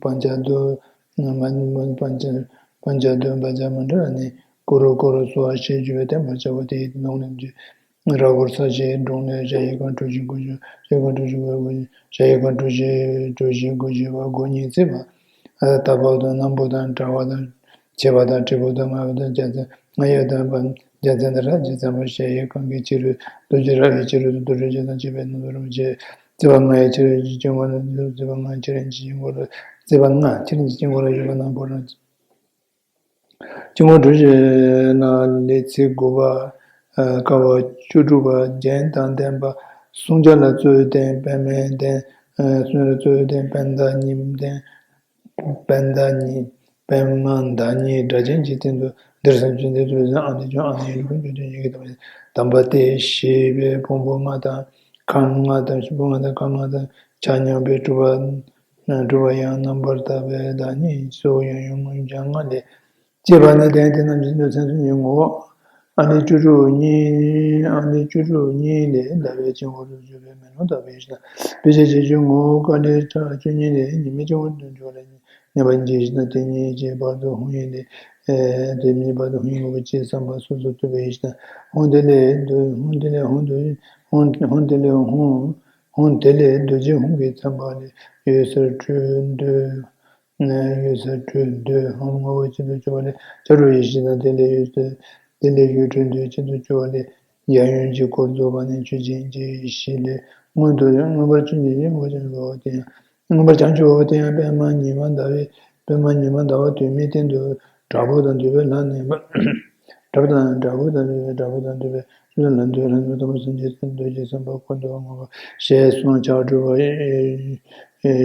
པཉྩ་དུ། པཉྩ་དུ་བཛྲ་མཎྜ་ནི་ཀུ་རུ་ཀུ་རུ་སྭཱ་ཧཱ་ཞེས་བརྗོད་པས་བརྟན་པར་བྱ་བ་དེ་ཡི་ལུང་ལས་བརྗོད། ར་ཧུ་ས་ཞེས་སྒྲུང་ལས་ཞབས་ཀྱི་རྐང་གྲུ་བཞི་དགུ་བཅུ། ཞབས་ཀྱི་རྐང་གྲུ་བཞི་དགུ་བཅུ། ཞབས་ཀྱི་རྐང་གྲུ་བཞི་གྲུ་བཞི་དགུ་བཅུ་པ་སྒོ་གཉིས་བརྩེགས་པ། དག་པ་དང་རྣམ་པ་དང་བྲལ་བ་དང་། བྱེད་པ་དང་འབྲས་བུ་དང་ལྔ་པ་དང་རྒྱལ་མཚན་ལྔ་ཡོད་དམ་པ། རྒྱལ་མཚན་དང་རབ་ཀྱི་མཚན་པ་ཞབས་ཀྱི་རྐང་གི་ཕྱི་རོལ་རྡོ་རྗེ་རྭ་བའི་ཕྱི་རོལ་དུ་རྡོ་རྗེ་དང་བཅས་པའི་རྣམ་པར་རིམ་བྱེད། བརྩེགས་པ་ལྔ་ཡི་ཕྱི་རོལ་གྱི་དཀྱིལ་འཁོར་ལ། བརྩེགས་པ་ལྔ་ཡི་ཕྱི་རོལ་གྱི་དཀྱིལ་འཁོར་ལ། བརྩེགས་པ་ལྔ་ཕྱི་རོལ་གྱི་དཀྱིལ་འཁོར་ལ་ཡོད་པ་རྣམས་ཕོ་བྲང་། དཀྱིལ་འཁོར་གྲུ་བཞི་ན་ལས་ཚིགས་དགུ་པ། ཀ་བ་བཅུ་དྲུག་པ། རྒྱན་དང་ལྡན་པ། བསྲུང་བྱ་ལ་གཙོ་བོའི་རྟེན་པདྨའི་གདན། བསྲུང་བྱ་ལ་གཙོ་བོའི་རྟེན་པད་ཟླ་གཉིས་ལྡན། པད་ཟླ་གཉིས། པདྨ་ཟླ་གཉིས་སྒྲ་གཅན་གྱི་སྟེང་དུ་འདིར་སེམས་ཅན་འདིར་ཚུལ་བཞིན་ཨ་ནི་ཀྱང་ཨ་ནི་ཡིན་ལུགས་ཀྱི་དོན་ཡི་གེ་དམ་པ་སྟེ་ཞེས་པའི་ཕུང་པོ་ལྔ་དང་ཁམས་ལྔ་དང་། ཕུང་པོ་ལྔ་དང་ཁམས་ལྔ་དང་ཆ་མཉམ་པའི་གྲུབ་པ། གྲུབ་པ་ཡང་རྣམ་པར་དག་པའི་བདག་ཉིད་གཙོ་བོ་ཡང་ཡང་མངོན་བྱང་ལྔ་ལས། སྐྱེས་པ་ནི་ལྡན་དེ་རྣམས་ཀྱི་སེམས་ཅན་གྱི་ངོ་བོ། ཨ་ནི་བཅུ་དྲུག་གཉིས། ཨ་ནི་བཅུ་དྲུག་གཉིས་ལས་ཟླ་བའི་དཀྱིལ་འཁོར་དུ་གྱུར་པའི་མེ་ལོང་ལྟ་བུའི་ཡེ་ཤེས་དང་། དཔེ་བྱད་བྱེད་ཆོས་ངོ་བོ་ཀ་ནི་ཕྲག་བཅུ་གཉིས་ལས་ཉི་མའི་དཀྱིལ་འཁོར་དུ་གྱུར་པ་ལས་མཉམ་པར་བརྗོད་པའི་ཡེ་ཤེས་དང་། དེ་གཉིས་ཀྱི་བར་དུ་ཧཱུྃ་ཡིག་ལས། དེ་གཉིས་བར་དུ་ཧཱུྃ་ཡིག་ངོ་བོ་ཅན་བསམ་པ་སོ་སོར་ཐུག་པའི་ཡེ་ཤེས་དང་། ཧཱུྃ་དེ་ལས་བསྡུ། ཧཱུྃ་དེ་ལས་ཧཱུྃ་བསྡུ། ཧཱུྃ་ཧཱུྃ་དེ་ལས་ཧཱུྃ། ཧཱུྃ་དེ་ལས་རྡོ་རྗེ་ཧཱུྃ་གི་མཚན་པ་ལས་འོད་ཟེར་འཕྲོས་འདོད། འོད་ཟེར་འཕྲོས་འདོད། ཧཱུྃ་ངོ་བོ་གཅིག་ཏུ་གྱུར་པ་ལས་ཆ་དྲུག་ཡེ་ཤེས་དང་། དེ་ལས་འོད་ཟེར། དེ་ལས་འོད་འཕྲོས་འདོད་གཅིག་ཏུ་གྱུར་པ་ལས་ཡབ་ཡུམ་གྱི་འཁོར་རྫོགས་པ་ནས་ཆོས་ཅན་གྱི་ཡེ་ཤེས་ལས་མངོན་དུ་མངོན་པར་བྱང་ཆུབ་ཀྱི་འོད་ཀྱི་འོད་དེ་ཡང་། མངོན་པར་བྱང་ཆུབ་འོད་དེ་ཡང་པདྨ་ཉི་མ་ཟླ་བའི། པདྨ་ཉི་མ་ཟླ་བ་དུ་མའི་སྟེང་དུ་དྲག་པོ་དང་འདུས་པའི་ལྷ་ནི། དྲག་པོ་དང་། དྲག་པོ་དང་འདུས་པའི། དྲག་པོ་དང་འདུས་པའི་ལྷ་ནི་འདུས། ལྷ་ནི་དམ་པ་སངས་རྒྱས་རྡོ་རྗེ་སེམས་དཔའ་འཁོར་དུ་བ་ངོ་བོ་ཞལ་གསུམ་ཕྱག་དྲུག་པ།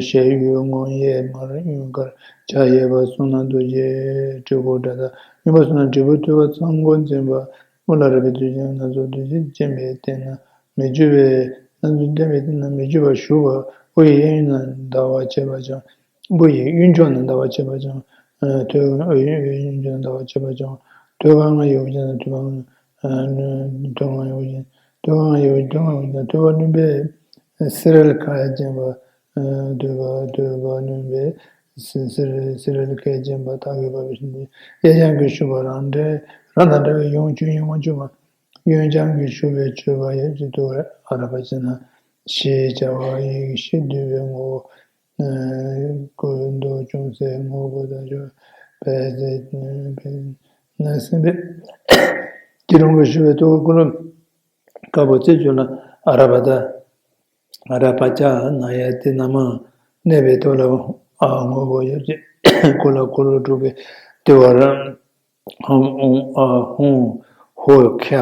ཞལ་གཡས་སྔོན་གཡས་མར་གཡོན་དཀར། ཕྱག་གཡས་པ་གསུམ་ན་རྡོ་རྗེ་དྲིལ་བུ་སྒྲ་དང་། གཡོན་པ་གསུམ་ན་དྲིལ་བུ་ཐོད་པ་ཚངས་པོ་འཛིན་པ། དབུ་ལ་རལ་པའི་མདོག་ཅན། སྣ་ཚོགས་རྡོ་རྗེས་བརྒྱན་པའི་སྟེང་ན་མི་བསྐྱོད་པའི། སྣ་ཚོགས་བརྒྱན་པའི་སྟེང་ན་མི་བསྐྱོད་པར་བཞུགས་པ། དབུ་ཡི་གཡས་གཡོན་ན་ཟླ་བ་ཕྱེད་པ་འཆང་། དབུ་ཡི་གཡོན་ཕྱོགས་ན་ཟླ་བ་ཕྱེད་པ་འཆང་། ཐོད་དབུ་ཡི་གཡོན་ཕྱོགས་ན་ཟླ་བ་ཕྱེད་པ་འཆང་། ཐོད་རྒལ་ཡོད་པ་ཅན། ཐོད་རྒལ། ཐོད་རྒལ་ཡོད་པ་ཅན། ཐོད་རྒལ་ཡོད་པ་ཅན། ཐོད་རྒལ་ཡོད་པ་ཅན། ཐོད་པ་བསྣུན་པས་སེ་རལ་ཁ་བརྒྱན་པ། ཐོད་པ། ཐོད་པ་བསྣུན་པས་སེ་སེ་སེ་རལ་ཁ་བརྒྱན་པ་དག་གིས་བབས་པའི་ཞིང་དུ། གཡས་བརྐྱང་གི་ཤུབས་པ་རང་འདྲའི། ཁ་དང་འདྲ་བའི་ཡུམ་ཆོས་དབྱིངས་དབང་ཕྱུག་མ། གཡོན་བརྐྱང་གིས་བཞུགས་པའི་མཆོད་པ་ཡབ་ཀྱི་ཐུགས་ཀར་ཨ་ར་པ་ཅི་ན་ཞེས་བྱ་བ་ཡི་གེ་བཞི་བསྡུས་པའི་ངོ་བོ། སྐུ་མདོག་ཅུང་ཟད་སྔོ་པོ་དང་བཅས་པའི་ཟས་ནི་སེམས་དཔའི་སྐྱིལ་ཀྲུང་གིས་བཞུགས་པའི་ཐུགས་ཀར་ཀུན་རློབས་དཀར་པོ་རྩེ་བཅུ་ལ་ཨ་ར་པ་ད། ཨ་ར་པ་ཅ་ན་ཡ་ཏི་ན་མ་གནས་པའི་ཐོག་ལ་ཨ་སྔོན་པོ་ཡོད་ཅེས་ཀུ་ལ་ཀུ་ལུ་དྲུག་གི་ལྟེ་བར་ཧ་ཧུང་ཨ་ཧུང་ཧོ་ཁ་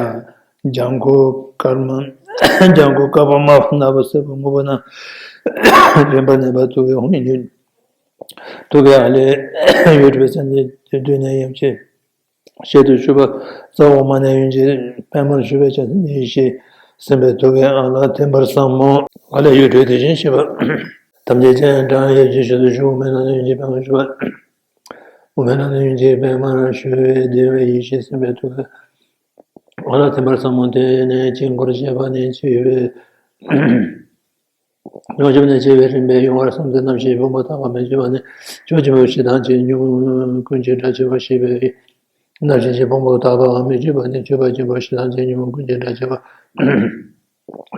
ལྗང་ཁུ་དཀར་མ་ལྗང་ཁུ་དཀར་པོ་དམར་པོ་ནག་པོ་སེར་པོ་སྔོན་པོ་ན་རིམ་པར་གནས་པ་ཐུགས་ཀའི་ཧཱུྃ་ཡིག་ཐུགས་ཀའི་ཨ་ལས་ཡུལ་གྲུ་པའི་སངས་རྒྱས་དེ་དུས་ནས་ཡབ་ཆེས། ཞལ་དུ་ཞུ་བ་རྩ་བ་མ་ནས་ཡུན་གྱིས་པདྨར་བཞུགས་པའི་ཕྱག་འཚལ་ཡེ་ཤེས་སེམས་དཔའི་ཐུགས་ཀའི་ཨ་ལ་ཐིམ་པར་བསམ་མོ། ཨ་ལས་ཡུལ་གྲུ་དེ་བཞིན་གཤེགས་པ་ཐམས་ཅད་ཀྱང་ཡབ་ཀྱི་ཞལ་དུ་ཞུ་བ་མེད་ན་ཡུན་གྱིས་པདྨར་བཞུགས་པ། འོ་མེད་ན་ཡུན་གྱིས་པདྨར་བཞུགས་པའི་བདེ་བའི་ཡེ་ཤེས་སེམས་དཔའི་ཐུགས་ཀའི་ཨ་ལ་ཐིམ་པར་བསམ་མོ། དེ་ནས་དཀྱིལ་འཁོར་བཅས་པ་ནས་སྤྱི་བོའི། ཡོངས་ཁྱབ་ནས་སྤྱི་བོའི་རིམ་པས་ཡུམ་བར་གསུམ་དུ་རྣམ་ཤེས་ཕུང་པོ་དག་པ་མི་བསྐྱོད་པ་ནས་ཕྱོགས་ཆེན་པོའི་ཞེ་སྡང་གི་ཉོན་མོངས་ཀུན་གྱི་དགྲ་བཅས་པ་ཞེས་པའི་རྣམ་ཤེས་ཀྱི་ཕུང་པོ་དག་པའམ་མི་བསྐྱོད་པ་ནས་སྤྱོད་པ་ཆེན་པོའི་ཞེ་སྡང་གི་ཉོན་མོངས་ཀུན་གྱི་དགྲ་བཅས་པ་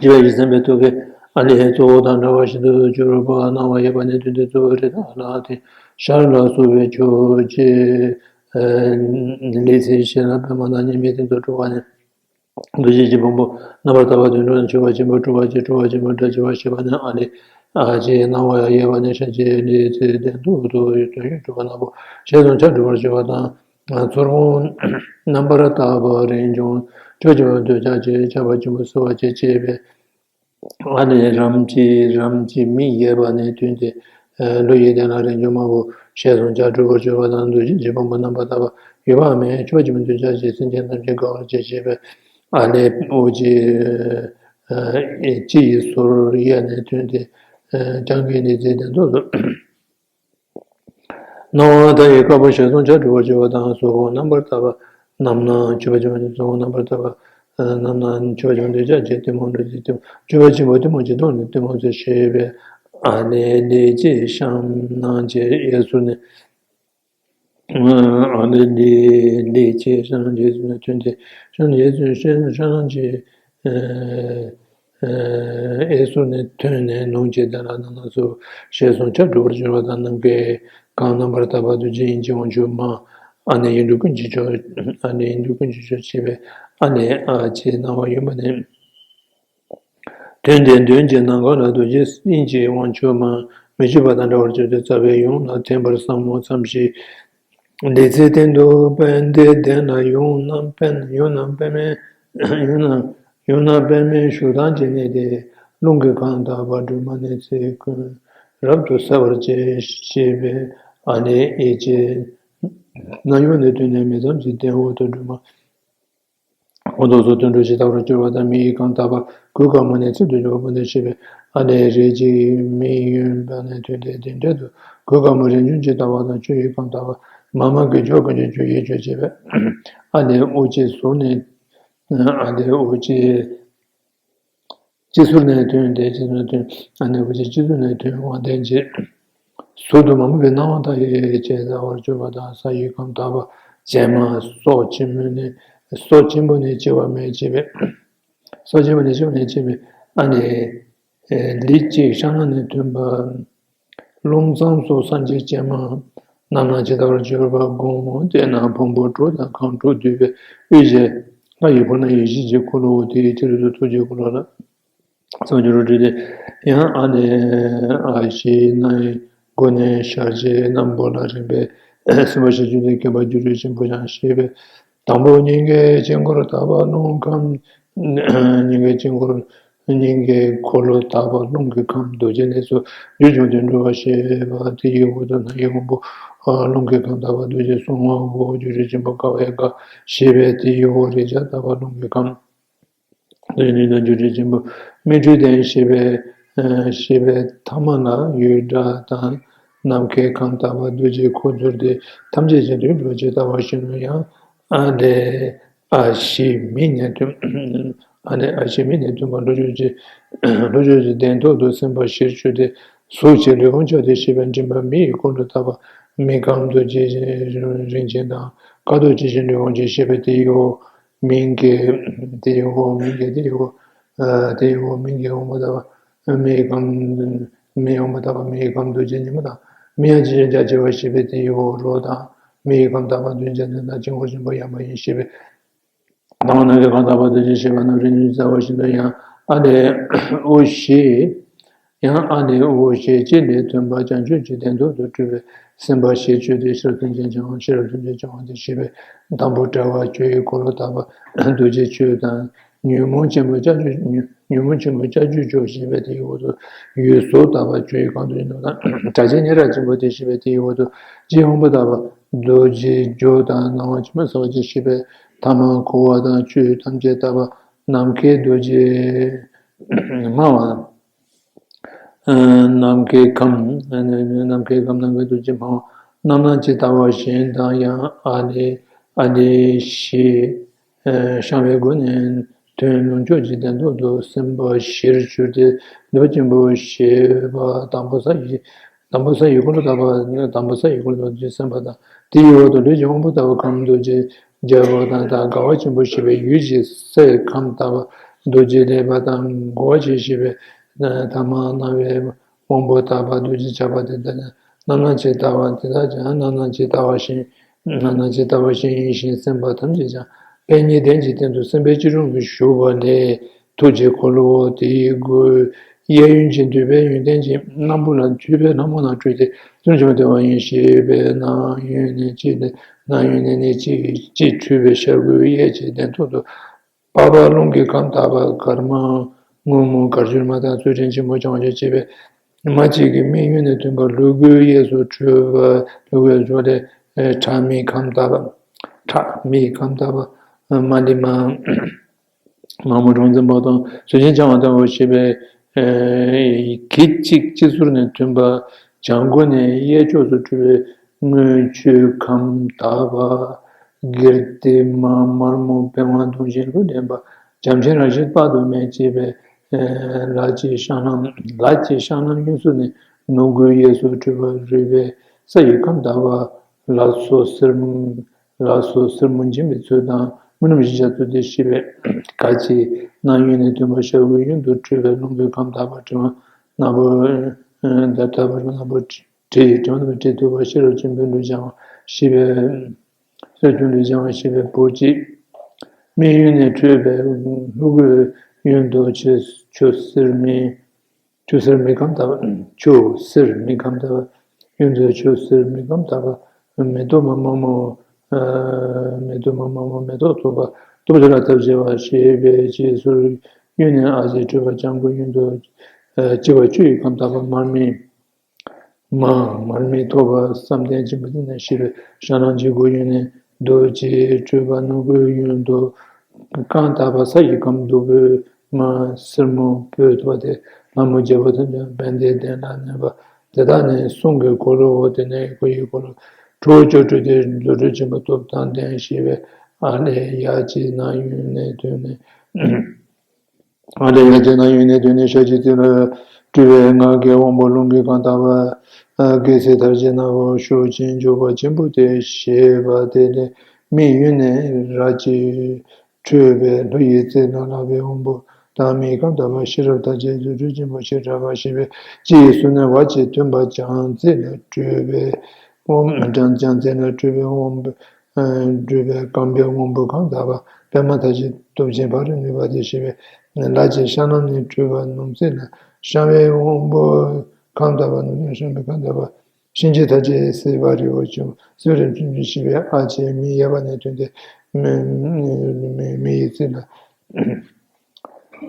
ཞེས་པའི་སེམས་དཔའི་ཐུགས་ཀའི་ཨ་ལས་གཙོ་བོ་དང་འདྲ་བ་ཞིག་ཏུ་གྱུར་པ། སྣང་བ་ཡོད་པ་ནས་བརྟེན་ཏེ་གཙོ་བོའི་རིགས་དང་ལག་མཐིལ་ཤར་ལ་སོགས་པའི་ཕྱོགས་བཅུའི་ལུས་ཅན་ཤེས་རབ་པདྨ་དང་གཉིས་མེད་སྟེང་དུ་གྲོལ་བ་ནས། རྡོ་རྗེ་ཀྱི་ཕུང་པོ་རྣམ་པར་དག་པ་དོན་གྲུབ་ནས་མཆོད་པ་ཆེན་པོས་གྲུབ་པ་ཅན་གྲུབ་པ་ཆེན་པོའི་སྒྲ་བྱས་པ་ཞེས་པ་ནས་ཨ་ལས་ཨ་ལྕེའི་སྣང་བ་ཡོད་པ་ནས་ཤར་གྱི་ལུས་རྩེ་གདན་དུ་དོན་ཡོད་གྲུབ་པ་རྣམས་པོ་ཞལ་གསུམ་ཆ་འགྲུབ་པར་བྱེད་པ་དང་། ཚུར་ཕུང་རྣམ་པར་དག་པ་རིམ་བྱུང་ཕྱོགས་བཅུ་པ་འདོད་ཆགས་ཀྱི་ཆགས་པ་ཆེན་པོ་སེལ་བ་བཅས་བྱེད་པའི། ཨ་ནི་རིམ་གྱིས་རིམ་གྱིས་མིག་གཡས་པ་ནས་ཐོན་ཏེ། ལུས་ཀྱི་གདན་ལ་རིམ་བྱུང་མ་བུ་ཞལ་གསུམ་ཆ་འགྲུབ་པར་གྱུར་པ་དང་། རྡོ་རྗེ་ཀྱི་ཕུང་པོ་རྣམ་པར་དག་པ་ཡོད་པ་མེད་ཕྱོགས་ཀྱི་མི་འདོད་ཆགས་ཀྱི་སེམས་ཅན་ཐམས་ཅད་དགའ་བར་བྱེད་ཅེས་པའི་ཨ་ལས་འོ་ཅི་ཅི་ཡི་ཟུར་གཡས་ནས་ཐོན་ཏེ། རྐྱང་གི་ནི་རྩེ་གདན་དུ། སྣང་བ་མཐའ་ཡས་དཀར་པོ་ཞལ་གསུམ་ཆ་འགྲུབ་པར་བྱེད་པ་དང་། སོ་ཕོ་རྣམ་པར་དག་པ་རྣམ་སྣང་མཆོད་པ་ཆེན་པོ་ནི་སོ་ཕོ་རྣམ་པར་དག་པ་རྣམ་སྣང་མཆོད་པ་ཆེན་པོ་འདོད་ཆགས་ཀྱི་གཏི་མུག་འདྲེ་ཚིག་གཏི་མུག་མཆོད་པ་ཆེན་པོ་གཏི་མུག་ཅན་སྟོང་ནི་གཏི་མུག་ཟེར་ཞེས་པའི་ཨ་ནི་ལས་ཀྱི་བཤམས་གནང་བྱས་གཡས་ཟུར་ནས། ཨ་ནི་ལས་ལས་ཀྱི་བཤམས་གནང་བྱས་ཟུར་ནས་ཐོན་ཏེ་བཤམས་གནང་བྱས་ཟུར་ནས་བཤམས་གནང་བྱས། གཡས་ཟུར་ནས་ཐོན་ནས་ནང་གི་གདན་ལ་ནང་ན་སོ་ཞལ་གསུམ་ཆ་འགྲུབ་པར་གྱུར་པ་དང་། ནམ་མཁའི་ཁམས་རྣམ་པར་དག་པ་རྡོ་རྗེ་དབྱིངས་ཀྱི་དབང་ཕྱུག་མ། ཨ་ནི་ཡིག་འབྲུ་ཀུན་གྱི་མཆོག་ཨ་ནི་ཡིག་འབྲུ་ཀུན་གྱི་མཆོག་ཅེས་པའི་ཨ་ནི་ཨ་ལྕེའི་སྣང་བ་ཡོད་པ་ནས་ཐོན་ཏེ་མདུན་གྱི་ནམ་མཁའ་ལ་རྡོ་རྗེ་དབྱིངས་ཀྱི་དབང་ཕྱུག་མ་མི་བསྐྱོད་པ་དང་འདྲ་བར་གྱུར་ཏེ་རྩ་བའི་ཡུམ་ལ་ཐིམ་པར་བསམ་མོ། མཚམས་ཤིག་ལུས་རྩེ་སྟེང་དུ་པད་ཟླའི་གདན་ལ་ཡུམ་རྣམ་པདྨ་ཡུམ་རྣམ་པདྨའི་ཡུམ་རྣམ་ཡུམ་རྣམ་པདྨའི་བཞུགས་སྟངས་ཀྱི་གནས་ཏེ། རླུང་གི་ཁམས་དག་པ་སྒྲོལ་མ་ནས་ཚེ་ཀུན་རབ་ཏུ་གསལ་བར་བྱེད་ཅེས་པའི་ཨ་ནི་ཨེ་ཅེ་ན་ཡུམ་ནས་ཐོན་ནས་མི་ཚངས་པའི་གདན་འོག་ཏུ་སྒྲོལ་མ། འོ་དོ་སོ་དོན་གྲུབ་ཇི་ལྟ་བར་གྱུར་པ་དང་། མི་ཡི་ཁམས་དག་པ་གོས་དཀར་མོ་ནས་ཚུལ་དུ་འཇུག་པ་མོ་ནས་ཞེས་པའི་ཨ་ནི་རིགས་ཀྱི་མིང་ཡོད་པ་ནས་ཐོན་ཏེ། དེ་འཕྲལ་དུ་གོས་དཀར་མོ་རིམ་བྱུང་ཇི་ལྟ་བ་དང་། ཆུ་ཡི་ཁམས་དག་པ་མ་མ་གི་ཕྱོགས་ཀུན་གྱི་ཆུ་ཡི་ཆོས་ཅེས་པའི་ཨ་ནི་དབུ་སྤྱི་ཟུར་ནས་ཨ་ནི་དབུ་སྤྱི་སྤྱི་ཟུར་ནས་ཐོན་ཏེ། སྤྱི་ཟུར་ནས་ཐོན་ཨ་ནི་དབུ་སྤྱི་སྤྱི་ཟུར་ནས་ཐོན་དབང་ལྡན་གྱི། ཟུར་དུ་མ་མོ་གི་སྣང་བ་མཐའ་ཡས་ཅེས་བྱ་བར་གྱུར་པ་དང་། ས་ཡི་ཁམས་དག་པ་བྱེ་མ་སྲོག་ཆེན་མོ་ནས་སྲོག་ཆེན་པོ་ནས་སྐྱེ་བ་མེད་ཅེས་པའི་སྲོག་ཆེན་པོ་ནས་སྐྱེ་བ་མེད་ཅེས་པའི་ཨ་ནི་ལུས་གཅིག་བཤམས་གནང་ནས་ཐོན་པ། རླུང་རྩམ་སོགས་སངས་རྒྱས་སྤྱན་མ་རྣམ་སྣང་ཇི་ལྟ་བར་གྱུར་པ་དགོངས། དེ་ན་ཕུང་པོ་དྲུག་དང་ཁམས་དྲུག་འདུས་པའི་དབུས་ཀྱི་ལྷ་ཡི་ཕོ་ཉ་ཡེ་ཤེས་ཀྱི་འཁོར་ལོ། དེའི་ཕྱི་རོལ་དུ་ཐུགས་ཀྱི་འཁོར་ལོ་ལ། སངས་རྒྱས་རུ་བྲིས་ཏེ། ཡང་ཨ་ནི་ཨ་ཕྱི་ནང་གི་སྒོ་ནས་ཤར་གྱི་སྣམ་བུ་ལ་རིམ་པས་སེམས་དཔའ་བཞི་བཅུ་ནས་བརྒྱན་པ་སྒྱུ་འཕྲུལ་ཆེན་པོ་ཡང་ཞེས་པའི་དང་པོ་སྙིང་གའི་དཀྱིལ་འཁོར་དག་པ་རླུང་ཁམས། སྙིང་གའི་དཀྱིལ་འཁོར་སྙིང་གའི་འཁོར་ལོ་དག་པ་རླུང་གི་ཁམས་རྡོ་རྗེ་ལས་སུ་རྒྱུ་བྱུང་སྟེ་འགྲོ་བ་ཞེས་པ། དེ་ཡི་འོག་ཏུ་སྣང་གི་ཕུང་པོ་རླུང་གི་ཁམས་དག་པ་རྡོ་རྗེ་གསུང་ངག་གོ་སྒྱུ་འཕྲུལ་ཆེན་པོ་དགའ་བའི་དགའ་ཞེས་པའི་དེ་ཡི་འོག་རེག་བྱ་དག་པ་རླུང་གི་ཁམས། དེ་ནི་ན་སྒྱུ་འཕྲུལ་ཆེན་པོ་མིག་འཕྲུལ་ལྡན་ཞེས་པའི་ཞེས་པའི་ཐ་མ་ལ་ཡུལ་སྒྲ་དང་ནམ་མཁའི་ཁམས་དག་པ་རྡོ་རྗེ་ཁུ་ཚུར་ཏེ། ཐམས་ཅད་ཀྱི་དོན་གྲུབ་ཇི་ལྟ་བ་བཞིན་ནོ། ཡང་ཨ་ལས་ཨ་ཕྱི་མིག་ནས་ཐོན། ཨ་ནི་ཨ་ཕྱི་མིག་ནས་ཐོན་པ་ལྷོ་ཕྱོགས་ཀྱི་ལྷོ་ཕྱོགས་ཀྱི་གདན་ཐོག་ཏུ་སེམས་དཔའ་བཞིར་གྱུར་ཏེ། གཟུགས་ཀྱི་ལུས་ཕུང་ཕྱོགས་ཏེ་ཞེས་པའི་མགྲིན་པ་མི་ཡི་འཁོར་ལོ་དག་པ་མི་ཁམས་རྡོ་རྗེ་རིན་ཆེན་དང་ དཀའ་ཐུབ་ཇི་བཞིན་དུ་འོང་ཞེས་བཤད་པས། དེའི་འོག་མིང་གི། དེའི་འོག་མིང་གི། དེའི་འོག་ཨ། དེའི་འོག་མིང་གི་དབང་པོ་དག་པ་མེའི་ཁམས། མེའི་དབང་པོ་དག་པ་མེའི་ཁམས་རྡོ་རྗེ་ཉིན་མོ་དང་། མིང་ཡང་ཇི་བཞིན་རྒྱ་ཆེ་བ་ཞེས་པས། དེའི་འོག་རོ་དང་མེའི་ཁམས་དག་པ་རྡོ་རྗེ་ལྡན་དང་དཀྱིལ་འཁོར་ཆེན་པོ་ཡངས་པ་ཡིན་ཞེས་པས། དང་པོ་ནམ་མཁའི་ཁམས་དག་པ་རྡོ་རྗེ་ཞེས་པ་རྣམས་རིགས་ནི་རྩ་བ་བཞིན་དུ་ཡང་ཨ་ལས་ཨོ་ཞེས། ཡང་ཨ་ལས་ཨོ་ཞེས་གཅིག་ལས་ཐོན་པ་བྱང་ཆུབ་ཀྱི་སྟེང་དུ་སྤྲུལ་པའི་སེམས་དཔའ་ཞེས་བརྗོད་དེ། ཤེས་རབ་ཐམས་ཅད་སྦྱང་བ། ཤེས་རབ་ཐམས་ཅད་སྦྱང་བ་སྟེ་ཞེས་པས། དང་པོ་དཔྲལ་བ་ཆུ་ཡི་འཁོར་ལོ་དག་པ་རྡོ་རྗེ་ཆུ་དང་། ཉོན་མོངས་ཆེན་པོ་ལྕགས་ཀྱུ། ཉོན་མོངས་ཆེན་པོ་ལྕགས་ཀྱུས་བསྐྱོད་ཞེས་པས། དེའི་འོག་ཏུ་ཡུལ་ཟོར་དག་པ་ཆུ་ཡི་ཁམས་རྡོ་རྗེ་ནོར་དང་། གྲགས་ཆེན་ཉེ་རབས་ཆེན་པོ་སྟེ་ཞེས་པས། དེའི་འོག་ཏུ་ལྕེའི་དབང་པོ་དག་པ་རྡོ་རྗེ་སྦྱོར་དང་། སྣང་བ་ཕྱི་མ་གསལ་བ་སྟེ་ཞེས་པས། ཐ་མ་འཁོར་བ་དང་ཆོས་ཐམས་ཅད་དག་པ་ནམ་མཁའི་རྡོ་རྗེ་སྨྲ་བ། ནམ་མཁའི་ཁམས། ནམ་མཁའི་ཁམས་ནམ་མཁའི་རྡོ་རྗེ་སྨྲ་བ་རྣམ་སྣང་ཇི་ལྟ་བ་བཞིན་དང་། ཡང་ཨ་ལས་ཨ་ལས་ཞེས་བཤད་པའི་སྒོ་ནས་དོན་ལུང་ཕྱོགས་ཀྱི་སྟེང་དུ་སེམས་དཔའ་བཞིར་གྱུར་ཏེ། འདོད་ཆེན་པོ་ཞེས་པ་དང་པོ་ས་ཡི། དང་པོ་ས་ཡི་འཁོར་ལོ་དག་པ། དང་པོ་ས་ཡི་འཁོར་ལོ་དག་པ་རྡོ་རྗེ་སེམས་དཔའ་དང་། དེའི་འོག་ཏུ་ལུས་ཀྱི་དབང་པོ་དག་པ་ཁམས་རྡོ་རྗེ་རྒྱལ་པོ་དང་། དགའ་བ་ཆེན་པོ་ཞེས་པའི་ཡུལ་གྱི་སའི་ཁམས་དག་པ་རྡོ་རྗེ་ལེགས་པ་དང་། རྒོ་བ་ཆེ་ཞེས་པའི་ཐ་མ་རྣ་བའི་དབང་པོ་དག་པ་རྡོ་རྗེ་ཆགས་པ་དེ་དག་ཀྱང་རྣམ་སྣང་ཇི་ལྟ་བ། དེ་དག་ཀྱང་རྣམ་སྣང་ཇི་ལྟ་བ་བཞིན། རྣམ་སྣང་ཇི་ལྟ་བ་བཞིན་ཡིན་ཞིང་། སེམས་དཔའ་ཐམས་ཅད་ཀྱང་པད་ཉིའི་གདན་གྱི་སྟེང་དུ་སེམས་དཔའི་སྤྱི་སྒྲོམ་དུ་བཞུགས་པ་ལས། ཐུགས་ཀྱི་འཁོར་ལོའོ། དེའི་སྒོའི་གཡས་གཡོན་གྱི་འདུས་པའི་ཡོན་ཏན་གྱི་སྣམ་བུ་ལ་འདུས་པའི་ལྷ་མོ་རྣམས་སྤྲུལ་ཏེ་ཚུར་བྱོན་པ་དེ་བ་ཡིན་ཞེས་པས། སྣང་གཡོན་ནས་གཅིག་ལས། སྣང་གཡོན་ནས་ནི་གཅིག་གཅིག་འཕྲོས་པའི་ཤར་སྒོའི་གཡས་ཀྱི་གདན་ཐོག་ཏུ། པ་པ་རླུང་གི་ཁམས་དག་པ་གར་མ་སྔོན་མོ་གར་བྱུར་མ་དང་ཚུལ་ཁྲིམས་ཆེན་པོ་སྦྱང་བ་ཞེས་པས། མ་གཅིག་གིས་མིག་གཡོན་ནས་ཐོན་པ་ལྷོ་སྒོའི་གཡས་སུ་འཕྲོས་པ། ལྷོ་སྒོའི་ཕྱོགས་ལས་ཁྲག་མིག་ཁམས་དག་པ། ཁྲག་མིག་ཁམས་དག་པ་མ་ལི་མ། མ་མོ་གྲངས་འཛིན་པ་དང་གཟུགས་ཅན་འཆང་བ་དང་ཞེས་པས། གི་གཅིག་སྤྱི་ཟུར་ནས་ཐོན་པ། བྱང་སྒོ་ནས་གཡས་ཕྱོགས་སུ་འཕྲོས་པའི་མངོན་སྤྱོད་ཁམས་དག་པ། གིརྟི་མ་དམར་མོ་བེ་ཝང་གདོང་བཞིན་ལྷུན་ལྡན་པ། བྱམས་ཆེན་རང་བཞིན་དཔག་ཏུ་མེད་ཅེས་པས། ལ་ལྕེ་བཤང་ལམ། ལ་ལྕེ་བཤང་ལམ་གཡོན་ཟུར་ནས་ནུབ་སྒོའི་གཡས་སུ་འཕྲོས་པ་རུས་པའི་ས་ཡི་ཁམས་དག་པ། ལག་སོ་སེར་ལག་སོ་སེར་མོ་འབྱིན་པའི་ཚུལ་དང་། དངོས་རྣམས་བཞི་ཆ་ཚུལ་ཏེ་ཞེས་པས། ག་ཅི་སྣང་གཡོན་ནས་ཐོན་པ་ཤར་སྒོའི་གཡོན་དུ་འཕྲོས་པའི་རླུང་པོའི་ཁམས་དག་པ་དྲི་མ་ནག་པོ། ད་ཐ་བར་ནག་པོ་དྲི་ཡི་དྲི་མ་ནག་པོ་དྲི་ཐུབ་པ་ཤེས་རབ་ཆེན་པོའི་ལུས་སྦྱང་བ་ཞེས་པས། ཤེས་རབ་ཆེན་པོའི་ལུས་སྦྱང་བ་ཞེས་པའི་བོད་ཀྱི། མིག་གཡོན་ནས་འཕྲོས་པའི་ལྷོ་སྒོའི་གཡོན་དུ་ཆུ་ཆུ་སེར་མིག་ཆུ་སེར་མིག་ཁམས་དག་པ། ཆུ་སེར་མིག་ཁམས་དག་པ། གཡོན་དུ་ཆུ་སེར་མིག་ཁམས་དག་པ། མེ་ཏོག་མ་དམར་མོ། མེ་ཏོག་མ་དམར་མོ་མེ་ཏོག་ཐོགས་པ། སྟོབས་ཆེ་ལ་ཐབས་ཆེ་བ་ཞེས་པའི་ཕྱི་ཟུར་གཡོན་ནས་ཨ་ཟེར་འཕྲོས་པ། བྱང་སྒོ་གཡོན་དུ་ལྕི་བ་ཆུ་ཡི་ཁམས་དག་པ་མར་མེ། མ་མར་མེ་ཐོགས་པ་བསམ་གཏན་ཆེན་པོ་འདི་ན་ཞེས་པའི་ཤར་ནང་གི་སྒོ་གཡོན་ནས་རྡོ་རྗེ་འཕྲོས་པ་ནུབ་སྒོའི་གཡོན་དུ་རྐང་དག་པ་ས་ཡི་ཁམས་བདུག་སྤོས་མ་སེར་མོ་སྤོས་ཐུབ་པ་སྟེ། ལྷ་མོ་རྒྱལ་པོ་ཐམས་ཅད་པད་ཟླའི་གདན་ལ་གནས་པ་དེ་དག་ནི་གསུང་གི་འཁོར་ལོའོ། དེ་ནས་སྐུ་ཡི་འཁོར་ལོ་ཁྲོ་བོ་ཅོ་འཕྲུལ་ཏེ་རྫུ་འཕྲུལ་ཆེན་པོ་སྟོབས་དང་ལྡན་ཞེས་པས། ཨ་ལས་ཡར་གྱི་སྣང་གཡོན་ནས་ཐོན་ནས། ཨ་ལས་ཡར་གྱི་སྣང་གཡོན་ནས་ཐོན་ནས་ཤར་གྱི་རྩེ་ལ་སྤྲུལ་པའི་སྔགས་ཀྱི་དབང་པོ་རླུང་གི་ཁམས་དག་པ། རྒྱལ་སྲས་མཐར་བྱེད་ནག་པོ་ཕྱོགས་བཅུའི་འབྱོར་པ་ཆེན་པོ་སྟེ་ཞེས་པ་དེ་ལས་མིག་གཡོན་ནས་རལ་གྲི་འཕྲོས་པའི་ལྷོ་ཡི་རྩེ་ལ་ལག་པའི་དབང་པོ་དང་མིག་ཁམས་དག་པ་ཤེས་རབ་མཐར་བྱེད་རྫུ་འཕྲུལ་ཆེན་པོ་ཞེས་གྲགས་པ་ཞེས་པའི་སྤྱི་ཡི་ཟུར་ནས་བར་གྱིས་ཐོན་པ་བྱང་རྩེ་ལ་སྤྲུལ་པའི་དབང་། བྱང་རྩེ་ལ་སྤྲུལ་པའི་དབང་པོ། སྤྲུལ་པའི་རྐང་པའི་དབང་པོ་ཁམས་དག་པ་པདྨ་མཐར་བྱེད་སྟོབས་ཆེན་ཕ་རོལ་ནུས་པ་སྟེ་ཞེས་པས། ལ་ལྕེ་བཤང་ལམ་ནས་འཕྲོས་པ་ནུབ་རྩེ་ལ་བཤང་བའི་དབང་པོ་ཁམས་དག་པ། ནུབ་རྩེ་ལ་བཤང་བའི་ཁམས་དག་པ། གཤིན་རྗེ་མཐར་བྱེད་སྲིད་པ་རི་བོ་ཆེན་པོ་སྲིད་པ་རི་བོ་ཆེན་པོ་ཞེས་པས། ཨ་ལྕེ་མིག་གཡས་པ་ནས་ཐོན་ཏེ་མིག་གཡས་རྩེ་ལ།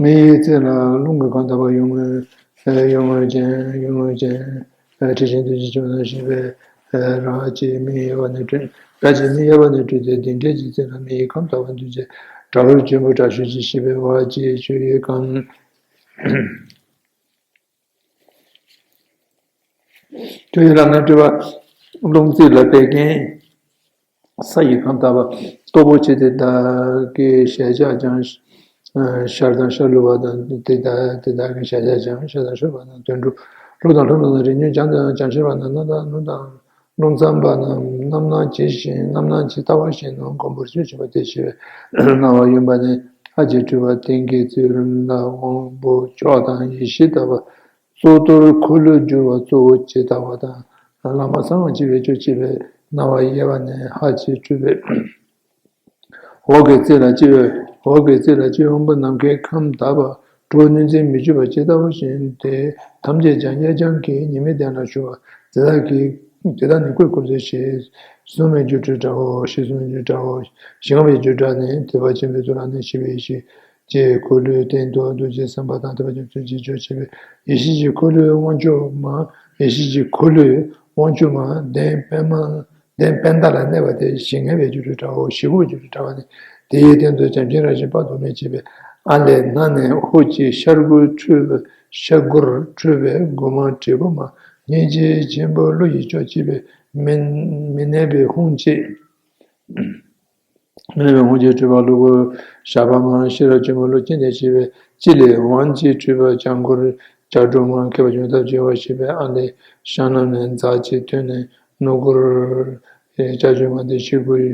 མིག་གཡས་རྩེ་ལ་རླུང་གི་ཁམས་དག་པ་གཡུལ་ངོ་། གཡུལ་ངོ་ཅན། གཡུལ་ངོ་ཅན། ཁྲི་ཆེན་རྡོ་རྗེ་འཆང་ཞེས་པས། རལ་གྲི་མིག་གཡས་པ་ནས་འཕྲོས། རལ་གྲི་མིག་གཡས་པ་ནས་འཕྲོས་ཏེ་ལྡིང་གྲལ་གྱི་རྩེ་ལ་མེ་ཡི་ཁམས་དག་པ་འདུས་བྱས་དྲག་པོའི་ཆེན་པོ་དྲག་ཤུལ་གྱིས་ཞེས་པས། བར་གྱི་ཆུ་ཡི་ཁམས། ཆུ་ཡི་ལམ་ནས་སྤྲུལ་པ་རླུང་རྩེ་ལ་པད་ཀན། ས་ཡི་ཁམས་དག་པ་སྟོབས་པོ་ཆེ་དེ་དག་གི་ཞལ་ཕྱག་ཀྱང་། ཤར་དང་ཤར་ལུས་པ་དང་དེ་དག་དེ་དག་གི་ཞལ་ཕྱག་ཀྱང་ཤར་དང་ཤར་བ་དང་དོན་གྲུབ། ལྷོ་དང་ལྷོ་ནུབ་དང་རིང་མོའི་བྱང་དང་བྱང་ཤར་བ་དང་ནུབ་དང་ནུབ་དང་ཀླུང་གཙང་པ་དང་ རྣམ་སྣང་ཇི་བཞིན་རྣམ་སྣང་ཇི་ལྟ་བ་བཞིན་དུ་སྒོམ་པར་ཤོག་ཅེས་པ་སྟེ། ཞེས་པའི་སྣང་བ་གཡོན་པ་ནས་ལྷ་གཅིག་སྤྲུལ་པ་སྟེང་གི་རྩིབས་ལ་དབང་པོ་མཆོག་དང་ཡེ་ཤེས་ལྟ་བ། གཙུག་ཏོར་འཁོར་ལོས་སྒྱུར་བ་གཙོ་བོ་ཇི་ལྟ་བ་དང་། བླ་མ་གསང་བ་སྤྱི་བོས་ཕྱག་བྱས་པའི་སྣང་བ་གཡས་པ་ནས་ལྷ་གཅིག་སྤྲུལ་པའི་འོག་གི་རྩིབས་ལ་སྤྱི་བོས། འོག་གི་རྩིབས་ལ་སྤྱི་བོའི་དབང་པོ་ནམ་མཁའི་ཁམས་དག་པ། གྲོགས་གནོད་འཚེ་མི་བྱེད་པ་ཇི་ལྟ་བ་བཞིན་ཏེ། ཐམས་ཅད་ཀྱང་གཡས་བརྐྱང་གིས་ཉི་མའི་གདན་ལ་བཞུགས་པ། དེ་དག་གིས་དེ་དག་ནི་སྐུའི་འཁོར་ཚོས་ཞེས་གསུངས་པའི་རྒྱུ་སྒྲ་འདྲའོ། ཞེས་གསུངས་པའི་རྒྱུ་སྒྲའོ། ཞེས་གསུངས་པའི་རྒྱུ་སྒྲ་ནི་ཐེག་པ་ཆེན་པོའི་ཚུལ་ལ་ནི་ཞི་བའི་ཡེ་ཤེས་ཀྱི་འཁོར་ལོའི་སྟེང་དུ་རྡོ་རྗེ་སེམས་དཔའ་དང་ཐེག་པ་ཆེན་པོའི་ཚུལ་གྱིས་ཕྱག་བྱས་པའི་ཡེ་ཤེས་ཀྱི་འཁོར་ལོའི་དབང་ཕྱུག་མ། ཡེ་ཤེས་ཀྱི་འཁོར་ལོའི་དབང་ཕྱུག་མ་གདན་པདྨ། གདན་པད་ཟླ་ལ་གནས་པ་སྟེ་ཞི་ལྔ་པའི་རྒྱུ་སྒྲ་འདྲའོ། ཞི་ཁོག་པའི་རྒྱུ་སྒྲ་འདྲ་བ་ནི། དེའི་སྟེང་དུ་བྱམས་ཆེན་རབ་བཞི་དཔག་ཏུ་མེད་བྱེད་པའི་ཨ་ལས་སྣ་ནས་ཧོ་ཅིག་ཤར་སྒོར་འཕྲོས་པའི་ཤར་སྒོར་འཕྲོས་པའི་སྒོ་མང་དྲིལ་བུ་མ། སྙིང་རྗེ་ཆེན་པོ་བློ་ཡི་མཆོག་ཅེས་པའི་མི་མི་གནས་པའི་ཧཱུྃ་ཅེས། མི་གནས་པའི་ཧཱུྃ་ཅེས་སྤྲུལ་པ་གློ་བུར་ཞགས་པ་མ། ཤེས་རབ་ཆེན་པོ་བློ་སྐྱེས་ནས་ཞེས་པའི་ཅི་ལས་དབང་ཅེས་སྤྲུལ་པ་ལྕགས་འཁོར་ལྕགས་སྒྲོག་མ། མཁས་པ་ཅུང་ཟད་བྱེ་བ་ཞེས་པའི་ཨ་ལས་ཤར་ནུབ་ནས་འཛག་ཅེས་ཐོན་ནས་སྣུབས་འཁོར་ལྕགས་ཀྱུ་མ་སྟེ་ཤེལ་སྒོའི་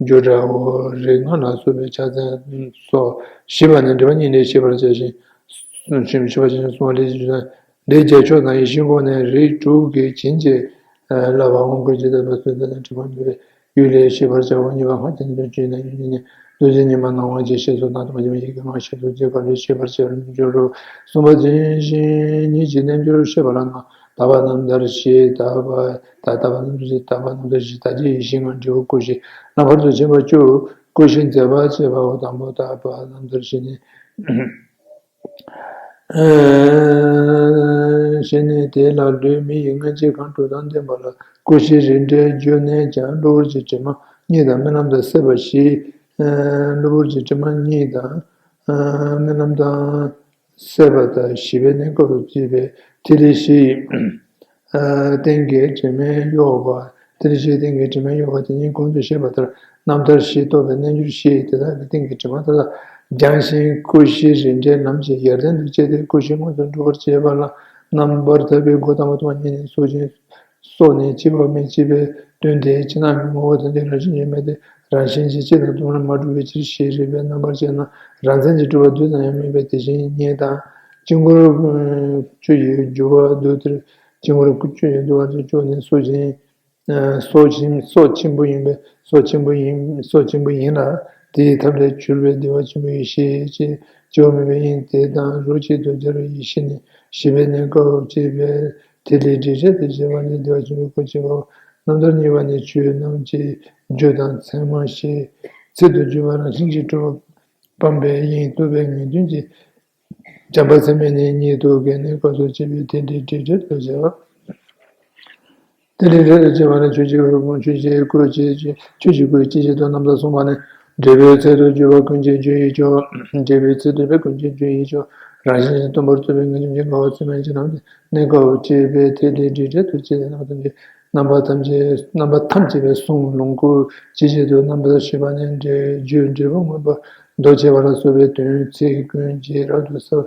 རྒྱུ་འདྲའོ། རིགས་ལྔ་ལ་སོགས་པའི་ཕྱག་མཚན་སོགས་ཞེས་པ་ནི་འགྲེལ་པ་གཉིས་ལས་ཤེས་པར་བྱ་ཞིང་། ཤེས་པར་བྱ་ཞིང་གསུངས་པ་ལས་ཞེས་བྱ། ལས་རྒྱལ་མཆོག་དང་ཡེ་ཤེས་འཁོར་ནས་རིགས་དྲུག་གིས་བྱིན་གྱིས་བརླབས་པ་དབང་བསྐུར་ཇི་ལྟ་བར་གསོལ་ཏེ་དང་འཁྲིལ་བ་འདུལ་བའི་ཡུལ་ལས་ཤེས་པར་བྱའོ། གཉིས་པ་སྔགས་ཀྱི་རྣལ་འབྱོར་གྱི་ནང་ཡུལ་ཉིད་ནས་རྡོ་རྗེ་ཉི་མ་སྣང་བ་ཅན་ཞེས་སོགས་དང་དུ་མ་བྱས་པ་ཡི་གེ་སྔགས་ཞེས་སོགས་ཀྱི་སྐབས་ལས་ཤེས་པར་བྱ་བར་འགྱུར་རོ། གསུམ་པ་ཟིན་ཞིང་ཉིད་ཀྱི་རྣལ་འབྱོར་བཤད་པ་ལ་ན། དག་པ་རྣམ་ཐར་བཞི། དག་པ་ད་དག་པ་རྣམ་ཐར་བཞི། དག་པ་རྣམ་ཐར་བཞི། དག་བྱེད་ཡིད་བཞིན་ངང་འབྲས་བུ་སྐུ་བཞི། ལམ་བར་དུ་ཕྱིན་པ་བཅུ། སྐུ་བཞི་མཛད་པ་ཅེས་པའོ། དང་པོ་དག་པ་རྣམ་ཐར་བཞི་ནི། ཞེས་ནས་དེ་ལ་ལུས་མི་ཡི་སྔ་ཕྱི་གང་དྲུག་དང་ལྡན་པ་ལ་སྐུ་བཞི་རིམ་གྲོ་བརྗོད་ནས་ཀྱང་གློ་བུར་གྱི་དྲི་མ་གཉིས་དང་རྨི་ལམ་དང་སྲེད་པ་བཞི། གློ་བུར་གྱི་དྲི་མ་གཉིས་དང་རྨི་ལམ་དང་སྲེད་པ་དང་ཞི་བའི་གནས་སྐབས་སུ་བྱེད་པའི་ཐིག་ལེ་བཞི་ཡི་སྟེང་གི་དྲི་མས་གཡོགས་པ། ཐིག་ལེ་བཞིའི་སྟེང་གི་དྲི་མས་གཡོགས་པ་དེ་ཉིད་གོང་དུ་བཤད་པ་ལྟར་རྣམ་ཐར་བཞི་རྟོགས་པའི་རྣལ་འབྱོར་བཞི་དེ་དག་གི་སྟེང་གི་དྲི་མ་དེ་དག་སྦྱང་ཞིང་སྐུ་བཞི་རིམ་གྲོའི་ལམ་གྱིས་ཡར་ལྡན་དུ་བྱས་ཏེ་སྐུ་བཞི་མངོན་དུ་འགྲོ་བར་བྱེད་པ་ལ་རྣམ་པར་ཐར་པའི་སྒོ་དང་པོ་དང་པོ་ཉིད་ནི་སྲོག་ཆགས་སྲོག་ནི་འཆི་བ་མི་འཆི་བའི་དོན་ཏེ་ཕྱི་ནང་གི་ངོ་བོ་དོན་ཏེ་རང་བཞིན་གྱིས་མེད་དེ་རང་བཞིན་གྱིས་སྐྱེ་དང་སྡུག་བསྔལ་མ་གྲུབ་པའི་ཕྱིར་ཞེས་རིགས་པས་རྣམ་པར་དཔྱད་ན་རང་མཚན་གྱིས་གྲུབ་པ་རྡུལ་ཙམ་ཡང་མེད་པའི་དེ་བཞིན་ཉིད་དང་། དཀྱིལ་འཁོར་བཅུ་ཡི་རྒྱུ་བ་རྡུལ་དེར་དཀྱིལ་འཁོར་བཅུ་ཡི་རྒྱུ་བ་དེར་བཅུ་ནི་སྲོག་ཆགས་སྲོག་ཆེན་སྲོག་ཆེན་པོ་ཡིན་པས་སྲོག་ཆེན་པོ་ཡིན་སྲོག་ཆེན་པོ་ཡིན་ལ། དེའི་ཐབས་ལས་གྱུར་པའི་བདེ་བ་ཆེན་པོའི་ཡེ་ཤེས་ཀྱི་སྐྱེ་བ་མེད་པ་ཡིན། དེ་དང་རོ་གཅིག་ཏུ་སྦྱར་བའི་ཡེ་ཤེས་ནི་ཞི་བའི་གནས་སྐབས་བྱེད་པའི་ཐིག་ལེ་དྲི་བྲལ་དུ་བྱེད་པ་ནི་བདེ་བ་ཆེན་པོའི་སྐུ་བྱེད་པའོ། རྣམ་ཐར་གཉིས་པ་ནི་ཆོས་རྣམས་ཀྱི་རྒྱུ་དང་མཚན་མ་ཞེས་ཚིག་ཏུ་བརྗོད་པ་རང་བཞིན་གྱིས་གྲུབ་པ་སྤངས་པའི་དབྱིངས་རྟོགས་པའི་ངེས་དོན་གྱི་བྱམས་པ་ཚད་མེད་ནི་ཉིད་དུ་དགེ་གནས་སྐབས་སུ་བྱེད་པའི་ཐིག་ལེ་དྲི་བྲལ་དུ་བྱེད་པ། ཐིག་ལེ་དྲི་བྲལ་དུ་བྱེད་པ་ནི་ཆོས་ཀྱི་དབུས་ཕུང་ཆོས་ཀྱི་སྐུ་ཆོས་ཀྱི་ཆོས་ཀྱི་སྐུའི་སྤྱི་བྱེ་བྲག་རྣམ་དག་གསུངས་པ་ནི་འབྲས་བུའི་ཚལ་དུ་གྱུར་པ་ཀུན་གྱི་རྒྱུ་ཡི་མཆོག་འབྲས་བུའི་ཚལ་དུ་གྱུར་པ་ཀུན་གྱི་རྒྱུ་ཡི་མཆོག་རང་བཞིན་གྱིས་སྟོང་པར་རྟོགས་པའི་ངེས་དོན་གྱི་དགའ་བ་ཚད་མེད་ཀྱི་རྣམ་གནས་སྐབས་བྱེད་པའི་ཐིག་ལེ་དྲི་བྲལ་དུ་བྱེད་པའི་རྣམ་པ་ཐམས་ཅད་རྣམ་པ་ཐམས་ཅད་རྣམ་པ་ཐམས་ཅད་པའི་གསུང་ལོངས་སྐུ་ཇི་བཞིན་དུ་རྣམ་པར་ཤེས་པ་ནི་འབྲས་རྒྱུ་འབྲས་བུ་མངོན་པར་མདོ་བྱེད་པ་ལ་སོགས་པའི་དོན་ཚིག་ཀུན་གྱིས་རབ་ཏུ་གསལ་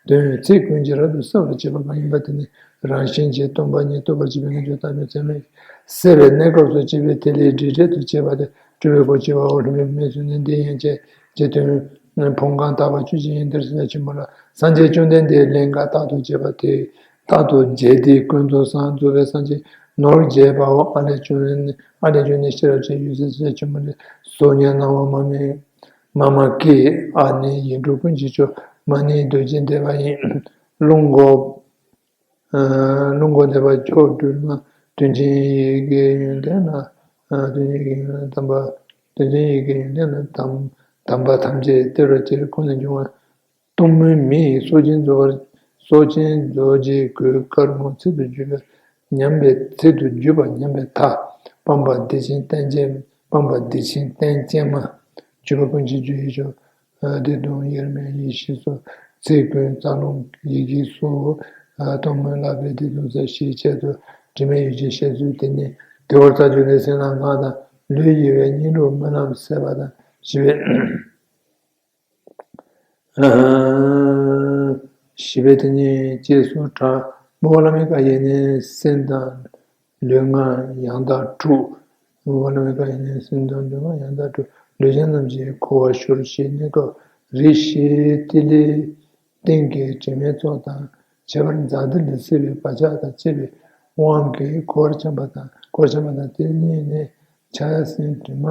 དོན་ཚིག་ཀུན་གྱིས་རབ་ཏུ་གསལ་བར་བྱེད་པ་གང་ཡིན་པ་དེ་ནི་རང་བཞིན་གྱིས་སྟོང་པ་ཉིད་རྟོགས་པར་བྱེད་པའི་ངེས་དོན་ཐམས་ཅད་ཚད་མས་བསལ་བའི་གནས་སྐབས་སུ་བྱེད་པའི་ཐིག་ལེ་དྲི་བྲལ་དུ་བྱེད་པ་སྟེ་སྤྲུལ་པའི་སྐུ་ཆེ་བའོ། ལྷུན་པོའི་སྨིན་སོགས་ནི་འདི་ཡན་ཆད་ཀྱི་དོན་ཕུང་གང་དག་པ་ཆོས་ཅན་ཡིན། འདིར་སེམས་དཔའ་ཆེན་པོ་ལ་སངས་རྒྱས་བཅོམ་ལྡན་འདས་ལས་འགའ་རྟག་ཏུ་བྱེད་པ་དེ། རྟག་ཏུ་བྱེད་དེ་ཀུན་ཏུ་བཟང་རྫོགས་པའི་སངས་རྒྱས་ནོར་རྒྱས་པའོ། ཨ་ལས་བཅོམ་ལྡན་ཨ་ལས་བཅོམ་ལྡན་ཤེས་རབ་ཀྱི་ཡུལ་སེམས་དཔའ་ཆེན་པོ་ནི་གཟུགས་བརྙན་སྣང་བ་མ་མི་མ་མ་ཀི། ཨ་ནི་ཡིག་འབྲུ་ཀུན་གྱི་མཆོག་མ་ནི་རྡོ་རྗེ་འདེབས་པ་ཡིན། རླུང་སྒོ་རླུང་སྒོ་འདེབས་པ་མཆོག་སྒྲོལ་མ། དོན་ཆེན་ཡི་གེ་ཡོན་ཏན་ལ་དོན་ཆེན་ཡི་གེ་ཡོན་ཏན་དམ་པ། དོན་ཆེན་ཡི་གེ་ཡོན་ཏན་ལ་དམ་དམ་པ་ཐམས་ཅད་སྟེར་བར་འགྱུར་ཁོང་ནས་འབྱུང་བ། གཏུམ་མོའི་མི་ཡིས་སྲོག་ཆེན་རྫོགས་པར་སྲོག་ཆེན་རྫོགས་བྱེད་གོས་དཀར་མོ་ཚིག་ཏུ་བརྗོད་པ་ཉམས་པའི་ཚིག་ཏུ་བརྗོད་པ་ཉམས་པའི་མཐའ། སྤངས་པ་བདེ་ཆེན་རྟེན་ཅན་སྤངས་པ་བདེ་ཆེན་རྟེན་ཅན་མ། བརྗོད་པ་ཀུན་གྱི་རྒྱུ་ཡི་མཆོག་བདེ་སྟོང་དབྱེར་མེད་ཡེ་ཤེས་སོགས་ཚིག་ཀུན་རྩ་རླུང་ཡི་གེ་སོགས་གཏུམ་མོའི་བསླབ་པའི་བདེ་སྟོང་གསལ་ཞེས་བྱ་དུ་དྲི་མེད་ཡུལ་གྱི་བཤད་ཚུལ་དེ་ནི་དེ་བར་རྩ་རྒྱུད་ནས་སེམས་ལ་སྔགས་དང་ལུས་དབྱེ་བའི་གཉིས་ལུགས་སྨོན་ལམ་ཟད་པ་དང་ཞི་བའི། ཞི་བའི་དེ་ཉིད་ཅེས་སུ་གྲགས། དབུ་མ་བླ་མའི་བཀའ་ཡིས་ནི་སེམས་དང་ལུས་ལྔ་ཡང་དག་དྲུག་ཝ་ལ་མེ་ཀ་ཡིན་ནས་སེམས་དང་འདུན་མ་ཡང་དག་གྲོལ། ལུས་ཅན་རྣམས་ཀྱི་འཁོར་བ་སྐྱོབ་ཕྱིར་གནས་སྐབས་རེ་ཞིག་ཏི་ལའི་སྟེང་གི་དྲི་མའི་ཚོགས་དང་ཁྱད་པར་ཛཱ་ཏི་ལ་སྲིད་པའི་བག་ཆགས་དང་བཅས་པའི་དབང་གིས་འཁོར་བར་འཁྱམས་པ་དང་འཁོར་འཁྱམས་པ་དང་དེ་གཉིས་ནི་ཆགས་སེམས་དྲི་མ།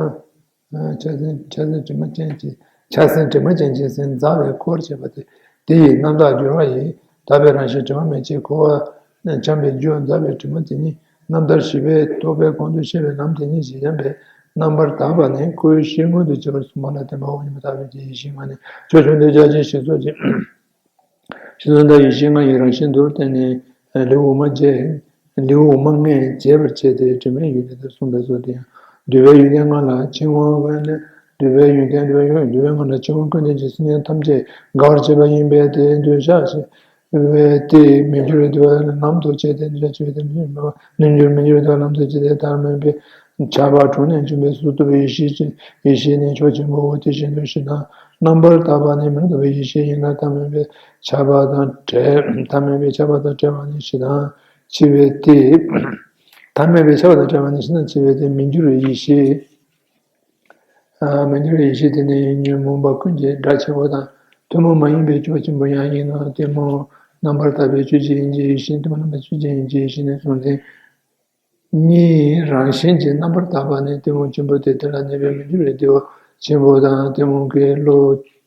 ཆགས་སེམས་ཆགས་སེམས་དྲི་མ་ཅན་གྱི་ཆགས་སེམས་དྲི་མ་ཅན་གྱི་སེམས་ཟག་པའི་འཁོར་བྱེད་པ་སྟེ། དེ་ཡི་རྣམ་དག་འགྱུར་བ་ཡིས། དག་པའི་རང་བཞིན་དྲི་མ་མེད་ཅིང་འཁོར་བར་འཁྱམས་པའི་རྒྱུ་ཟག་པའི་དྲི་མ་དེ་ཉིད་རྣམ་ཐར་བཞི་པའི་རྟོག་པའི་གོང་དུ་བཤད་པའི་ལམ་དེ་ཉིད་ཀྱིས་ཡིན་པས་རྣམ་པར་དག་པ་ནི་ཁོའི་གཞི་མངོན་དུ་བྱེད་པར་གསུངས་པ་ལ་བརྟེན་པའོ། ཉི་མ་དག་པའི་ཡེ་ཤེས་ལྔ་ནི་ཕྱོགས་བཅུ་འདོད་ཆགས་ཅན་ཞེས་སོགས་ཀྱི། ཞེས་སོགས་འདོད་ཆགས་ཅན་ཞེས་སོགས་ཀྱི་ཡེ་ཤེས་ལྔ་ཡི་རང་བཞིན་མདོར་བསྟན་ནས་ལེའུ་འོག་མ་བརྒྱད། ལེའུ་འོག་མ་ལྔས་རྒྱས་པར་བྱས་ཏེ་དྲི་མའི་ཡོན་ཏན་དེ་གསུངས་པས་སོ། དེ་ཡང་འདུལ་བའི་ཡོན་ཏན་ལྔ་ལ་ཆེ་བ་ཀུན་ལྡན། འདུལ་བའི་ཡོན་ཏན་འདུལ་བའི་ཡོན་འདུལ་བའི་ལྔ་ལ་ཆེ་བ་ཀུན་ལྡན་གྱི་སེམས་ཅན་ཐམས་ཅད་དགའ་བར་བྱེད་པ་ཡིན་པས་དེ་འདོད་ཆགས་ཞེས་པས་དེ་མི་འགྱུར་བའི་འདུལ་བ་ལམ་དུ་བྱས་ཏེ་འདོད་ཆགས་ཆེ་བའི་དེ་མི་འགྱུར་མི་འགྱུར་བའི་འདུལ་བ་ལམ་དུ་བྱས་ཏེ་ཐ་མལ་པའི་ཆགས་པ་དྲུངས་ནས་འབྱུང་བའི་གཟུགས་རྟོག་པའི་ཡེ་ཤེས་ཀྱི་ཡེ་ཤེས་ནི་ཕྱོགས་ཆེན་པོའོ། དེ་བཞིན་དུ་ཞེ་སྡང་རྣམ་པར་དག་པ་ནི་མི་རྟོག་པའི་ཡེ་ཤེས་ཡིན་ལ་ཐ་མལ་པའི་ཆགས་པ་དང་བྲལ། ཐ་མལ་པའི་ཆགས་པ་དང་བྲལ་བ་ནི་ཞེ་སྡང་ཆེ་བས་ཏེ། ཐ་མལ་པའི་ཆགས་པ་དང་བྲལ་བ་ནི་ཞེ་སྡང་ཆེ་བས་ཏེ་མི་འགྱུར་བའི་ཡེ་ཤེས། ཨ་མི་འགྱུར་བའི་ཡེ་ཤེས་དེ་ནི་ཉོན་མོངས་པ་ཀུན་གྱི་དགྲ་ཆེ་བ་དང་ཐུན་མོང་མ་ཡིན་པའི་ཕྱོགས་ཆེན་པོ་ཡང་ཡིན་ནོ། གཏི་མུག་རྣམ་པར་དག་པའི་ཆོས་ཅན་ཡིན་གྱི་ཡེ་ཤེས་གཏི་མུག་རྣམ་པར་ཆོས་ཅན་ཡིན་གྱི་ཡེ་ཤེས་ནི་གཟུང་འཛིན་གཉིས་རང་བཞིན་གྱིས་རྣམ་པར་དག་པ་ནི་གཏི་མུག་ཆེན་པོ་སྟེ། དེ་ལ་གནས་པའི་མི་འགྱུར་བའི་བདེ་བ་ཆེན་པོ་དང་གཏི་མུག་གི་བློ་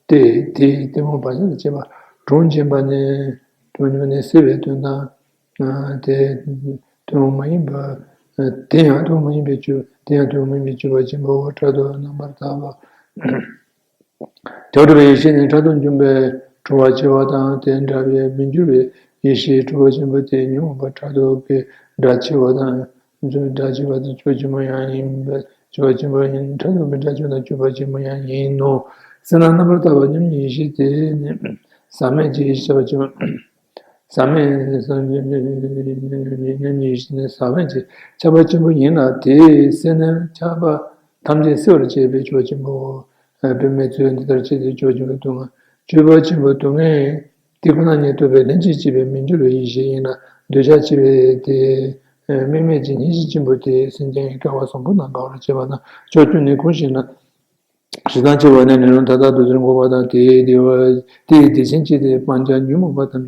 སྟེ། དེས་གཏི་མུག་བག་ཆགས་དང་བཅས་པ་དྲུངས་འབྱིན་པ་ནི་དྲུངས་འབྱིན་པ་ནི་སེལ་བའི་དོན་དང་། དེ་གཏི་མུག་མ་ཡིན་པ། དེ་ཡང་གཏི་མུག་མ་ཡིན་པའི་སྤྱོད། དེ་ཡང་གཏི་མུག་མ་ཡིན་པའི་སྤྱོད་པ་ཆེན་པོའོ། ཕྲག་དོག་རྣམ་པར་དག་པ། དེ་འགྲུབ་པའི་ཡེ་ཤེས་ནི་ཕྲག་དོག་འཇོམས་པའི་གྲོགས་པོ་ཆེ་བ་དང་། དེ་འདྲ་བའི་མི་འགྱུར་བའི་ཡེ་ཤེས་གྲོགས་པོ་ཆེན་པོ་དེ་ཉོན་མོངས་པ་ཕྲག་དོག་གི་དགྲ་ཆེ་བ་དང་། དགྲ་ཆེ་བ་དང་ཕྱོགས་ཆེན་པོ་ཡང་ཡིན་པས་ཕྱོགས་ཆེན་པོ་ཡིན། ཕྲག་དོག་གི་དགྲ་ཆེ་བ་དང་ཕྱོགས་ཆེན་པོ་ཡང་ཡིན་ནོ། སེམས་ལ་རྣམ་པར་དག་པ་མཉམ་ཉིད་ཡེ་ཤེས་དེ་ནི་ཟག་མེད་ཀྱི་ཡེ་ཤེས་ཆགས་པ་ཆེན་པོ། ཟག་མེད་ཟག་མེད་ཀྱི་ཆགས་པ་ཆེན་པོ་ཡིན་ལ། དེས་སེལ་ནས་ཆགས་པ་ཐམས་ཅད་སེལ་བར་བྱེད་པའི་ཕྱོགས་ཆེན་པོའོ། དཔེ་མི་སྲིད་འདི་ལྟར་བྱེད་དེ་ཕྱོགས་ཆེན་པོའི་སྡུག་བསྔལ། སྤྱོད་པ་ཆེན་པོའི་སྡུག་བསྔལ་དེ་ཁོ་ན་ཉིད་རྟོགས་པའི་ལྷན་ཅིག་སྐྱེས་པའི་མི་འགྱུར་བའི་ཡེ་ཤེས་ཡིན་ལ། འདོད་ཆགས་ཆེ་བས་དེ། དམིགས་མེད་ཀྱི་སྙིང་རྗེ་ཆེན་པོ་དེས་སེམས་ཅན་སྐལ་བ་བཟང་པོ་རྣམས་དགའ་བར་བྱེད་པ་དང་ཕྱོགས་བཅུ་ནས་ཁོང་བཞིན་ལ། ཞེ་སྡང་ཆེ་བ་ནི་ལན་རིམ་མཐའ་དག་ཏུ་ཟེར་འགོག་པ་དང་། དེའི་བདེ་བ། དེའི་བདེ་ཆེན་གཅིག་སྟེ་སྤང་བྱ་ཉོན་མོངས་པ་ཐམས་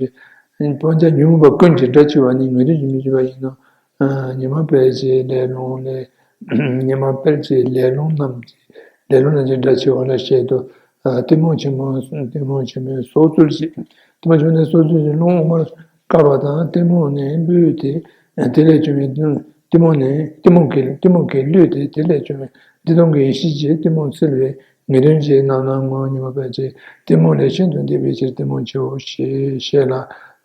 ཅད། སྤང་བྱ་ཉོན་མོངས་པ་ཀུན་གྱི་དགྲ་ཆེ་བ་ནི་ངེས་དོན་གྱི་མི་འགྱུར་བ་ཡིན་ནོ། ཉོན་མོངས་པའི་ལས་རླུང་ལས། ཉོན་མོངས་པའི་ལས་རླུང་རྣམས་ཀྱི། ལས་རླུང་རྣམས་ཀྱི་དགྲ་ཆེ་བ་ལ་བཤད་དོ། གཏི་མུག་ཆེན་མོ། གཏི་མུག་ཆེན་མོའི་སྲོག་རྩོལ་ཞིག་གཏི་མུག་ཆེན་མོའི་སྲོག་རྩོལ་ཞིག་རླུང་དབུ་མར་བཀག་པ་དང་གཏི་མུག་ནི་བློས་ཏེ། དེ་ལས་བྱུང་བའི་གཏི་མུག་ནི་གཏི་མུག་གི་གཏི་མུག་གི་བློས་ཏེ་དེ་ལས་བྱུང་བའི་བདེ་སྟོང་གི་ཡེ་ཤེས་ཀྱིས་གཏི་མུག་སེལ་བའི་ངེས་དོན་གྱི་རྣམ་སྣང་ངོ་། ཉོན་མོངས་པའི་ཕྱིར་གཏི་མུག་ལས་ཤིན་ཏུ་འདས་པའི་ཕྱིར་གཏི་མུག་ཆེའོ་ཞེས་བཤད་ལ།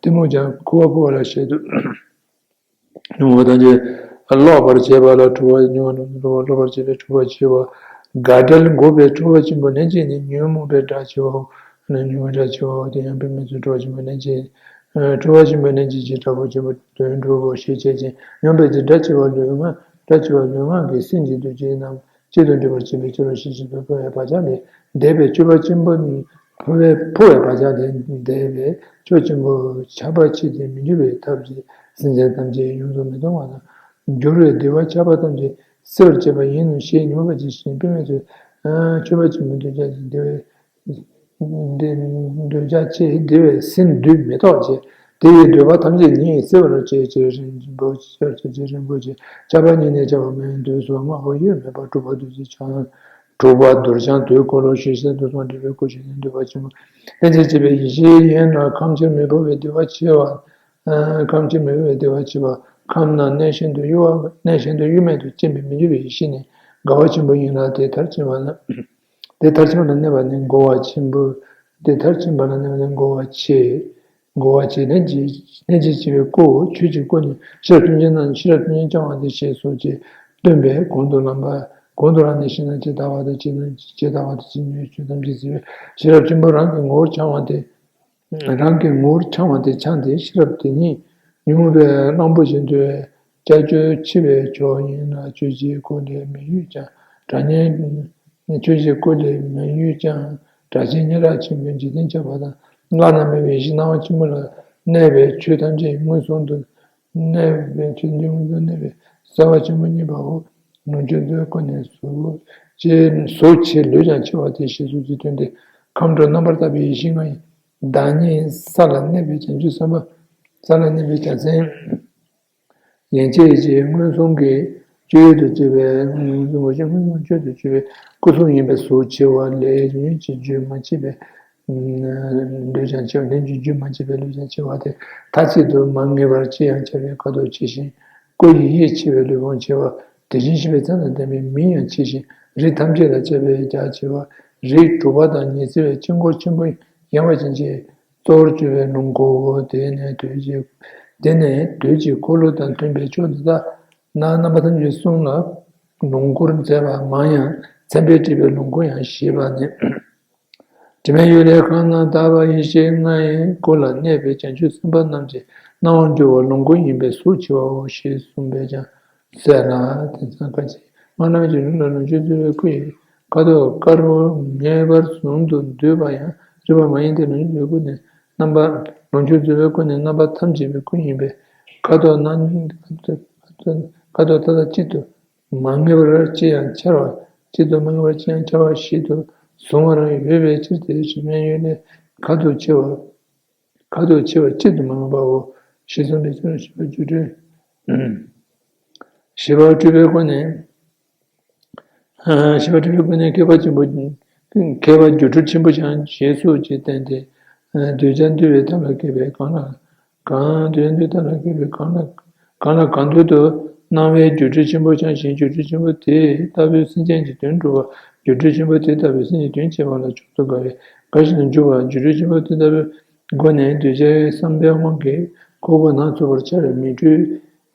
གཏི་མུག་ཀྱང་ཁུ་བ་ཁུ་བ་ལ་བཤད་དོ། ཉོན་མོངས་པ་ཐམས་ཅད་སློག་པར་བྱེད་པ་ལ་སྒྲོལ་བ། ཉོན་མོངས་པ་སློག་པར་བྱེད་པའི་སྒྲོལ་བ་ཆེ་བ། དགའ་བྲལ་འགོག་པའི་སྒྲོལ་བ་ཆེན་པོ་ལྷན་ཅིག་ནི་ཉོན་མོངས་པའི་དགྲ་ཆེའོ། ཉོན་མོངས་པའི་དགྲ་ཆེའོ། དེ་ཡང་དཔེ་མི་སྲིད་སྒྲོལ་བ་ཆེན་པོ་ལྷན་ཅིག་སྒྲོལ་བ་ཆེན་པོ་ལྷན་ཅིག་གི་དགྲ་བོ་ཆེན་པོ་དོན་གྲུབ་བོ་ཞེས་བྱ་ཅན་ཉོན་མོངས་པའི་དགྲ་ཆེ་བ་ལུས་ངག་དགྲ་ཆེ་བ་ལུས་ངག་གི་སེམས་ཀྱི་འདུ་བྱེད་རྣམས་གཅིག་ཏུ་འདྲེས་པར་བྱེད་པའི་ཕྱིར་རོ་ཞེས་བྱ་བའི་ཕོ་བའི་བག་ཆགས་ལས་འདས་པའི་སྤྱོད་པ་ཆེན་པོ་ནི་ཕོ་བའི་ཕོ་བའི་བག་ཆགས་ལས་འདས་པའི་ཕྱོགས་ཆེན་པོ་ཆགས་པ་ཆེ་སྟེ་མི་འགྱུར་བའི་ཐབས་ཀྱིས་སེམས་ཅན་ཐམས་ཅད་ཡོངས་སུ་མི་གཏོང་བ་དང་། འགྱུར་བའི་བདེ་བ་ཆགས་པ་ཐམས་ཅད་སེལ་བར་བྱེད་པ་ཡིན་ནོ་ཞེས་ཉོན་མོངས་པ་ཇི་བཞིན་དཔེ་མི་སྲིད་སྤྱོད་པ་ཆེན་པོ་འདོད་ཆགས་ཀྱི་བདེ་བའི། འདི་འདོད་ཆགས་ཆེ་བདེ་བའི་སེམས་འདུན་མི་ཐོགས་བྱེད། དེ་ཡི་འདོད་པ་ཐམས་ཅད་ཉིད་སེལ་བར་བྱེད་ཅེས་རིན་པོ་ཆེ་ཅེས་རིན་པོ་ཆེ་ཆགས་པ་ཉིད་ནས་བྱ་བ་མིན་འདོད་སོགས་སྔ་བ་ཡོད་མེད་པར་གྲུབ་པ་རྡོ་རྗེ་འཆང་གྲུབ་པ་རྡོ་རྗེ་འཆང་དེའི་འཁོར་ལོ་ཞེས་བྱ་དུ་སོང་འདྲེས་པའི་སྐུ་ཞེས་ནི་འདོད་པ་ཆེན་པོ་ལྷན་ཅིག་སྐྱེས་པའི་ཡེ་ཤེས་ཡིན་ལ་ཁམས་ཆེར་མི་འཕོ་བའི་བདེ་བ་ཆེ་བ། ཁམས་ཆེར་མི་འཕོ་བའི་བདེ་བ་ཆེ་བ། ཁམས་རྣམས་གནས་གཞན་དུ་གཡོ་བ་གནས་གཞན་དུ་གཡོ་མེད་དུ་སྐྱེ་བའི་མི་འགྱུར་བའི་ཡེ་ཤེས་ནི་དགའ་བ་ཆེན་པོ་ཡིན་ལ་དེ་མཐར་ཕྱིན་པ་ལ། དེ་མཐར་ཕྱིན་པ་ལ་གནས་པ་ནི་འགོག་པ་ཆེན་པོ། དེ་མཐར་ཕྱིན་པ་ལ་གནས་པ་ནི་འགོག་པ་ཆེ། འགོག་པ་ཆེ་ལྷན་ཅིག་ལྷན་ཅིག་སྐྱེས་པའི་སྐུ། ཆོས་ཀྱི་སྐུ་ནི་ཤེས་རབ་ཀུན་མཁྱེན་རྣམས་ཤེས་རབ་ཀུན་མཁྱེན་བྱ་བ་འདི་ཞེས་སོགས་ཀྱིས་སྟོན་པས་གོང་དུ་ལམ་པ་གོང་དུ་རང་ནས་ཤེས་ན་ཇི་ལྟ་བ་དང་ཇི་ལྟ་བ་དང་ཇི་སྙེད་ཆོས་ཐམས་ཅད་ཟེར་བའི་ཤེས་རབ་ཆེན་པོ་རང་གི་ངོ་བོར་འཆང་བ་སྟེ། རང་གི་ངོ་བོར་འཆང་བ་སྟེ་འཆང་སྟེ་ཤེས་རབ་དེ་ཉིད་ཉོན་མོངས་པའི་གླང་པོ་ཆེ་འདུལ་བའི་ལྕགས་ཀྱུ་འཆིང་བའི་མཆོག་ཡིན་ལ། ཆོས་ཀྱི་སྐུ་ལས་མི་གཡོས་ཀྱང་གྲགས་སྙན། ཆོས་ཀྱི་སྐུ་ལས་མི་གཡོས་ཀྱང་གྲགས་ཆེན་སྙན་གྲགས་ཆེན་པོའི་འཇིག་རྟེན་ཁྱབ་པ་དང་བླ་ན་མེད་པའི་ཡེ་ཤེས་སྣང་བ་ཆེན་པོ་ལ་གནས་པའི་ཆོས་ཐམས་ཅད་མངོན་སུམ་དུ་གནས་པའི་ཆོས་ཐམས་ཅད་མངོན་སུམ་དུ་གནས་པའི་གསལ་བ་ཆེན་པོ་བརྙེས་པའོ། ལོངས་སྤྱོད་རྫོགས་པའི་སྒོ་ནས་གཟུགས་ཆེ་གཟུགས་ཆེ་ལུས་ཀྱང་ཆེ་བ་དེ་ཞེས་གསུངས་ཀྱི་དོན་ཏེ། ཁམས་དྲུག་རྣམ་པར་དག་པའི་ཡེ་ཤེས་ལྔ་ཡི་བདག་ཉིད་ས་ལ་གནས་པའི་བྱང་ཆུབ་སེམས་དཔའ། ས་ལ་གནས་པའི་བྱང་སེམས། ཡན་ཆད་ཀྱི་མངོན་སུམ་གྱི་སྤྱོད་ཡུལ་དུ་གྱུར་པའི་མངོན་སུམ་གྱི་མངོན་སུམ་སྤྱོད་དུ་གྱུར་པའི་སྐུ་གཟུགས་ཡིན་པས་གཟུགས་ཆེ་བ་ལས་ལུས་ཀྱི་རྒྱུན་མ་ཆད་པའི་ལུས་ཀྱང་ཆེ་བ། ལུས་ཀྱི་རྒྱུན་མ་ཆད་པའི་ལུས་ཀྱང་ཆེ་བ་དེ་མཐའ་གཅིག་ཏུ་མ་ངེས་པར་ཅི་ཡང་འཆར་བའི་ཁ་དོག་ཆེ་ཞིང་སྐུ་ཡི་དབྱིབས་ཆེ་བའི་ལུས་ཕུང་ཆེ་བ། དེ་བཞིན་གཤེགས་པའི་མཚན་དང་ལྡན་པའི་མིང་ཡང་ཆེ་ཞིང་རིགས་ཐམས་ཅད་ལ་ཁྱབ་པའི་རྒྱ་ཆེ་བ། རིགས་དྲུག་པ་དང་ཉི་ཚེ་བའི་དཀྱིལ་འཁོར་ཆེན་པོ་ཡངས་པ་ཅན་གྱི་གཙོ་བོར་གྱུར་པའི་ལོངས་སྐུའོ། དེ་ནས་དུས་ཀྱི་དེ་ནས་དུས་ཀྱི་འཁོར་ལོ་དང་མཐུན་པའི་ཕྱོགས་འདི་དག་ན་རྣམ་པ་ཐམས་ཅད་གསུམ་ལ་ལོངས་སྐུར་མཛད་པ་མང་ཡང་མཚན་དཔེས་བྲིས་པའི་ལོངས་སྐུ་ཡང་ཞེས་པ་ནི། དྲི་མེད་ཡུལ་ལས་ཁམས་རྣམས་དག་པ་ཡེ་ཤེས་ལྔ་ཡི་སྐུ་ལ་གནས་པའི་བྱང་ཆུབ་སེམས་དཔའ་རྣམས་ཀྱི་སྣང་བར་འགྱུར་བ་ལོངས་སྐུ་ཡིན་པས་གཟུགས་ཆེ་བའོ་ཞེས་གསུངས་པས་ཀྱང་། ཟེར་ན་དེང་སང་ཁ་ཅིག་སྔ་ནང་གི་ལུགས་ལ་ལོངས་སྤྱོད་རྫོགས་པའི་སྐུ་ཡི་ཁ་དོག་དཀར་པོ་ངེས་པར་ཟུང་དུ་འདུས་པ་ཡང་རིགས་པ་མ་ཡིན་ཏེ། ལོངས་སྤྱོད་རྫོགས་པའི་སྐུ་ནི་རྣམ་པ་ལོངས་སྤྱོད་རྫོགས་པའི་སྐུ་ནི་རྣམ་པ་ཐམས་ཅད་པའི་སྐུ་ཡིན་པས་ཁ་དོག་རྣམ་ཁ་དོག་མཐའ་དག་གཅིག་ཏུ་མ་ངེས་པར་ཅི་ཡང་འཆར་བ། གཅིག་ཏུ་མ་ངེས་པར་ཅི་ཡང་འཆར་བ་ཞིག་ཏུ་བཟུང་བར་ཡོད་པའི་ཕྱིར་ཏེ། དྲི་མེད་ཡུལ་ལས་ཁ་དོག་ཆེ་བ། ཁ་དོག་ཆེ་བ་གཅིག་ཏུ་མ་ངེས་པའོ། ཞེས་གསུངས་པའི་ཕྱིར། ཞེས་པ་སྒྱུ་འཕྲུལ། ཞེས་པ་སྤྲུལ་པའི་སྒོ་ནས། ཞེས་པ་སྤྲུལ་པའི་སྒོ་ནས་མཁས་པ་ཆེན་པོ། མཁས་པ་སྒྱུ་འཕྲུལ་ཆེན་པོ་འཆང་ཞེས་སོགས་ཀྱིས་བསྟན་ཏེ། གདུལ་བྱ་འདུལ་བའི་ཐབས་ལ་མཁས་པའི་གང་ལ། གང་དོན་དུ་ལྟར་ལ་མཁས་པའི་གང་ལ། གང་ལ་གང་འདུལ་དུ་སྣང་བའི་སྒྱུ་འཕྲུལ་ཆེན་པོ་འཆང་ཞིང་། སྒྱུ་འཕྲུལ་ཆེན་པོ་དེ་ལྟ་བུའི་སེམས་ཅན་གྱི་དོན་སྒྲུབ་པ། སྒྱུ་འཕྲུལ་ཆེན་པོ་དེ་ལྟ་བུའི་སེམས་ཅན་དོན་བྱེད་པ་ལ་མཆོག་ཏུ་དགའ་བའི་དགའ་བཞིན་དུ་འཇུག་པ། སྒྱུ་འཕྲུལ་ཆེན་པོ་དེ་ལྟ་བུའི་སྒོ་ནས་གདུལ་བྱའི་བསམ་པའི་དབང་གིས་ཁོ་བོ་ནང་ཚུད་པར་འཆར་བའི་མིག་འཕྲུལ་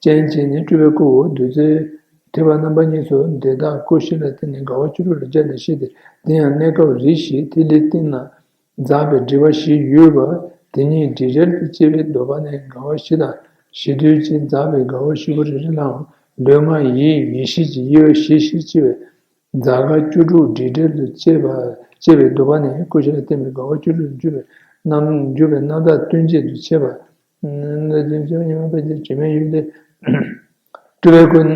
ཅན་གྱིས་ནི་སྤྲུལ་པའི་སྐུའོ། བདུད་རྩི་ཐིགས་པ་རྣམ་པ་གཉིས་སུ་དེ་དག་སྐུ་བཞི་ལ་བརྟེན་ནས་དགའ་བ་བཅུ་དྲུག་ལ་སྦྱར་ནས་བཤད་དེ། དེ་ཡང་གནས་སྐབས་རེ་ཞིག་ཐིག་ལེའི་སྟེང་ན། འཛག་པའི་སྒྲིབ་པ་བཞི་ཡོད་པ། དེ་ཉིད་སྒྲིབ་བྲལ་དུ་སྐྱེ་བའི་འདོད་པ་ནི་དགའ་བ་བཞི་དང་། གཞི་དུས་ཀྱི་འཛག་པའི་དགའ་བ་བཞི་པོ་རེ་རེ་ལའང་ལུས་ངག་ཡིད་ཡེ་ཤེས་ཀྱི་དབྱེ་བ་བཞི་བཞིར་ཕྱེ་བས། འཛག་དགའ་བཅུ་དྲུག་སྒྲིབ་བྲལ་དུ་སྐྱེ་བ་སྐྱེ་བའི་འདོད་པ་ནི་སྐུ་བཞི་ལ་བརྟེན་པའི་དགའ་བ་བཅུ་དྲུག་འཇུག་པའི་རྣམ་འཇུག་པའི་རྣམ་དག་སྟོན་བྱེད་དུ་བྱེད་པ། ཉི་མ་པའི་ཕྱིར་དྲི་མེད་ཡུལ་ལས། སྤྲུལ་པའི་སྐུ།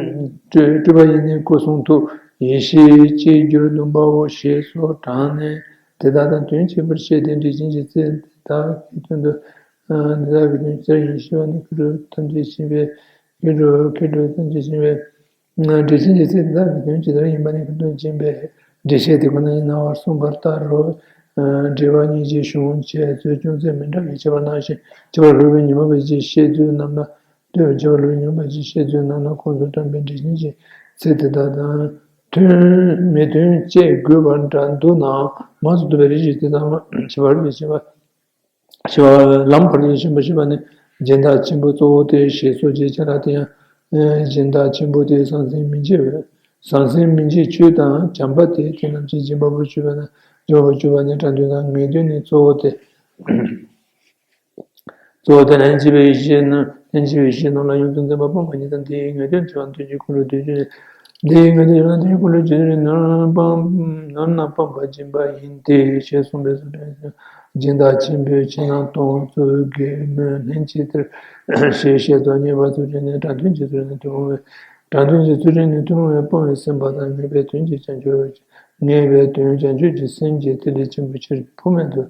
སྤྲུལ་པ་ཡི་ནི་སྐུ་གསུང་ཐུགས་ཡེ་ཤེས་གཅིག་གྱུར་སྟོན་པའོ་ཞེས་སོགས་དྲངས་ནས་དེ་དག་དང་དོན་གཅིག་པར་བཤད་དེ། འགྲེལ་ཆེན་གྱི་ཚིག་དེ་དག་གི་དོན་དུ། དེ་དག་གི་དོན་གསལ་ཞིང་ཞི་བ་ནི་མཁས་གྲུབ་ཐམས་ཅད་མཁྱེན་པའི་མཁས་གྲུབ། མཁས་གྲུབ་ཐམས་ཅད་མཁྱེན་པའི། འགྲེལ་ཆེན་གྱི་ཚིག་དེ་དག་གི་དོན་ཇི་ལྟར་ཡིན་པ་ནི་མཁས་གྲུབ་མཁྱེན་པས་འགྲེལ་བཤད་དེ་ཁོ་ན་ཡིན་ནའང་གསུངས་པར་ལྟར་རོ། འགྲེལ་པ་སྙིང་རྗེའི་གཞུང་འཆད་རྩོད་ཅུང་ཟད་མི་འདྲ་བའི་ཁྱད་པར་སྣང་ཞིང་། ཁྱད་པར་ལྷུག་པའི་ཉི་མ་པའི་ཕྱིར་བཤད་ཚུལ་རྣམས་ལ། ལྟོས། ཁྱད་པར་ལྷུག་པའི་ཉི་མ་པའི་ཕྱིར་བཤད་ཚུལ་རྣམས་ལ་ཁོངས་སུ་བཀྲམ་པའི་འགྲེལ་ཆེན་གྱི་ཚིག་དེ་དག་དང་མཐུན་མི་མཐུན་དཔྱད་དགོས་པ་འདྲ་འདུག་ནའང་མང་དུ་འདུ་བའི་རིགས་ཤིག་དེ་དག་ཁྱད་པར་ལས་ཕྱེ་བ། ཞི་བ་ལམ་བར་དུ་ཕྱིན་པ་ཞེས་པ་ནི། སྦྱིན་བདག་ཆེན་པོ་གཙོ་བོ་སྟེ་ཞེས་སོགས་ཀྱི་ཆ་ལ་དེ་ཡང་། སྦྱིན་བདག་ཆེན་པོ་དེ་ཟང་ཟིང་མི་འཇིགས་པའི། ཟང་ཟིང་མི་འཇིགས་ཆོས་དང་བྱམས་པ་སྟེ། དེ་རྣམས་ཀྱི་སྦྱིན་པ་པོར་གྱུར་པ་ན། སྦྱིན་པ་པོར་གྱུར་པ་ནི་དྲང་དོན་དང་ངེས་དོན་ནི་གཙོ་བོ་སྟེ། གཙོ་བོ་སྟེ་ལྷན་སྐྱེས་པའི་ཡེ་ཤེས་རྣམས། ལྷན་སྐྱེས་པའི་ཡེ་ཤེས་རྣམས་ལ་ཡོངས་སུ་འཛིན་པ་སྤངས་པ་ཉིད་དང་། དེའི་ངེས་དོན་འཆར་བ་དོན་གྱི་འཁོར་ལོ་བསྡུས་རྒྱུ་ནི། འདི་ཡི་ངེས་དོན་ཡོད་ན་དེའི་འཁོར་ལོ་བཅུ་དྲུག་ནོར་སྤངས་ནོར་རྣམས་སྤངས་པ་སྦྱིན་པ་ཡིན་ཏེ་ཞེས་གསུངས་པས་སོ། སྦྱིན་བདག་ཆེན་པོས་ཕྱི་ནང་སྟོང་གཙོ་བོའི་གེགས་མོས་ལྷན་ཅིག་སྟེར་ཞེས་བཤད་དོ། ཉེས་པ་ཚུལ་ཁྲིམས་ནི་དྲང་དོན་གྱི་ཚུལ་ཁྲིམས་ནི་ཐུན་མོང་བའི། དྲང་དོན་གྱི་ཚུལ་ཁྲིམས་ནི་ཐུན་མོང་བའི་སྤོང་བའི་སེམས་དཔའ་དང་། ངེས་པའི་དོན་གྱི་བྱང་ཆུབ་ངེས་པའི་དོན་བྱང་ཆུབ་ཀྱི་སེམས་ཀྱི་ཐིག་ལེ་ཆེན་པོ་ཕྱིར་འཕུར་མེད་དུ་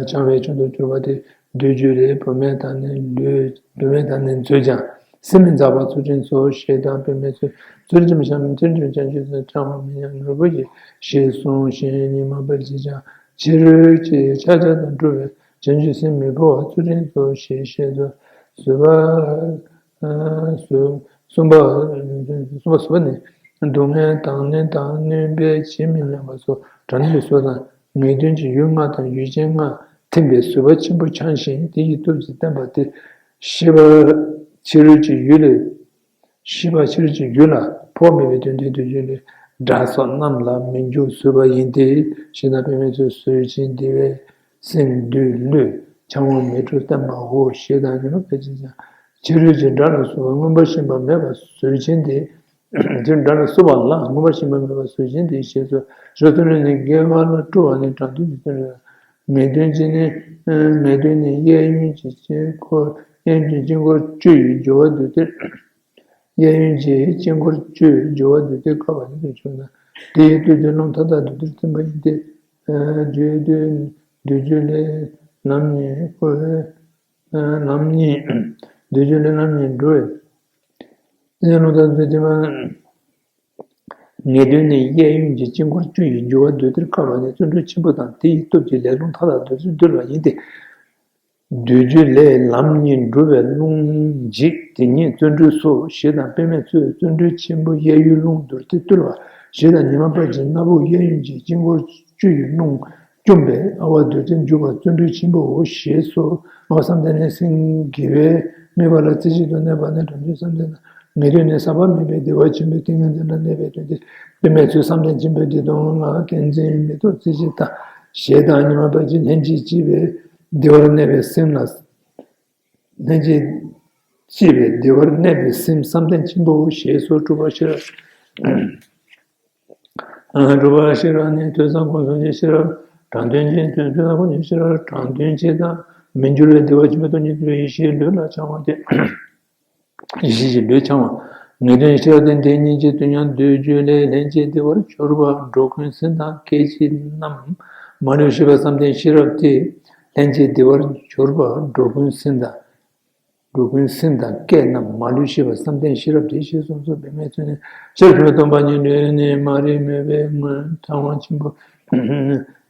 འཆང་བའི་མཆོག་ཏུ་གྱུར་པ་སྟེ། འདོད་རྒྱུ་ལས་བུད་མེད་དང་ནི་ལུས། བུད་མེད་དང་ནི་མཛོད་ཀྱང་སེམས་མི་འཛག་པ་ཚུལ་ཁྲིམས་སོ། ཞེས་དང་དཔེ་མེད་ཚུལ། ཚུལ་ཁྲིམས་བཤམས་ཚུལ་ཁྲིམས་བྱང་ཆུབ་སེམས། ཕྲ་མོ་མི་མཉམ་ནོར་བུ་ཡི། ཞེས་གསུངས་ཤིང་ཉི་མ་པར་གྱིས་ཀྱང་ཕྱི་རོལ་གྱི་ཕྱག་རྒྱ་དང་བསྒྲུབས་པའི་བྱང་ཆུབ་སེམས་མི་འཕོ་བ་ཚུལ་ཁྲིམས་སོ། ཞེས་བཤད་དོ། བཟོད་པ། གསུམ་པ། གསུམ་པ་བཟོད་པ་ནི། སྡུག་བསྔལ་དང་ནི་དང་གནོད་པའི་ཇི་མི་སྙམ་པ་སོགས་དྲང་དོན་གྱི་བཟོད་པ་དང་། ངེས་དོན་གྱི་ཡུལ་ལྔ་དང་ཡུལ་ཅན་ལྔ་ཐིམ་པའི་བཟོད་པ་ཆེན་པོ་འཆང་ཞིང་དེ་ཡི་སྟོབས་ཀྱིས་བསྟན་པ་སྟེ། ཤེས་པ་ཕྱི་རོལ་གྱི་ཡུལ་ལས། ཤེས་པ་ཕྱི་རོལ་གྱི་ཡུལ་ལ་འཕོ་མེད་པའི་དོན་དེ་འདོད་རྒྱུ་ལས་དགྲ་སོགས་རྣམས་ལ་མི་འཇུག་བཟོད་པ་ཡིན་ཏེ། ཞེས་དང་དཔེ་མེད་ཚུལ། བཟོད་ཅིང་བདེ་བའི་སེམས་འདུལ་བློས་འཆང་བ་མི་འཁྲུགས་བསྟན་པའོ། ཞེས་དང་ཉི་མ་པའི་ཕྱིར་ཀྱང་ཕྱི་རོལ་གྱི་དགྲ་ལ་སོགས་པ་མངོན་པར་ཤེས་པ་མེད་པ་བཟོད་ཅན་ཏེ། དེ་དགྲ་ལ་སོགས་པ་ལ་མངོན་པར་ཤེས་པ་མེད་པ་བཟོད་ཅན་ཏེ། ཞེས་སོ། རོ་ཐུན་ནི་དགེ་བ་ལ་སྤྲོ་བ་ནི་དྲང་དོན་གྱི་དོན་རེད། ངེས་དོན་གྱི་ནི། ངེས་དོན་ནི་གཡས་གཡོན་གྱི་དཀྱིལ་འཁོར། གཡས་གཡོན་གྱི་དཀྱིལ་འཁོར་བཅུ་ཡི་སྦྱོར་བ་འདུས་ཏེ། གཡས་གཡོན་གྱི་དཀྱིལ་འཁོར་བཅུ་ཡི་རྒྱུ་བ་བདུད་རྩིར་བཀབ་པ་ནི་དོན་ཆུང་ན། དེ་ཡི་སྟོབས་ཀྱིས་རླུང་མཐའ་དག་བདུད་རྩིར་ཐིམ་པ་ཡིན་ཏེ། བདུད་བདུད་བདུད་རྒྱུ་ལས་ལམ་གཉིས་འཁོར་བའི་ལམ་གཉིས། བདུད་རྒྱུ་ལས་ལམ་གཉིས་འགྲོ་བའི། དེ་ནས་རླུང་མཐའ་བདུད་རྩིར་ཐིམ་པ། ངེས་དོན་ནི་གཡས་གཡོན་གྱི་དཀྱིལ་འཁོར་བཅུ་ཡི་རྒྱུ་བ་བདུད་རྩིར་བཀབ་པ་ནི་བརྩོན་འགྲུས་ཆེན་པོ་དང་། དེ་ཡི་སྟོབས་ཀྱིས་ལས་རླུང་མཐའ་དག་བདུད་རྩིར་འདུལ་བ་ཡིན་ཏེ། བདུད་རྒྱུ་ལས་ལམ་གཉིས་འགྲོ་བའི་རླུང་འཇིག་དེ་ཉིད་བརྩོན་འགྲུས་སོ། ཞེས་དང་། དཔེ་མེད་ཚོས་བརྩོན་འགྲུས་ཆེན་པོས་གཡས་གཡོན་རླུང་བདུད་རྩིར་བཏུལ་བ། ཞེས་དང་། ཉི་མ་དཔལ་གྱི་སྣ་བུག་གཡས་གཡོན་གྱི་དཀྱིལ་འཁོར་བཅུ་ཡི་རླུང་བཅོམ་པས་ཨ་བ་བདུད་རྩིར་འཇུག་པ་བརྩོན་འགྲུས་ཆེན་པོའོ། ཞེས་སོ། ཨ་བ་བསམ་གཏན་ནི་སེང་གེ་བའི་དམིགས་པ་ལ་རྩེ་གཅིག་ཏུ་གནས་པ་ནི་བྱང་ཆུབ་སེམས་དེ་དང་། ངེས་དོན་ནི་ཟག་པ་མེད་པའི་བདེ་བ་ཆེན་པོའི་ཏིང་ངེ་འཛིན་ལ་གནས་པའི་དོན་ཏེ། དཔེ་མེད་ཚོས་བསམ་གཏན་ཆེན་པོའི་བདེ་སྟོང་ལ་ཏིང་འཛིན་མི་ཐུབ་རྩེ་གཅིག་དང་། ཞེས་དང་། ཉི་མ་དཔལ་གྱི་ལྷན་ཅིག་སྐྱེས་པའི་བདེ་བར་གནས་པའི་སེམས་ལ། ལྷན་ཅིག་སྐྱེས་པའི་བདེ་བར་གནས་པའི་སེམས་བསམ་གཏན་ཆེན་པོའོ། ཞེས་སོ། སྒྲུབ་པ་ཤེས་རབ། སྒྲུབ་པ་ཤེས་རབ་ནི་ཐོས་བསམ་སྒོམ་གསུམ་གྱི་ཤེས་རབ་དྲང་དོན་ཅན། ཐོས་བསམ་སྒོམ་གསུམ་གྱི་ཤེས་རབ་དྲང་དོན་ཅན་དང་མི་འགྱུར་བའི་བདེ་བ་ཆེན་པོའི་སྟོང་ཉིད་དུ་ཡེ་ཤེས་ལུས་ལ་འཆང་བ་སྟེ། ཡེ་ཤེས་ཀྱི་ལུས་འཆང་བ། ངེས་དོན་ཤེས་རབ་སྟེ། དེ་གཉིས་ཀྱི་དོན་ཡང་། བདུད་རྒྱུ་ལས་ལྷན་ཅིག་བདེ་བར་གྱུར་པ་འགྲོ་ཀུན་ཟིན་དང་སྐད་ཅིག་རྣམས་མ་ལུས་ཤེས་པ་བསམ་གཏན་ཤེས་རབ་སྟེ། ལྷན་ཅིག་བདེ་བར་གྱུར་པ་འགྲོ་ཀུན་ཟིན་དང་། འགྲོ་ཀུན་ཟིན་དང་སྐད་རྣམས་མ་ལུས་ཤེས་པ་བསམ་གཏན་ཤེས་རབ་སྟེ། ཞེས་གསུངས་སོ། དཔེ་མེད་ཚོས་ནི་ཤེས་རབ་ཆེན་པོའི་སྟོང་པ་ཉིད་ལུས་ནི་མ་རིག་མོས་པའི་དངོས་འཆང་བ་ཆེན་པོ།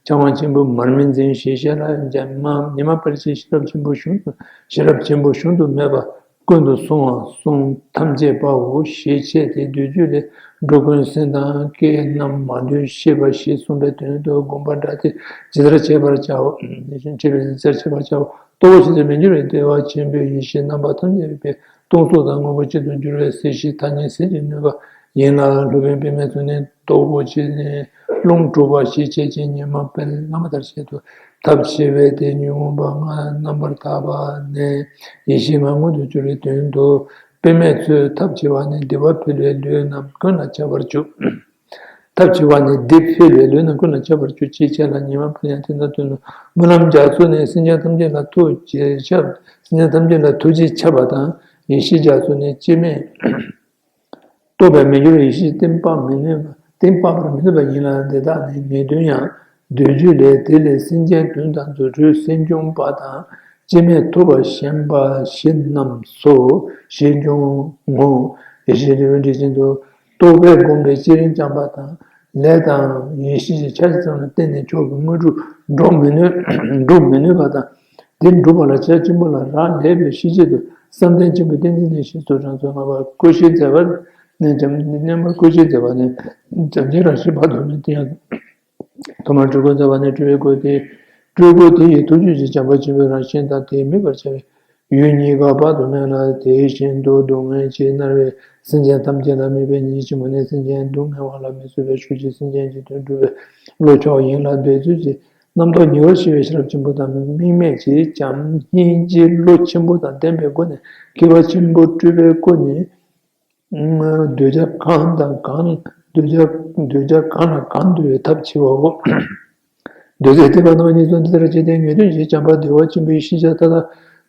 འཆང་བ་ཆེན་པོ་མར་མི་འཛིན་ཞེས་བཤད་ལ། ཉི་མ་ཉི་མ་དཔལ་གྱི་ཤེས་རབ་ཆེན་པོ་གཞུང་དུ་ཤེས་རབ་ཆེན་པོ་གཞུང་དུ་མེད་པ་ཀུན་ཏུ་སོང་བ་གསུང་ཐམས་ཅད་པའོ་ཞེས་འཆད་དེ། བདུད་རྒྱུ་ལས་འགྲོ་ཀུན་ཟིན་དང་སྐད་རྣམས་མ་ལུས་ཤེས་པ་ཞེས་གསུངས་པའི་དོན་དུ་དགོངས་པ་འགྲེལ་ཏེ། ཇི་ལྟར་འཆད་པར་བྱའོ། འཆད་པའི་ཇི་ལྟར་འཆད་པར་བྱའོ། ལྟོ་བོ་ཆེ་ཚེ་མི་འགྱུར་བའི་བདེ་བ་ཆེན་པོའི་ཡེ་ཤེས་རྣམ་པ་ཐམས་ཅད་པའི་སྟོང་གསལ་དང་དངོས་པོ་གཅིག་ཏུ་འགྱུར་བའི་གཟི་བརྗིད་ཐ་སྙད་ཟིལ་གྱིས་གནོན་པ་ཡིན་ལ། སློབ་དཔོན་དཔེ་མེད་ཚོས་ནི་ལྟོ་གོས་ཆེ་ནས་རླུང་འཁྲུགས་པ་ཞེས་བྱ་བྱེད་ཅིང་། ཉི་མ་དཔལ་བླ་མ་ལྟར་བྱེད་དུ་ཐབས་ཆེ་བས་དེ་ཉོན་མོངས་པ་ལྔ་རྣམ་པར་དག་པ་ནས་ཡེ་ཤེས་ལྔ་མངོན་དུ་གྱུར་བའི་དོན་དུ། དཔེ་མེད་ཚོས་ཐབས་ཆེ་བ་ནི་བདེ་བ་འཕེལ་བའི་ལུས་རྣམས་ཀུན་ལ་ཁྱབ་པར་འཇུག་ཐབས་ཆེ་བ་ནི་བདེ་འཕེལ་བའི་ལུས་རྣམས་ཀུན་ལ་ཁྱབ་པར་འཇུག་ཅེས་བྱ་ལ། ཉི་མ་དཔལ་ཡང་དེ་ལྟར་སྟོན་ནོ། སྨོན་ལམ་རྒྱ་མཚོ་ནི་སེམས་ཅན་ཐམས་ཅད་ལ་ཐུགས་རྗེ་ཁྱབ། སེམས་ཅན་ཐམས་ཅད་ལ་ཐུགས་རྗེ་ཁྱབ་པ་དང་། ཡེ་ཤེས་རྒྱ་མཚོ་ནི་སྐྱེ་མེད་རྟོགས་པའི་མི་འགྱུར་ཡེ་ཤེས་གཏན་དཔག་མི་ནུས་པ། གཏན་དཔག་པར་མི་ནུས་པ་ཡིན་ལ། འདི་དག་ནི་ངེས་དོན་ཡང་། བདུད་རྒྱུ་ལས། དེ་ལས་སེམས་ཅན་བདུན་དང་རྫུ་འཕྲུལ་སེམས་བྱུང་པ་དང་། སྐྱེ་མེད་ཐུབ་པ་ཞེན་པ་བཞི་རྣམས་སོ། ཞེས་འབྱུང་ངོ་། ཡེ་ཤེས་རི་བོའི་འབྲས་ཆེན་དུ། རྟོག་པས་བསྒོམས་པའི་བསྐྱེད་རིམ་བརྐྱངས་པ་དང་། ལས་དང་ཡེ་ཤེས་ཀྱི་ཆ་ཙམ་ལ་བརྟེན་ནས་མཆོག་གི་དངོས་གྲུབ་འགྲུབ་མི་ནུས། འགྲུབ་མི་ནུས་པ་དང་། དེ་འགྲུབ་པ་ལ་བྱ་ཆེན་པོ་ལ་རག་ལས་པའི་ཤེས་བྱེད་དུ་བསམ་གཏན་ཆེན་པོའི་ཏིང་འཛིན་ལས་ཞེས་སོགས་གྲངས་སུ་ལྔ་པ་ཀུན་ཤེས་མཛད་པ་ནས་འཇམ་རྣལ་འབྱོར་ཀུན་ཤེས་མཛད་པ་ནས་འཇམ་ཆེན་རང་བཞིན་བར་དུ་ནི་དེ་ཡང་། ཐོག་མར་སྤྲུལ་སྐུ་མཛད་པ་ནི་སྤྲུལ་པའི་སྐུ་སྟེ། སྤྲུལ་སྐུ་དེ་ཡི་ཐུགས་རྒྱུད་ཀྱི་བྱམས་པ་ཆེན་པོའི་རང་བཞིན་དང་། དེས་དམིགས་པར་བྱ་བའི་ཡུལ་གཉིས་ཀ་དཔག་ཏུ་མེད་ལ། དེ་བཞིན་དུ་སྡུག་བསྔལ་གྱིས་མནར་བའི་སེམས་ཅན་ཐམས་ཅད་ལ་དམིགས་པའི་ཉིད་ཆེན་པོ་ནི། སེམས་ཅན་སྡུག་བསྔལ་བ་ལ་མི་བཟོད་པའི་ཤུགས་ཀྱིས་སེམས་ཅན་གྱི་དོན་སྒྲུབ་པའི་བློ་མཆོག་ཡིན་ལ། འབད་རྩོལ་གྱིས་རྣམ་རྟོག་ཉེ་བར་ཞི་བའི་ཤེས་རབ་ཆེན་པོ་དང་། དམིགས་མེད་ཀྱིས་བྱམས་སྙིང་རྗེའི་བློ་ཆེན་པོ་དང་ལྡན་པའི་སྒོ་ནས་མཁས་པ་ཆེན་པོ་སྤྲུལ་པའི་སྐུ་ནི། འདོད་ཆགས་གང་དང་གང་། འདོད་ཆགས་འདོད་ཆགས་གང་ལ་གང་འདུལ་བའི་ཐབས་ཆེ་བའོ། འདོད་སྲེད་ཐེག་པ་རྣམ་པ་གཉིས་སུ་འདི་ལྟར་བྱེད་དེ། ངེས་དོན་གྱི་བྱམས་པ་བདེ་བ་ཆེན་པོའི་ཤེས་བྱ་མཐའ་དག་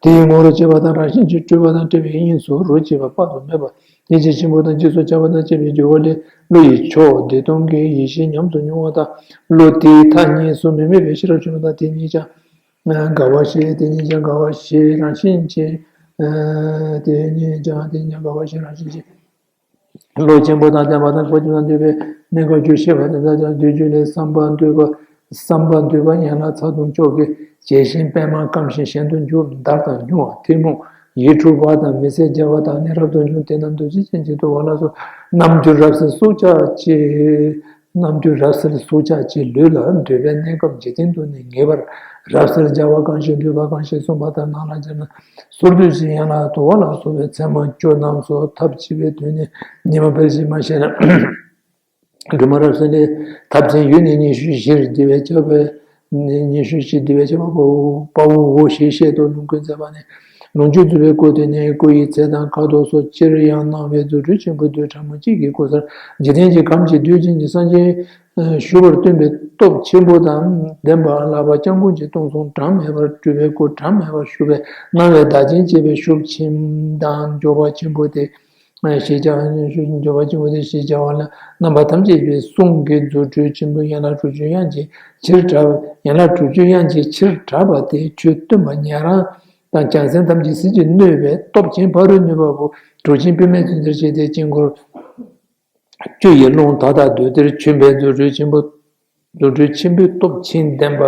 དེའི་ངོ་བོར་བྱེད་པ་དང་། རང་བཞིན་གྱིས་སྤྲོས་པ་དང་བྲལ་བའི་དབྱིངས་སུ་རོ་གཅིག་པ་དཔག་ཏུ་མེད་པ་སྙིང་རྗེ་ཆེན་པོ་དང་། རྗེས་སུ་ཆགས་པ་དང་བཅས་པའི་སྦྱོར་བ་ལས་བློ་ཡི་མཆོག་བདེ་སྟོང་གི་ཡེ་ཤེས་ཉམས་སུ་མྱོང་བ་དང་། བློ་དེའི་མཐའ་གཉིས་སུ་མི་དམིགས་པའི་ཤེས་རབ་ཆེན་པོ་དང་། དེ་གཉིས་ཀྱང་དགའ་བ་བཞི། དེ་གཉིས་ཀྱང་དགའ་བ་བཞི་རང་བཞིན་གྱིས། དེ་གཉིས་ཀྱང་དེ་གཉིས་དགའ་བ་བཞི་རང་བཞིན་གྱིས། བློ་ཆེན་པོ་དང་ལྡན་པ་དང་། གོ་ཆེན་དང་འདུས་པའི་གནས་སྐབས་རྒྱུ་ཤེས་པ་དེ་དག་ཀྱང་བདུད་རྒྱུད་ལས་བསམ་པ་འདུས་པ། བསམ་པ་འདུས་པ་ཡན་ལག་ཚར་དུ་འཇོག་གི་བྱད་བཞིན་པདྨ་བསྐམས་ཤིང་གཞན་དུ་འཇུག་འདར་དང་ཉུང་བ་ཐལ་མོ་ཡིད་འཁྲུགས་པ་དང་། མི་བཟད་རྒྱ་བ་དང་ནི་རབ་ཏུ་འབྱུང་དེ་རྣམས་འདུ་བྱེད་ཅན་གྱི་འདུ་བ་ལ་སོགས་རྣམ་འགྱུར་རབ་གསལ་སྲོག་ཆགས་ཀྱི། རྣམ་འགྱུར་རབ་གསལ་སྲོག་ཆགས་ཀྱི་ལུས་ལ་འདོད་པའི་གནས་སྐབས་འཇིག་རྟེན་དུ་ནི་ངེས་པར་རབ་གསལ་རྒྱ་བ་གང་ཞིག་འདུས་པ་གང་ཞིག་གསུངས་པ་ལྟར་ནང་ལ་སྦྱར་ན། སོར་སྡུད་ཅིང་ཡན་ལག་དུ་བ་ལ་སོགས་པའི་ཚད་མ་བཅུ་རྣམས་སོ། ཐབས་ཆེ་བའི་དོན་ནི་ཉི་མ་དཔལ་གྱིས་མ་བཤད་ན། སྒྲོན་མ་རབ་གསལ་ལས་ཐབས་ཆེན་ཡུལ་ནི་ཉི་ཤུ་བཞིར་འདུས་པས་ཁྱབ་པའི། ཉི་ཤུ་བཞིར་འདུས་པས་ཁྱབ་པའོ། དཔའ་བོའོ་ཞེས་བཤད་དོ། ལུང་ཀུན་མཛད་པ་ནི་ལོངས་སྤྱོད་རྫོགས་པའི་སྐུ་སྟེ་ནི། སྐུ་ཡི་ཚད་དང་ཁ་དོག་སོགས་སྤྱིར་ཡང་སྣང་བའི་རྫུ་འཕྲུལ་ཆེན་པོ་རྡུལ་ཕྲ་མོ་གཅིག་གི་སྐུ་སར་འཇིག་རྟེན་གྱི་ཁམས་ཀྱི་རྡུལ་ཅན་གྱི་སངས་རྒྱས་བཞུགས་པར་སྟོན་པའི་སྟོབས་ཆེན་པོ་དང་ལྡན་པ། ལྷག་པར་སྐྱབས་མགོན་གྱི་སྟོང་གསུང་གྲངས་མེད་པར་སྤྲུལ་པའི་སྐུ་གྲངས་མེད་པར་བཞུགས་པས་སྣང་བའི་བདག་ཅན་བཅས་པའི་ཤུགས་ཆེན་དང་འབྱོར་པ་ཆེན་པོ་སྟེ། ཞེས་བྱ་བ་ནི་འཇོམས་པ་ཆེན་པོ་དེ་ཞེས་བྱ་བ་ལ་རྣམ་པ་ཐམས་ཅད་པའི་གསུང་གི་རྫུ་འཕྲུལ་ཆེན་པོ་ཡན་ལག་དྲུག་ཅུ་དབྱངས་ཀྱི་ཕྱིར་གྲགས་ཡན་ལག་དྲུག་ཅུ་དབྱངས་ཀྱི་ཕྱིར་གྲགས་པ་དེ་ཆོས་སྟོན་པ་ཉན་རང་དང་བྱང་སེམས་ཐམས་ཅད་ཟིལ་གྱིས་གནོན་པའི་སྟོབས་ཆེན་ཕ་རོལ་ནུས་པ་པོ་གྲུབ་ཆེན་བུད་མེད་ཚུལ་འདིར་བྱས་ཏེ་དཀྱིལ་འཁོར་བཅུ་ཡི་རླུང་དག་དང་སྡུད་དེར་བྱོན་པའི་རྫུ་འཕྲུལ་ཆེན་པོ། རྫུ་འཕྲུལ་ཆེན་པོའི་སྟོབས་ཆེན་ལྡན་པ།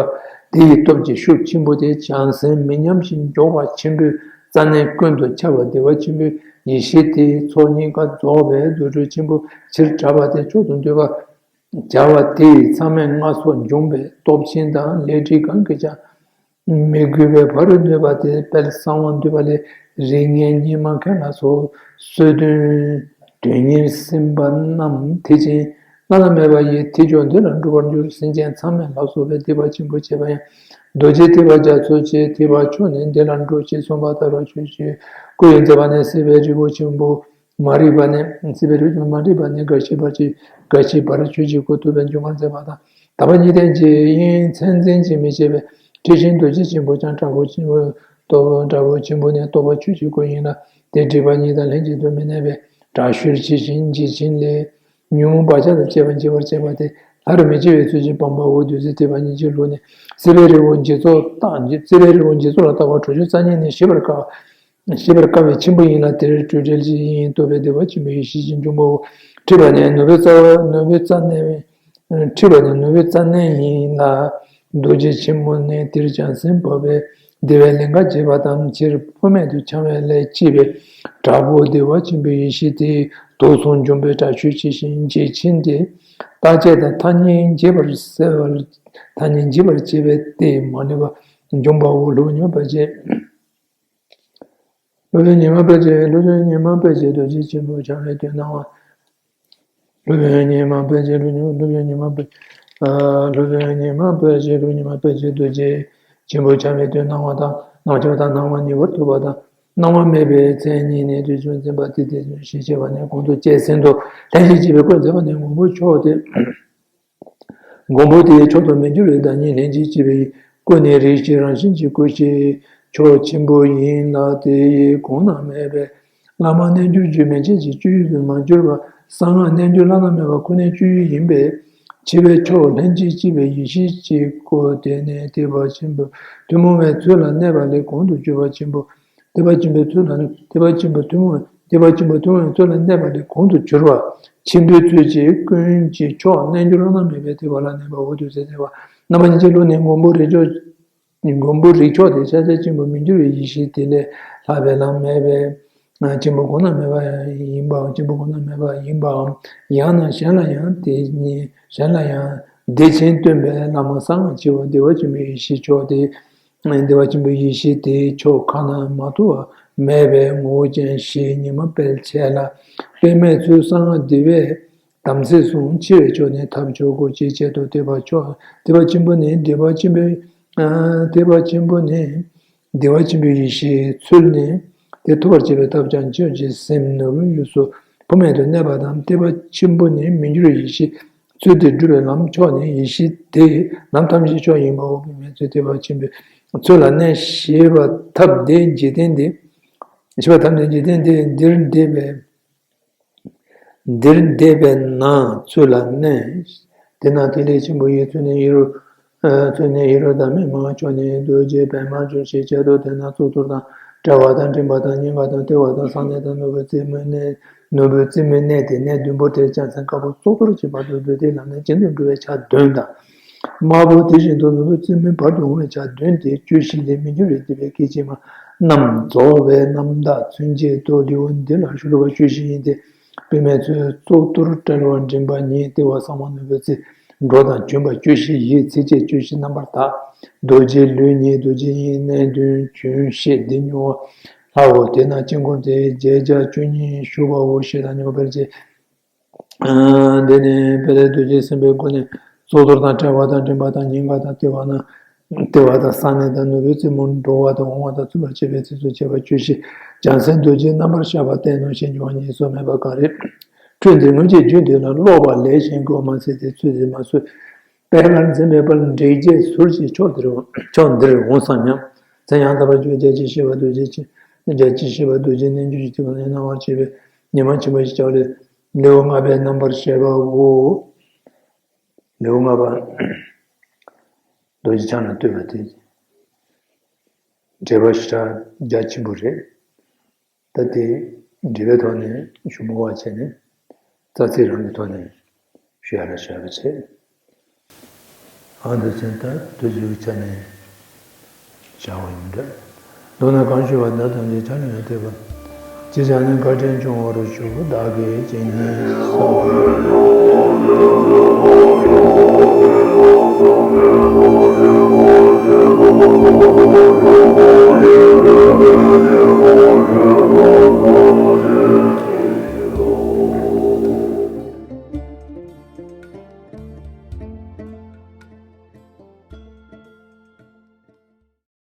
དེ་ཡི་སྟོབས་ཀྱི་ཤུགས་ཆེན་པོ་དེ་བྱང་སེམས་མི་ཉམས་ཤིང་མགྱོགས་པ་ཆེན་པོའི་རྩ་གནད་ཀུན་ཏུ་ཁྱབ་པ་བདེ་བ་ཆེན་པོའི་ཡེ་ཤེས་དེའི་ཚོགས་གཉིས་ཀ་རྫོགས་པའི་རྫུ་འཕྲུལ་ཆེན་པོ་ཕྱིར་གྲགས་པ་དེ་མཆོག་ཏུ་འདུས་པ་བྱ་བ་དེ་ཡི་མཚམས་མེད་ལྔ་སོགས་འབྱུང་བའི་སྟོབས་ཆེན་དང་ལས་འབྲས་གང་གིས་ཀྱང་མི་གོས་པའི་ཕ་རོལ་ནུས་པ་དེ་དཔལ་གསང་བ་འདུས་པ་ལས་རིགས་ལྔའི་སྙེ་མ་མཁན་ལ་སོགས་སོ་བདུན་དོན་གཉེར་སེམས་དཔའ་རྣམས་ཐེག་ཆེན་བླ་ན་མེད་པ་ཡི་ཐེག་མཆོག་འདི་ལ་འགྲོ་བར་འགྱུར། སེམས་ཅན་མཚམས་མེད་ལ་སོགས་པའི་ཐེག་པ་ཆེན་པོ་བྱེད་པ་ཡང་རྡོ་རྗེ་ཐེག་པ་རྒྱ་མཚོ་ཆེ། ཐེག་པ་མཆོག་ནི་འདི་ལ་འགྲོ་ཞེས་གསུངས་པ་ལྟར་རོ། ཆོས་ཀྱི་སྐུ་ཡི་མཛད་པ་ནི་སྲིད་པའི་རི་བོ་ཆེན་པོ། མ་རིག་པ་ནི། སྲིད་པའི་རི་བོ་ཆེན་པོ་མ་རིག་པ་ནི་རྒ་ཤི་བར་ཆད་རྒ་ཤི་བར་ཆོས་ཀྱི་སྐུ་ཐུབ་པའི་འབྱུང་བར་མཛད་པ་དང་། དག་པ་གཉིས་ལྡན་གྱི་དབྱིངས་མཚན་འཛིན་གྱིས་མི་ཕྱེད་པའི་ཐེག་ཆེན་རྡོ་རྗེ་ཆེན་པོ་ཀྱང་དྲག་པོ་ཆེན་པོ་སྟོབས་དྲག་པོ་ཆེན་པོ་ནི་རྟོགས་པ་ཆོས་ཀྱི་སྐུ་ཡིན་ལ། དེ་སྒྲིབ་པ་གཉིས་དང་ལྷན་ཅིག་ཏུ་མི་གནས་པའི་དྲག་ཤུལ་ཇི་བཞིན་ཇི་བཞིན་ལས་ཉོན་མོངས་བག་ཆགས་དང་བཅས་པ་འཇིག་པར་བྱེད་པ་དེ་ལྷ་རུ་མི་བྱེད་པའི་ཚུལ་གྱིས་སྤངས་པའོ། བདུད་རྩི་ཐེག་པ་གཉིས་ཀྱི་ལུགས་ནི་སྲིད་པའི་རི་བོ་འཇིག་ཚོགས་དང་སྲིད་པའི་རི་བོ་འཇིག་ཚོགས་ལ་བཏགས་པ་དྲུག་ཅུ་རྩ་གཉིས་ནི་ཞི་བར་དཀའ་བ། ཤེས་པར་དཀའ་བའི་ཆེན་པོ་ཡིན་ལ། དེར་སྤྲོས་བྲལ་གྱི་དབྱིངས་རྟོགས་པའི་བདེ་བ་ཆེན་པོའི་ཡེ་ཤེས་ཀྱི་འབྱུང་པོའོ། མཁྲིས་པ་ནི་ནོར་བུའི་རྩ་བ་ནོར་བུའི་རྩ་གནས། མཁྲིས་པ་ནི་ནོར་བུའི་རྩ་གནས་ཡིན་ལ། རྡོ་རྗེ་ཆེན་པོ་ནི་དེར་བྱང་སེམས་འཕགས་པའི་བདེ་བའི་ལིང་ག་འབྱེད་པ་དང་། ཕྱིར་འཕོ་མེད་དུ་འཆང་བའི་ལས་བསྐྱེད་པའི་དྲག་པོ་བདེ་བ་ཆེན་པོའི་ཡེ་ཤེས་དེ་དུག་གསུམ་འཇོམས་པའི་དྲག་ཤུལ་ཇི་བཞིན་ཇི་བཞིན་ཏེ། རྟག་ཆད་དང་ཐ་སྙད་འབྱེད་པར་སེལ་བར་ཐ་སྙད་འབྱེད་པར་བྱེད་པའི་སྟེ་མ་ལུས་པ་འཇོམས་པའོ། སློབ་དཔོན་ཉི་མ་དཔལ་གྱི། སློབ་དཔོན་ཉི་མ་དཔལ་གྱི། སློབ་དཔོན་ཉི་མ་དཔལ་གྱི་རྡོ་རྗེ་ཆེན་པོ་འཆང་བའི་དོན་སྣང་བ། སློབ་དཔོན་ཉི་མ་དཔལ་གྱི་སློབ་དཔོན་སློབ་དཔོན་ཉི་མ་དཔལ། ཨ། སློབ་དཔོན་ཉི་མ་དཔལ་གྱི་སློབ་དཔོན་ཉི་མ་དཔལ་གྱི་རྡོ་རྗེ་ཆེན་པོ་འཆང་བའི་དོན་སྣང་བ་དང་། སྣང་བ་དང་སྣང་བ་ཉེ་བར་ཐུག་པ་དང་། སྣང་བ་མེད་པའི་མཚན་ཉིད་ནི་དུས་གསུམ་འཛིན་པ་སྟེ། དེ་ཞེས་བྱ་བ་ནི་གོང་དུ་བཅས་ཟིན་ཏོ། ལྷན་ཅིག་སྐྱེས་པའི་སྐུ་མཛད་པ་ནི་མགོན་པོ་མཆོག་སྟེ། མགོན་པོ་དེའི་མཆོག་ཏུ་མི་འགྱུར་བའི་བདག་ཉིད་ལྷན་ཅིག་སྐྱེས་པའི་སྐུ་ནི་རིགས་ཤེས་རང་བཞིན་གྱི་སྐུ་ཞེས་མཆོག་ཆེན་པོ་ཡིན་ལ། དེ་ཡི་གོང་ན་སྨྲས་པའི་བླ་མ་རྣལ་འབྱོར་གྱི་མན་ཆད་ཀྱི་སྤྱོད་ཡུལ་དུ་མ་གྱུར་པ་གསང་སྔགས་རྣལ་འབྱོར་བླ་ན་མེད་པ་ཁོ་ནའི་སྤྱོད་ཡུལ་ཡིན་པས། ཆེ་བའི་མཆོག་ལྷན་ཅིག་སྐྱེས་པའི་ཡེ་ཤེས་ཀྱི་སྐུ་དེ་ནི་ཐེག་པ་ཆེན་པོའི་ཐུན་མོང་བའི་ཚུལ་ལ་གནས་པ་ལས་གོང་དུ་གྱུར་པ་ཆེན་པོ། ཐེག་པ་ཆེན་པོའི་ཚུལ་ལ་ཐེག་པ་ཆེན་པོའི་ཐུན་མོང་ཐེག་པ་ཆེན་པོའི་ཐུན་མོང་བའི་ཚུལ་ལ་གནས་པ་ལས་གོང་དུ་གྱུར་པ་ཆེན་པོའི་ཚུལ་གྱིས་ཀུན་གྱི་མཆོག་རྣལ་འབྱོར་བླ་ན་མེད་པའི་ཐེག་པ་ལ་གནས་པའོ། དུས་གསལ་བྱེད་པ་རྣམ་པ་ཉིད་ཀྱི་ལུགས་ནི་མགོན་པོ་རིགས་མཆོག་མགོན་པོ་རིགས་མཆོག་དེ་ཕྱག་རྒྱ་ཆེན་པོ་མི་འགྱུར་བའི་ཡེ་ཤེས་དེ་ལས་ལྷག་པའི་ལམ་མེད་པས། ཆེན་པོ་གོང་ན་སྨྲས་པ་ཡིན་པའམ། ཆེན་པོ་གོང་ན་སྨྲས་པ་ཡིན་པའམ། ཡང་ན་གཞན་ལ་ཡང་དེ་ཉིད་གཞན་ལ་ཡང་བདེ་ཆེན་སྟོན་པའི་བླ་མ་གསང་སྔགས་ཆེ་བ་བདེ་བ་ཆེན་པོའི་ཡེ་ཤེས་མཆོག་དེ། བདེ་བ་ཆེན་པོའི་ཡེ་ཤེས་དེའི་ཕྱོགས་ཁ་ན་མ་ཐོ་བ་མེད་པའི་ངོ་བོ་ཅན་ཞེས་ཉི་མ་དཔལ་བྱེད་ལ་དཔེ་མེད་ཚུལ་གསང་སྔགས་བདེ་བའི་དམ་ཚིག་གསུངས། ཆེ་བའི་མཆོག་ནི་ཐབས་མཆོག་གོ་ཅེས་བྱེད་དོ། ཐེག་པ་མཆོག་ཐེག་པ་ཆེན་པོ་ནི་བདེ་བ་ཆེན་པོའི། ཐེག་པ་ཆེན་པོ་ནི་བདེ་བ་ཆེན་པོའི་ཡེ་ཤེས་ཚུལ་ནི། དེ་ཐོབ་པར་བྱེད་པའི་ཐབས་ཀྱང་ཆོས་ཀྱི་སེམས་ནོར་བུའི་དབུས་སུ་འཕོ་མེད་དུ་གནས་པ་དང་། ཐེག་པ་ཆེན་པོ་ནི་མི་འགྱུར་བའི་ཡེ་ཤེས་ཚུལ་དེ་སྒྲུབ་པའི་ལམ་མཆོག་ནི་ཡེ་ཤེས་དེ་ལམ་ཐམས་ཅད་མཆོག་ཡིན་པའོ། བུད་མེད་ཚུལ་ཐེག་པ་ཆེན་པོའི་ཚུལ་ལ་གནས་ཤེས་པ་ཐབས་དེ་འཇིག་རྟེན་འདི། ཤེས་པ་ཐབས་དེ་འཇིག་རྟེན་འདི་འདིར་འདས་པའི། འདིར་འདས་པས་ན་ཚུལ་ལ་གནས། དེས་ན་ཐིག་ལེ་ཆེན་པོ་ཡི་ཚུལ་ནི་ཡེ་རུ། ཚུལ་ནི་ཡེ་རུ་དཱ་མའི་མ་མཆོག་ནི་རྡོ་རྗེ་པདྨ་འབྱུང་ཞེས་བྱ་དོ། དེས་ན་གཙུག་ཏོར་དང་བྲལ་བ་དང་འགྲིམ་པ་དང་ཉེན་ཁ་དང་ལྟེ་བ་དང་གསང་གནས་དང་ནོར་བུའི་རྩེ་མོ་གནས། ནོར་བུའི་རྩེ་མོའི་གནས་དེ་གནས་བདུན་པོ་དེར་བྱང་སེམས་དཀར་པོ་གཙུག་ཏོར་གྱི་བར་དུ་བདུད་སྡེ་ལམ་ནས་གྱེན་དུ་འགྲོ་བའི་ཕྱག་བདུན་དང་། དམར་པོ་དེ་བཞིན་དུ་ནོར་བུའི་རྩེ་མོའི་བར་དུ་འོང་བའི་ཕྱག་བདུན་ཏེ། བཅུ་བཞི་ལས་མི་འགྱུར་བའི་བདེ་བའི་སྐད་ཅིག་མ་རྣམས་རྫོགས་པའི་རྣམ་དག་ཚུན་ཆད་དུ་ལེའུ་འདི་ལ་ཞུ་ལུགས་པ་བཅུ་བཞི་ཡིན་ཏེ། བུད་མེད་ཚུལ་གཙུག་ཏོར་བྲལ་བ་འགྲིམ་པ་ཉིད་ལྟེ་བ་གསང་བ་ནོར་བུའི་རྩེ། འགྲོ་དང་བྱོན་པ་བཅུ་བཞི་ཡིས་ཚིགས་བཅད་བཅུ་བཞི་རྣམ་པར་དག་རྡོ་རྗེའི་ལུས་ཉིད་རྡོ་རྗེ་ཡིན་གནས་བདུན་བྱོན་ཞེས་འདི་མྱོང་བ་ལྷའོ། དེས་ན་དཀྱིལ་འཁོར་དེའི་རྒྱས་བརྒྱ་བཅུ་གཉིས་ཞུ་བའོ་ཞེས་དང་ཉོ་བར་བྱེད། འདི་ནི་དཔལ་ལྡན་རྡོ་རྗེ་སེམས་དཔའི་སྒོ་ནས་གཙུག་ཏོར་དང་བྲལ་བ་དང་འགྲིམ་པ་དང་ཉེན་ཁ་དང་ལྟེ་བ་ན་ལྟེ་བ་དང་གསང་གནས་དང་ནོར་བུའི་རྩེ་མོར་འགྲོ་བ་དང་འོང་བ་དང་ཚུད་པར་བྱེད་པའི་ཚིགས་སུ་བཅད་པ་བཅུ་བཞི། བྱང་སེམས་རྡོ་རྗེའི་རྣམ་པར་ཤར་བ་བསྟན་ནོ་ཞེས་འགྱུར་བ་གཉིས་སུ་མེད་པ་གང་རེད། འཕྲོས་འདིར་སྔོན་ཆད་རྒྱུད་འདི་ལ་ཀློག་པ་ལས་གཞན་དགོས་མ་ཟད་དེ་ཚུལ་འདི་མ་བཟོད། པད་དཀར་འཛིན་པའི་དཔལ་འབྲེག་བྱེད་ཟུར་གྱི་ཕྱོགས་འདིར་ཕྱོགས་འདིར་འོང་བསམ་སྙམ། མཚན་ཡང་དག་པར་བརྗོད་རྒྱ་ཆེར་བཤད་པ་རྡོ་རྗེ་ཆེ། རྒྱ་ཆེར་བཤད་པ་རྡོ་རྗེ་རྣལ་འབྱོར་གྱི་ཐེག་པ་ནས་སྣང་བར་བྱེད་པའི། ཉི་མ་ཆེན་པོ་ཞིག་ཀྱང་རེད། ལེའུ་ལྔ་པའི་རྣམ་པར་བཤད་པའོ། ལེའུ་ལྔ་པ། རྡོ་རྗེ་འཆང་ལ་བསྟོད་པ་དེ། འགྲེལ་པ་ཞེ་དྲག་རྒྱ་ཆེན་པོ་རེད། ད་དེ་འགྲེལ་པའི་ཐོག་ནས་ཞུ་མོ་བ་བྱས་ནས་རྩ་ཚིག་རང་གི་ཐོག་ནས་ཞུ་ཡ་ལ་བྱ་བ་བྱས། ཨ་འདི་ཚན་ད་དུས་ཚོད་ཆ་ནས་བྱ་བ་ཡིན་འདྲ། མདོར་ན་གང་ཞུ་བ་ན་དང་ལས་ཆ་ནས་ཡང་ཐེབས་པ། ཅི་བྱ་ནས་བཀའ་དྲིན་སྐྱོང་བར་ཞུ་བདག་གིས་ཇི་སྙེད་བསམ།